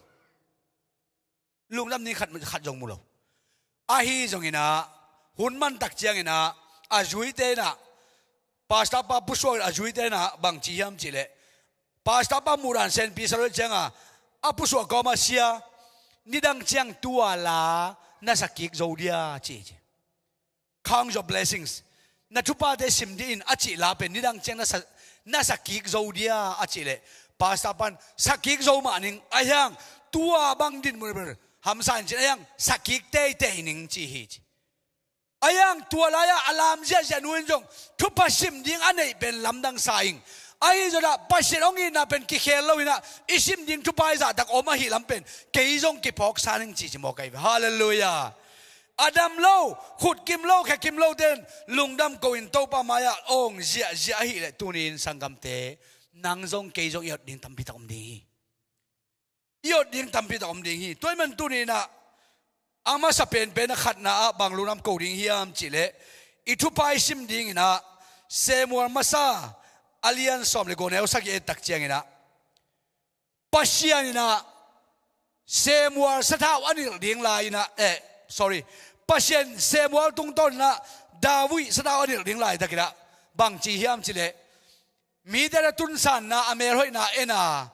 Lungdam ni khat, khat zong mu lo. Ahi zonginah, hun man tak cianginah, a zuite inah, pastor pa pusuak a zuite inah bang ci hiam cihleh, pastor pa muhdan senpi sa lo cianga, a pusuak kawma, "Sia, nidang ciang tua la na sakik zo dia," ci ci. "Count your blessings. Na thuphate sim dih in," a cih la pen nidang ciang na sa, na sakik zo dia a cihleh, pastor pan sakik zo mah ning, ahi hang tua bang din mu ber hamsa in cin, ahi hang sakik teitei ning ci hi ci. Ahi hang tua lai-ah a lam ziahziah nu in zong thupha sim ding a neih pen lamdang sa ing. Ahi zonah Pasian hong itna pen kikhel lo inah, i sim ding thupha i zahtak om ahih lam pen kei zong kiphawksa ning ci ci mawk ahi ve. Halleluiah. A dam lo, khut kim lo, khe kim lo ten lungdam ko in Topa mai-ah awng ziahziah ahih leh tuni-in sanggamte, nang zong kei zong i ot ding tampi tak om ding hi. I ot ding tampi tak om ding hi. Tua ahih man tuni-in ah a masa penpen a khatna ah bang lungdam ko ding hiam cih leh, i thupha i sim dingin ah Samuel masa a lian sawm le guk, neu sagih et tak ciangin ah, Pasian in ah Samuel sathau a nilh ding lai-in ah, eh, sorry, Pasian Samuel tungtawn in ah David sathau a nilh ding laitakin ah bang ci hiam cih leh, mite na tunsanna a melhoihna en a,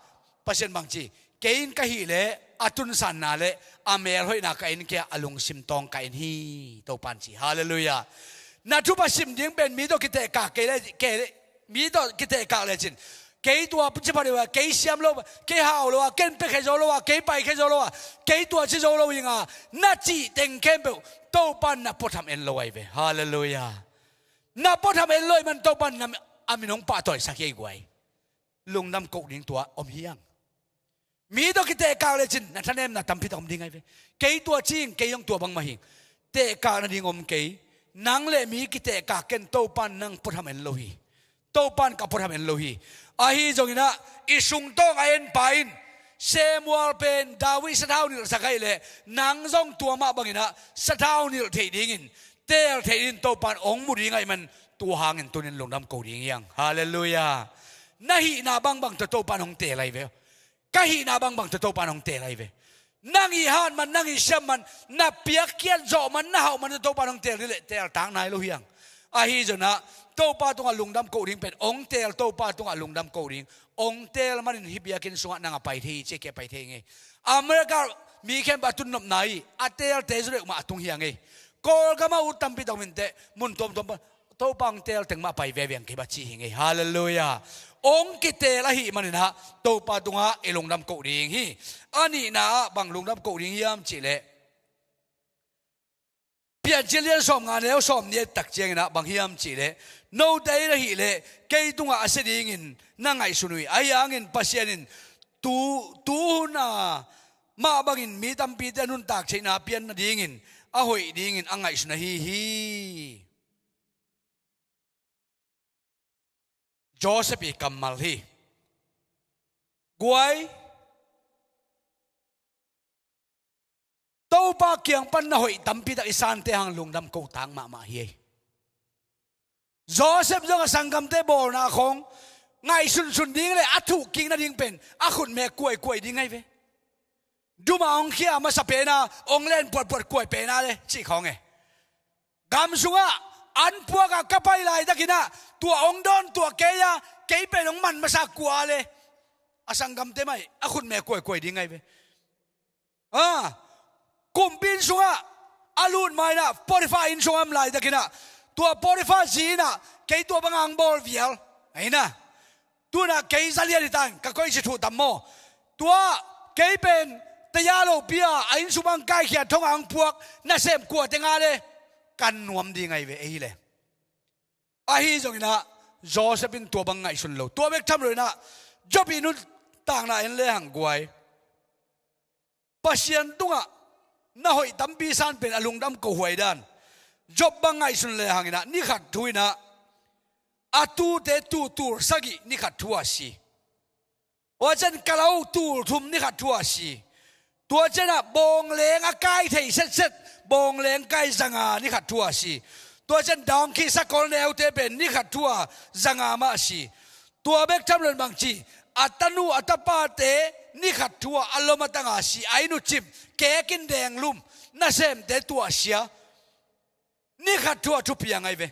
Pasian bang ci, kei in ka hih leh a tunsanna le a melhoihna ka en kei a, a lungsim tawng ka en hi, Topa in ci. Halleluiah. Na thupha sim ding pen mi tawh kitehkak kei le, kei le, mi tawh kitehkak lecin, kei tua ci pha deuh a, kei siam lo a, kei hau lo a, ken pia khe zo lo a, kei pai khe zo lo a, kei tua ci zo lo hi ing a, na cih teng khempeuh Topa in na puatham en lo ahi ve. Halleluiah. Na puatham en lo ahih man Topa in na, a min hong pahtawisak hi ei guai. Lungdam ko ding tua om hi hang. Mi tawh kitehkak lecin na thanemna tampi tak om ding ahi ve. Kei tua ci ing, kei zong tua bangmah hi ing. Tehkak nading om kei. Nang le mi kitehkak ken, Topa in nang puatham en lo hi. Topa in ka puatham en lo hi. Ahi zongin ah i sungtawng a en pa in Samuel pen David sathau nilhsak ahih leh, nang zong tua mah bangin ah sathau nilh theih dingin, teel theih dingin Topa in hong mu ding ahih man, tua hangin tuni-in lungdam ko ding hi hang. Halleluiah. Na hihna bangbang tawh Topa in hong teel ahi ve. Ka hihna bangbang tawh Topa in hong teel ahi ve. Nang i hat man, nang i siam man, na piakkhiat zawh man, na hauh man tawh Topa in hong teel ding leh, teeltak nai lo hi hang. Ahi zongin ah Topa tungah lungdam ko ding pen, hong teel Topa tungah lungdam ko ding. Hong teel manin hih biakinn sungah nang a pai thei hi, ci-a kei a pai thei ing ei. America mi khempeuh a tun nopna hi, a teelte zaw deuh mah a tung hi hang ei. Kawlgam ah ut tampi tak om inteh, mun tuamtuam pan Topa hong teel teng mah pai veve hang, kei bang ci hi ing ei. Halleluiah. Hong kiteel ahih manin ah Topa tungah i lungdam ko ding hi. A nihna ah bang lungdam ko ding hiam cih leh, Piancil lian sawmnga, neu sawmnih et tak ciangin ah bang hiam cih leh, note in ahih leh kei tungah a sia dingin na ngaihsun uh hi. Ahi hangin Pasian in tu, tu hun a mah bangin mi tampite a nuntak theihna pian nadingin a hoih dingin a ngaihsun ahi hi. Joseph i kammal hi. Guai, Topa kiang pan na hoih tampi tak i sante hang lungdam ko tak mahmah hi ei. Joseph zong a sanggamte bawlna khawng ngaihsunsun ding le a thukkik nading pen a khutme kuaikuai ding ahi ve. Dum a hong khia masa pen a, hong len puatpuat kuai pen a le cih khawng e. Gam sungah an puak a ka pai laitakin ah, tua hong dawn tuah kei a, kei pen hong man masa kua le, a sanggamte mah hi, a khutme kuaikuai ding ahi ve. Ah, kumpi inn sungah a lut ma-in ah, Potifar inn sungah om laitakin ah, tua Potifar zi in ah kei tua bang a hong bawl vial, ahi na. Tu-in ah kei za lian hi ta in, ka koih cih thuh tam maw? Tua kei pen taya lopi a, a inn sung bang kaikhia thong a hong puak nasem kua teng a le, kan nuam ding ahi ve, ei hi le. Ahi zongin ah Joseph in tua bang ngaihsun lo. Tua bek tham lo-in ah Job i nuntakna en le hang guai. Pasian tungah na hoih tampi san pen a lungdam ko huai dan. Job bang ngaihsun le hangin ah, ni khat thu-in ah a tute tuh tul sagih ni khat thu a si. Tua ciang kalau tul thum ni khat thu a si. Tua ciang ah bawngleng a kai thei setset, bawngleng kai zanga ni khat thu a si. Tua ciang dangki sakol neute pen ni khat thu a zanga mah a si. Tua bek tham lo-in bang ci, a tanu a tapate ni khat thu a a lom a tang a si, a inn uh cim, kek in deng lum, nasemte tuah sia. Ni khat thu a thupiang ahi ve.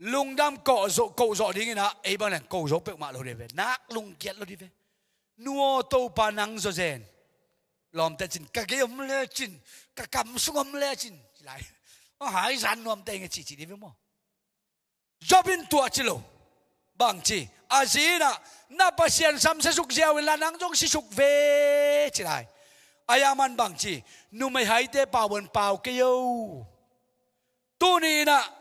Lungdam ko zawh, ko zawh dingin ah, ei bang leng ko zo peuhmah lo ding ve. Nak lungkiat lo ding ve. Nu aw, Topa nang zawzen. Lawmte cin, ka gei om lecin, ka kam sung om lecin, ci lai. A hai zan nuamte nge ci ci ding ve maw? Job in tua ci lo. Bang ci, a zi in ah, na Pasian sam siasuk ziau inla nang zong siasuk ve, ci lai. Ahi hang man bang ci, numei haite pau bang pau kei o. Tuni-in ah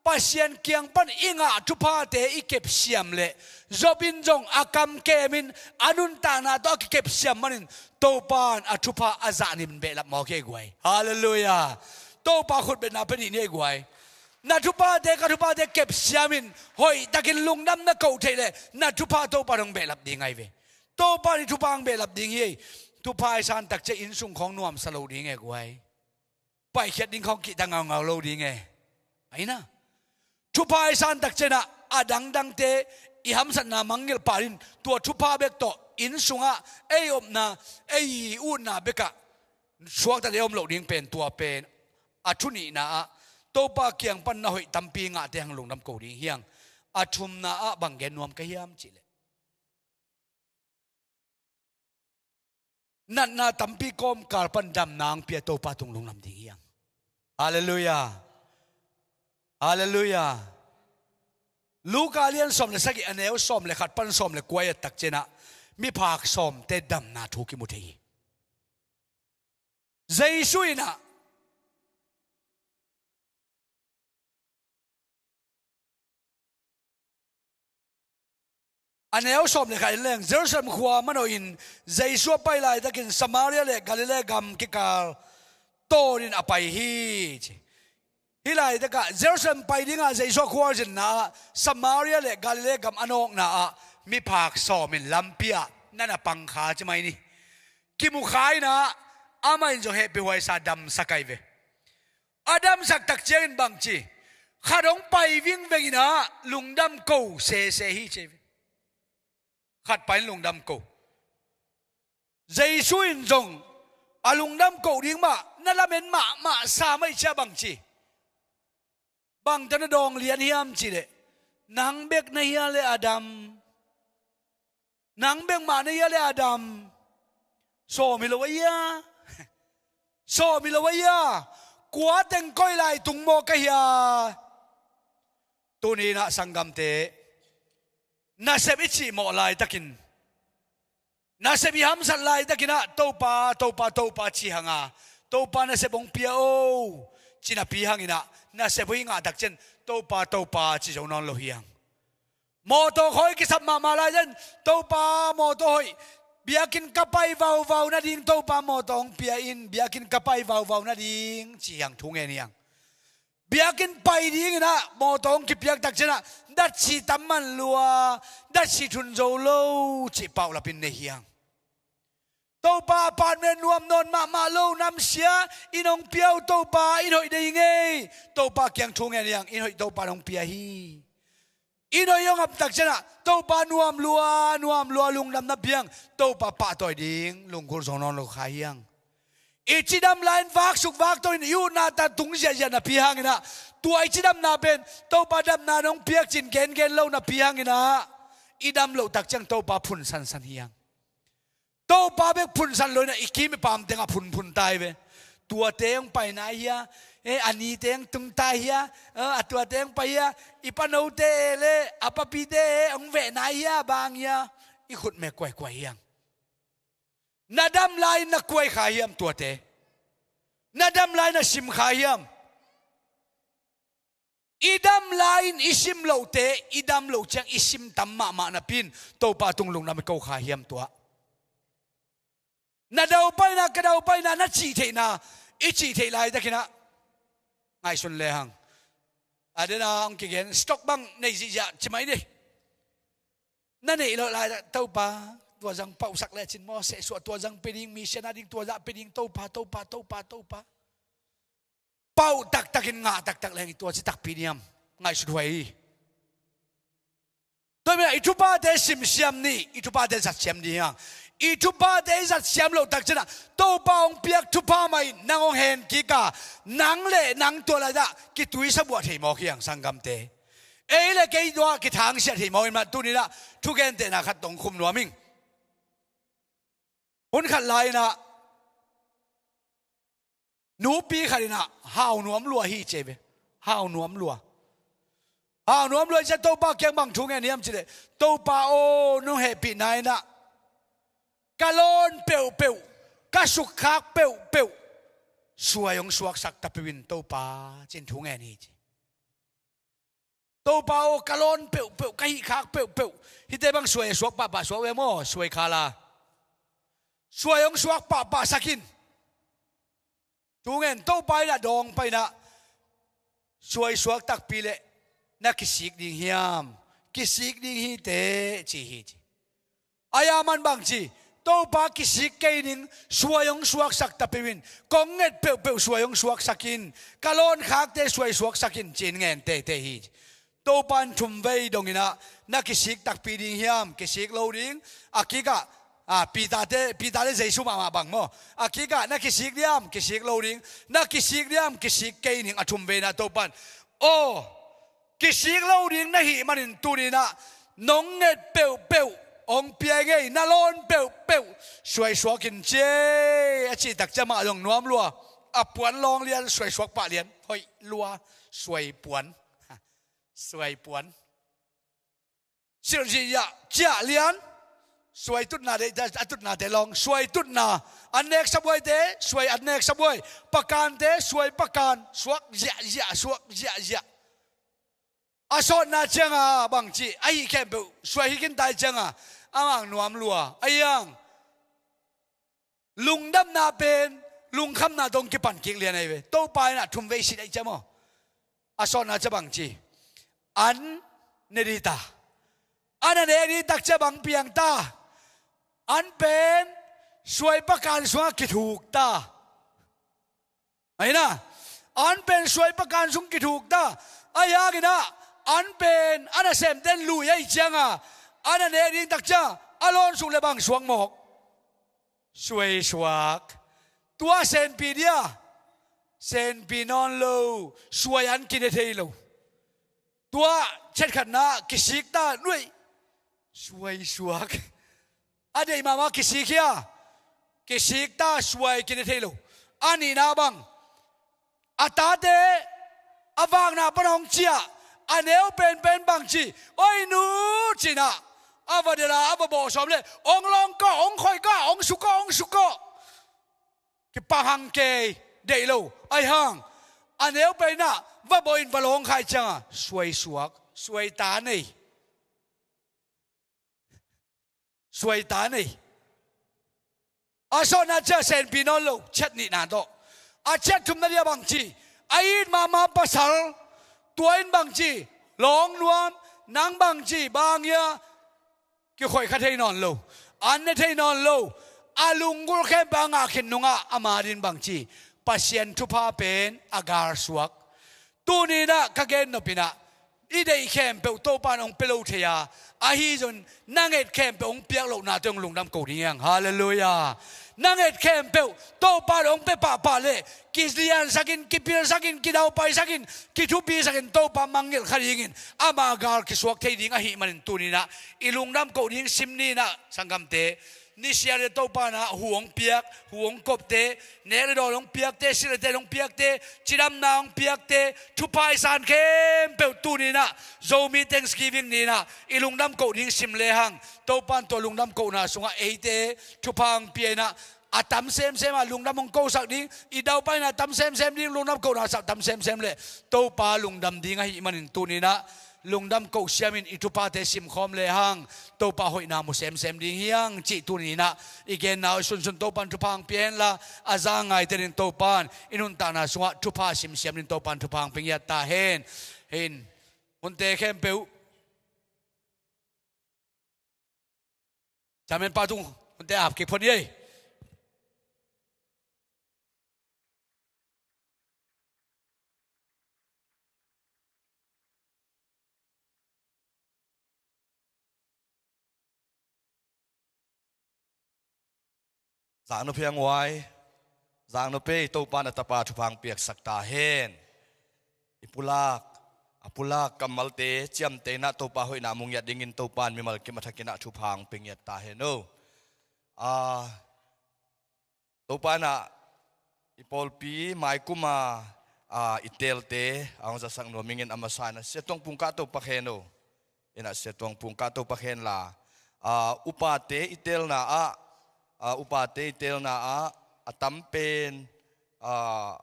Pasian kiang pan i ngah thuphate i kepsiam leh, Job in zong a kam kemin a nuntakna tawh a kikepsiam manin Topa in a thupha a zahnimin behlap mawk hi ei guai. Halleluiah. Topa khutbetna pia dih ni ei guai. Na thuphate, ka thuphate kepsiamin hoihtakin lungdam na koh theih leh na thupha Topa in hong behlap ding ahi ve. Topa in i thupha hong behlap ding hi ei. Thupha i san takciang inn sung khawng nuamsa lo ding e guai. Paikhiat ding khawng kihta ngaungau lo ding e. Ahi na. Thupha i san takciangin ah a dangdangte i hamsatna mangngilh pah in tua thupha bek tawh inn sungah ei omna, ei utna bekah suakta ding om loh ding pen tua pen a thu nihna ah Topa kiang pan na hoih tampi ngahte hang lungdam ko ding hi hang. A thumna ah bang gen nuam ka hiam cih leh natna tampi kawmkal pan damna hong pia Topa tung lungdam ding hi hang. Halleluiah. Halleluiah. Luka lian sawm le sagih a neu sawm le khat pan sawm le kua i et takciangin ah miphak sawmte damna thu kimu thei hi. Jesu in ah a neu sawm le khat in leng Jerusalem khua manawhin Jesu a pai laitakin Samaria le Galilee gam kikal tawnin a pai hi ci. Hih laitakah Jerusalem pai dingah Jesu a khualzinna ah Samaria le Galilee gam a nawkna ah miphak sawmin lampi ah na na pang kha ci mai ni. Kimu kha in ah amah in zong hehpihhuaisa damsak ahi ve. A damsak takciangin bang ci? Khat hong pai vingveng in ah lungdam ko sese hi ci. Khat pai in lungdam ko. Jesu in zong a lungdam ko ding mah na lamen mahmah sa mai cia bang ci? Bang tawh na dawng lian hiam cih leh nang bek na hia le a dam. Nang bek mah na hia le a dam. Sawm hi lo a hia? Sawm hi lo a hia? Kua teng koih lai tung maw ka hia? Tuni in ah sanggamte nasep i cihmawh laitakin nasep i hamsat laitakin ah Topa, Topa, Topa ci hang a Topa nasep hong pia o ci napi hangin ah nasep hong i ngah takciang Topa, Topa ci zo nawn lo hi hang. Mawtaw khawi kisap mahmah lai den Topa mawtaw hoih biakinn ka pai vauvau nading Topa mawtaw hong pia in biakinn ka pai vauvau nading ci hiang thu ngen hiang. Biakinn pai dingin ah mawtaw hong kipiak takciang ah datsi tam man lua datsi thun zo lo cih paulapin nei hiang. Topa apartment nuam nawn mahmah lo namsia in hong pia uh Topa in hoih dei ngei Topa kiang thu ngen hiang in hoih Topa in hong pia hi. I noi hong ap takciang ah Topa nuam lua nuam lua lungdam na piang Topa pahtawi ding lungkul zo nawn lo kha hiang. I cidam lai-in vaksuk vakto in i utna ta tung ziahziah napi hangin ah tua i cidamna pen Topa damna nong piak cin gengen lo napi hangin ah i dam loh takciang Topa phun sansan hiang. Topa bek phunsan lo in ah i kim i pam tengah phunphun tai ve. Tuate hong pai nai hia? Eh, a nite hong tung tai hia? Eh, a tuate hong pai hia? I panote eh le a papite eh hong veh nai hia bang hia? I khutme kuaikuai hiang. Na dam lai-in na kuai kha hiam tuate? Na dam lai-in na sim kha hiam? I dam lai-in i sim lohte i dam loh ciang i sim tam mahmah napi-in Topa tung lungdam i ko kha hiam tua? Na daupaina ka daupaina na cih theihna i cih theih laitakin ah ngaihsun lehang a dena hong kigen stock bang nei zihziah ci mai ni. Na neih loh lai Topa tua zang pauhsak lecin maw sehsuah tua zang pia ding mission a ding tua zah pia ding Topa Topa Topa Topa. Pauh taktakin ngah taktak leng i tua ci takpi niam ngaihsut huai hi. Tua mi i thuphate simsiam ni i thuphate zatsiam ni hiang. I thuphate i zatsiam loh takcianah Topa hong piak thupha mah in nang hong hen kika nang le nang tua laiah kituisa buah thei mawk hiang sanggamte. Ei le kei tua kithangsiah thei mawk in mah tuninah thugentehna khat tong khum nuam ing. Hun khat lai-inah nupi khat inah hau nuam lua hi ci ve. Hau nuam lua. Hau nuam lua hi ciah Topa kiang bang thu ngen hiam cileh Topa aw nong hehpihna inah ka lawn peuhpeuh ka sukkhak peuhpeuh suai hong suaksak tapeuh in Topa cin thu ngen hi ci. Topa aw ka lawn peuhpeuh ka hihkhak peuhpeuh hihte bang suai a suak pahpah suak ve maw suai khala. Suai hong suak pahpahsak in. Tungen Topa in ah dawng pai in ah, suaisuak takpi leh na kisik ding hiam? Kisik ding hi teh, ci hi ci. Ahi a man bang ci, Topa kisik kei ning, suai hong suaksak ta peuh in, kong nget peuhpeuh suai hong suaksak in, ka lawnkhakte suai suaksak in, ci-in ngen teitei hi. Topa in thumvei dong in ah, na kisik takpi ding hiam? Kisik lo ding. A kik ah, a, Peter te, Peter le Jesu mahmah bang maw. A kik ah, na kisik diam? Kisik lo ding. Na kisik diam? Kisik kei ning. A thumvei in ah Topa in, aw, kisik lo ding na hih manin tuni in ah nong nget peuhpeuh hong pia ing ei, na lawn peuhpeuh suaisuak in ci ei, a cih tak ciang amah zong nuam lua. A puan lawng lian, suaisuak pah lian. Hoih lua, suai puan. Suai puan. Silh ziahziah, ciah lian. Suai tutna deih, a tutnate lawng. Suai tutna. An nek sabuaite, suai an nek sabuai. Pakante, suai pakan. Suak ziahziah, suak ziahziah. A sawtna ciang a bang ci, a hih khempeuh suai hi khin ta ciang a, amah nuam lua. Ahi hang lungdamna pen lungkhamna tawh kipan kik lian ahi ve. Topa in ah thumvei sit ahi ciang maw. A sawtna ciang bang ci, an ne ding ta. An a nek ding tak ciang bang piang ta? An pen suai pakan sungah kithuk ta. Ahi na, an pen suai pakan sung kithuk ta. Ahi hangin ah, an pen a nasemten lui ahi ciang a, an a nek ding tak ciang a, a lawn suk leh bang suak mawk? Suaisuak. Tua senpi dia? Senpi nawn lo. Suai an kine thei lo. Tua chetkhatna, kisik ta nuai. Suaisuak. A deih mahmah kisik hia? Kisik ta, suai kine thei lo. A nihna bang, a tate a vakna pan hong ciah, a neu penpen bang ci, oi nu, ci-in ah, a va delh a, a va bawh sawm leh, hong lawng kawh, hong khoih kawh, hong su kawh, hong su kawh. Kipahang kei, deih lo. Ahi hang a neu pen in ah va bawh in va lawng kha ciang a, suaisuak, suaita nei. Suaita nei. A sawtna ciang senpi nawn lo, chet nihna tawh. A chet thumna dia bang ci, a it mahmah pasal, tua in bang ci, lawng nuam, nang bang ci, bang hia, kikhoih kha thei nawn lo. An ne thei nawn lo. A lunggulh khempeuh a ngah khin nungah ama adingin bang ci, Pasian thupha pen a galsuak. Tuni in ah ka gen nop in ah, i deih khempeuh Topa in hong pia lo thei a, ahi zongin na nget khempeuh hong piak lohna tawh hong lungdam ko ding hi hang. Halleluiah. Na nget khempeuh Topa in hong pia pahpah leh, kiliansak in, kipilsak in, kidaupaisak in, kithupisak in, Topa mangngilh kha dingin, ama gal kisuak thei ding ahih manin tuni in ah i lungdam ko ding sim ni in ah, sanggamte. Nisiate Topa in ah hu hong piak, hu hong kopte, nek le dawn hong piakte, silh le ten hong piakte, cidamna hong piakte, thupha i san khempeuh tuni in ah, Zomi Thanksgiving ni in ah i lungdam ko ding sim lehang, Topa in tua lungdam kohna sungah eite thupha hong pia in ah, a tam semsem a lungdam hong kosak ding, i daupai in ah tam semsem ding, lungdam kohna sungah tam semsem leh Topa lungdam ding ahih manin tuni in ah lungdam koh siamin i thuphate simkhawm lehang, Topa hoihna mu semsem ding hi hang cih tuni in ah i genna uh sunsun Topa in thupha hong pia henla, a za ngaite in Topa in i nuntakna sungah thupha simsiam ding Topa in thupha hong pia ngiat ta hen. Hin, hunte khempeuh. Chairman pa tung, hunte ap kik phot ni ei. Zaknu Phiang Huai, Zaknu Pei, Topa in a tapa thupha hong piaksak ta hen. I pulak, a pulak kammalte ciamteh in ah Topa hoihna mu ngiat dingin Topa in mimal kim a thak in ah thupha hong pia ngiat ta hen o. A, Topa in ah i pawlpi maikum a, a, i teelte a hong zasak nuam ing in a masa in ah Sia Tuang Pung Kah To Pak hen o. In ah Sia Tuang Pung Kah To Pak henla, a, upate i teelna ah, a, upate i teelna ah a tam pen, a,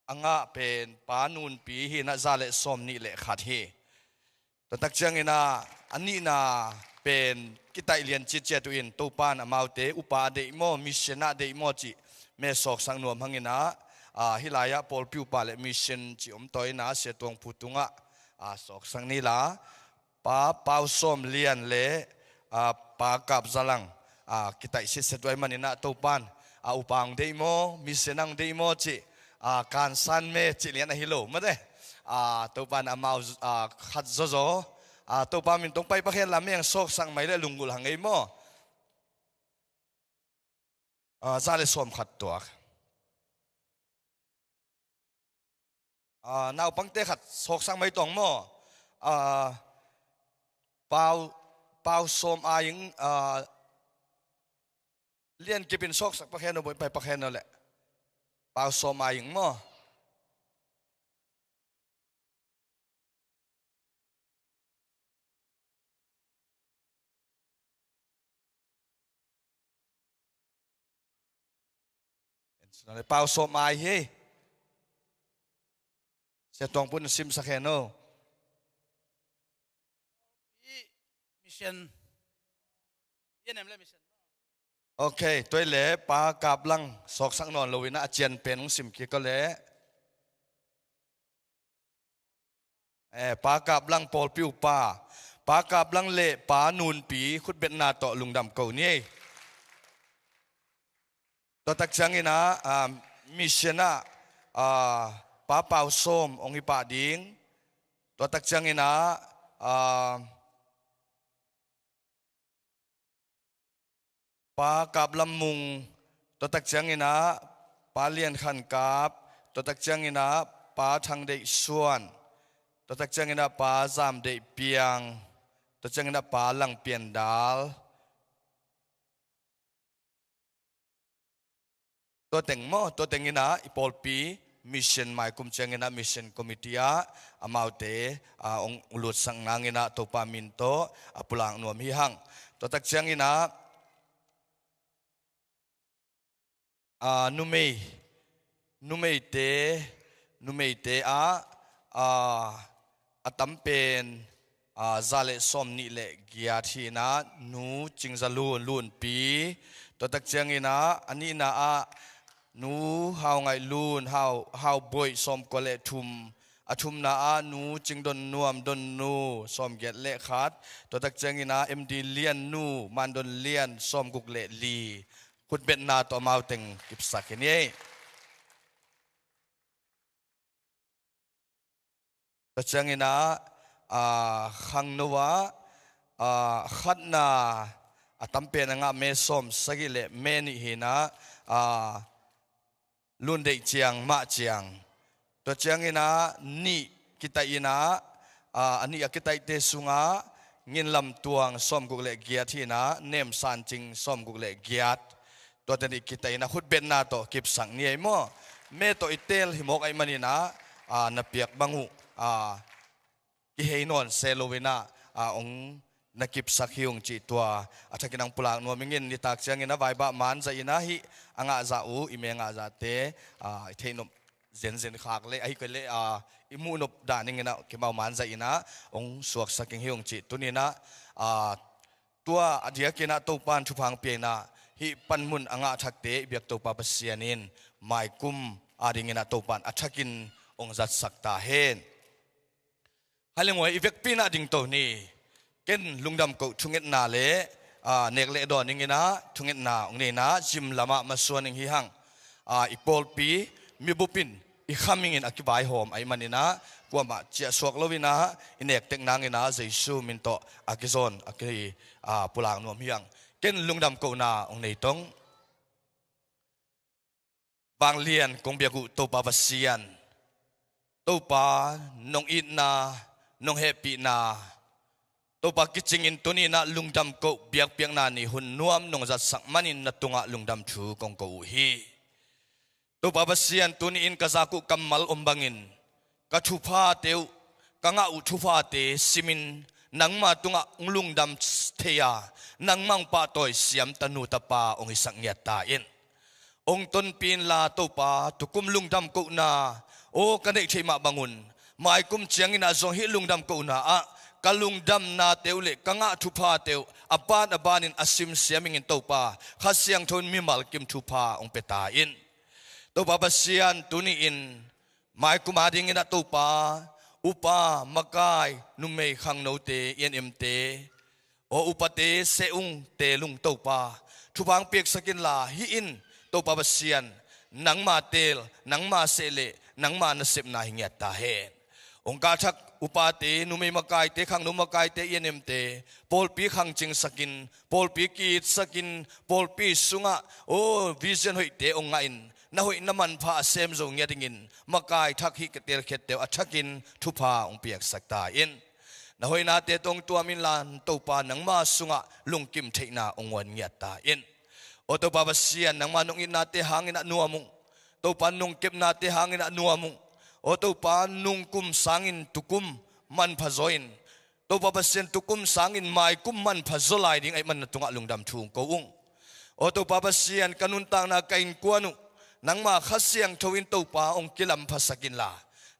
a ngah pen Pa Nunpi hi in ah za le sawmnih le khat hi. Tua tak ciangin ah a nihna pen kitaih lian citciat uh in, Topa in amaute upa a deih maw, mission a deih maw cih me sawksak nuam hang inah, ah, hih lai-ah pawlpi upa le mission cih om tawi inah Sia Tuang Phu tungah, ah, sawksak ni la. Pa Pau Sawm Lian le, ah, Pa Kap Za Lang, ah, kitaih sitset uh ahih man inah Topan, ah, upa hong deih maw, mission hong deih maw cih, ah, kansan me cih lian ahi lo mate. Ah, Topan amau, ah, khat zawzaw, ah, Topa min tawh pai pakhen la, meng sawksak mai le lunggulh hang ei maw. Ah, za le sawm khat tuak. Ah, naupangte khat sawksak mai tawng maw. Ah, Pau, Pau Sawm Ai Ing, ah, Lian Kip in sawksak pakhen aw, buai pai pakhen aw le. Pau Sawm Ai Ing maw. Pau Sawm Ai hi. Sia Tuang Phu in simsak hen aw. Mission. Yen em le mission. Ok, tua le Pa Kap Lang sawksak nawn lo inah a cian pen hong sim kik aw le. Eh, Pa Kap Lang pawlpi upa, Pa Kap Lang le Pa Nunpi khutbetna tawh lungdam ko ni ei. Tua tak ciang inah, ah, mission ah, ah, Pa Pau Sawm hong hi pah ding. Tua tak ciang inah, ah, Pa Kap Lam Mung, tua tak ciang inah Pa Lian Khan Kap, tua tak ciang inah Pa Thang Deih Suan, tua tak ciang inah Pa Zam Deih Piang, tua ciang inah Pa Lang Pian Dal. Tua teng maw, tua teng inah i pawlpi mission mai kum ciang inah mission committee ah amaute, ah, hong lutsak nang inah Topa min tawh, ah, pulak nuam hi hang. Tua tak ciang inah, ah, numei, numeite, numeite ah, ah, a tam pen, ah, za le sawm nih le giat hi inah Nu Cing Za Lun, Lunpi, tua tak ciang inah a nihna ah Nu Hau Ngaih Lun, Hau, Hau Boih, sawm kua le thum, a thumna ah Nu Cing Don Nuam, Don Nu, sawm giat le khat, tua tak ciang inah M D Lian Nu, Man Don Lian, sawm guk le li. Khutbetna tawh amau teng kipsak hi ni ei. Tua ciang inah, ah, khangno ah, ah, khatna a tam pen a ngah me sawm sagih le me nih hi inah, ah, Lun Deih Ciang, Mah Ciang. Tua ciang inah nih kitaih inah, ah, a nih a kitaihte sungah Ngin Lam Tuang, sawm guk le giat hi inah Nem San Cing, sawm guk le giat. Tuate nih kitaih inah khutbetna tawh kipsak ni ei maw. Me tawh i teel hi mawk ahih man inah, ah, na piak bang uh, ah, kihei nawn se lo inah, ah, hong na kipsak hi ung cih tua a thakin hong pulak nuam ing in. Nitak ciang inah vaibah man zah inah hih a ngah zah uh, i me ngah zahte, ah, i theih nop zenzen khak le, ahi kei le, ah, i muh nop dan ing inah kimau man zah inah hong suaksak ing hi ung cih tuni inah, ah, tua a diak inah Topan thupha hong pia inah hih panmun a ngah thakte i biak Topa Pasian in maikum a ding inah Topan a thakin hong zatsak ta hen. Hai le nguai, i vekpi inah dingto ni. Ken lungdam koh thungetna le, ah, nek le dawn ing inah thungetna hong nei inah zim lamah masuan ing hi hang. Ah, i pawlpi mibup in i kham ing in a kivaihawm ahih man inah kuamah ciahsuak lo inah i nek tek nang inah Jesu min tawh a kizawn a ki, ah, pulak nuam hi hang. Ken lungdam kohna hong nei tong. Vanglian kong biak uh Topa Pasian, Topa nong itna, nong hehpihna, Topa kicingin tuni inah lungdam koh biakpiakna ni hun nuam nong zatsak manin na tungah lungdam thu kong ko uh hi. Topa Pasian, tuni in ka zak uh kammal om bangin ka thuphate uh, ka ngah uh thuphate simin nangma tungah hong lungdam thei a, nangma hong pahtawi siam tanu tapa hong hisak ngiat ta in. Hong tonpih inla Topa, tukum lungdam kohna aw ka neih theih mah bangun maikum ciang inah zong hih lungdam kohna ah ka lungdamnate uh le ka ngah thuphate uh a ban a banin a simsiam ing in Topa, Kha Siangtho in mimal kim thupha hong pia ta in. Topa Pasian, tuni-in maikum a dingin ah Topa, upa, makai, numei khangnote, I N M te, aw upate, seh ung, teel ung Topa, thupha hong piaksak inla, hih in Topa Pasian, nangma teel, nangma seh le nangma nasepna hi ngiat ta hen. Hong kah thak upate, numei makaite, khangno makaite, I N M te, pawlpi khangcingsakin, pawlpi kiitsakin, pawlpi sungah aw vision hoihte hong ngahin, na hoih na manpha a sem zo ngiat dingin makai thak hih ka teelkhiatte uh a thakin thupha hong piaksak ta in. Na hoihnate tawh hong tuam inla, Topa, nangma sungah lungkim theihna hong uan ngiat ta in. Aw Topa Pasian, nangma nong itnate hangin ah nuam ung. Topa, nong kepnate hangin ah nuam ung. Aw Topa, nungkum sangin tukum manpha zaw in, Topa Pasian, tukum sangin maikum manpha zaw lai ding ahih man na tungah lungdam thu hong ko ung. Aw Topa Pasian, ka nuntakna, ka innkuan uh nangma Kha Siangtho in Topa hong kilamphasak inla,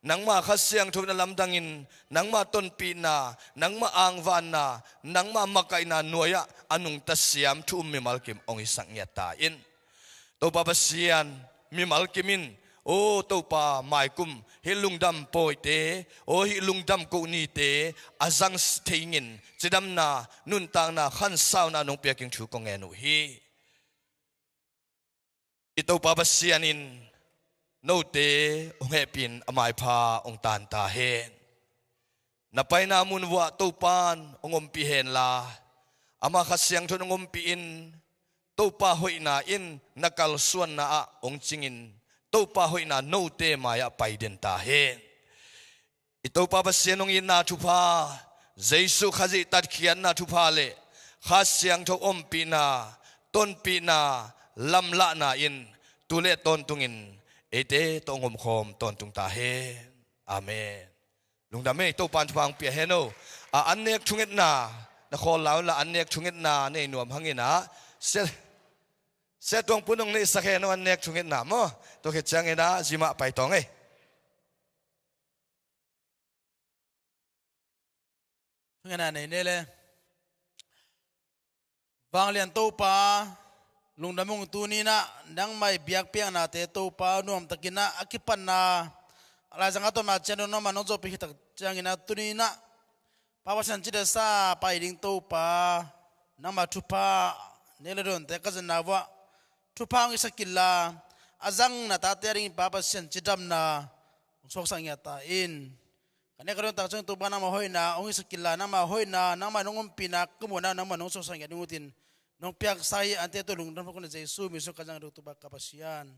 nangma Kha Siangtho in a lamdangin nangma tonpihna, nangma angvanna, nangma makaihna nuai-ah a nungta siam thu um mimal kim hong hisak ngiat ta in. Topa Pasian, mimal kim in, aw Topa, maikum hih lungdam pawite, aw hih lungdam kohnite a zang thei dingin cidamna, nuntakna, khansauna nong piak ding thu kong ngen uh hi. I Topa Pasian in note hong hehpih in a maipha hong tan ta hen. Na paina mun vuah Topa in hong ompih henla, ama Kha Siangtho in hong ompih in, Topa hoihna in na kalsuanna ah hong cingin, Topa hoihna note mai-ah pai den ta hen. I Topa Pasian hong itna thupha, Jesuh Khazih tatkhiatna thupha le Kha Siangtho ompihna, tonpihna, lamlahna in tu le tawntungin eite tawh hong omkhawm tawntung ta hen. Amen. Lungdam ei, Topa in thupha hong pia hen o. A, an nek thungetna, na khawl la unla, an nek thungetna nei nuam hangin ah, Sia, Sia Tuang Pun hong neihsak hen o, an nek thungetna maw. Tua khit ciangin ah zimah pai tawng ei. Thungetna nei ne le. Vanglian Topa, lungdam ung, tuni-in ah nangmah i biakpiaknate Topa, nuamtakin ah a kipatna, a laizang a tawpna ciang nangmah nong zawhpih khit tak ciangin ah tuni-in ah Pa Pasian cidamsa pai ding Topa, nangmah thupha nek le dawnte ka zatna vuah thupha hong hisak inla, a zang na tate a dingin Pa Pasian cidamna hong suaksak ngiat ta in. Ka nek ka dawn tak ciang Topa, nangmah hoihna hong hisak inla, nangmah hoihna, nangmah nong ompihna ka muhna nangmah nong suaksak ngiat ding utin nong piaksa hi. Ante tawh lungdam hong ko na, Jesuh min suang ka zang ding Topa ka Pasian.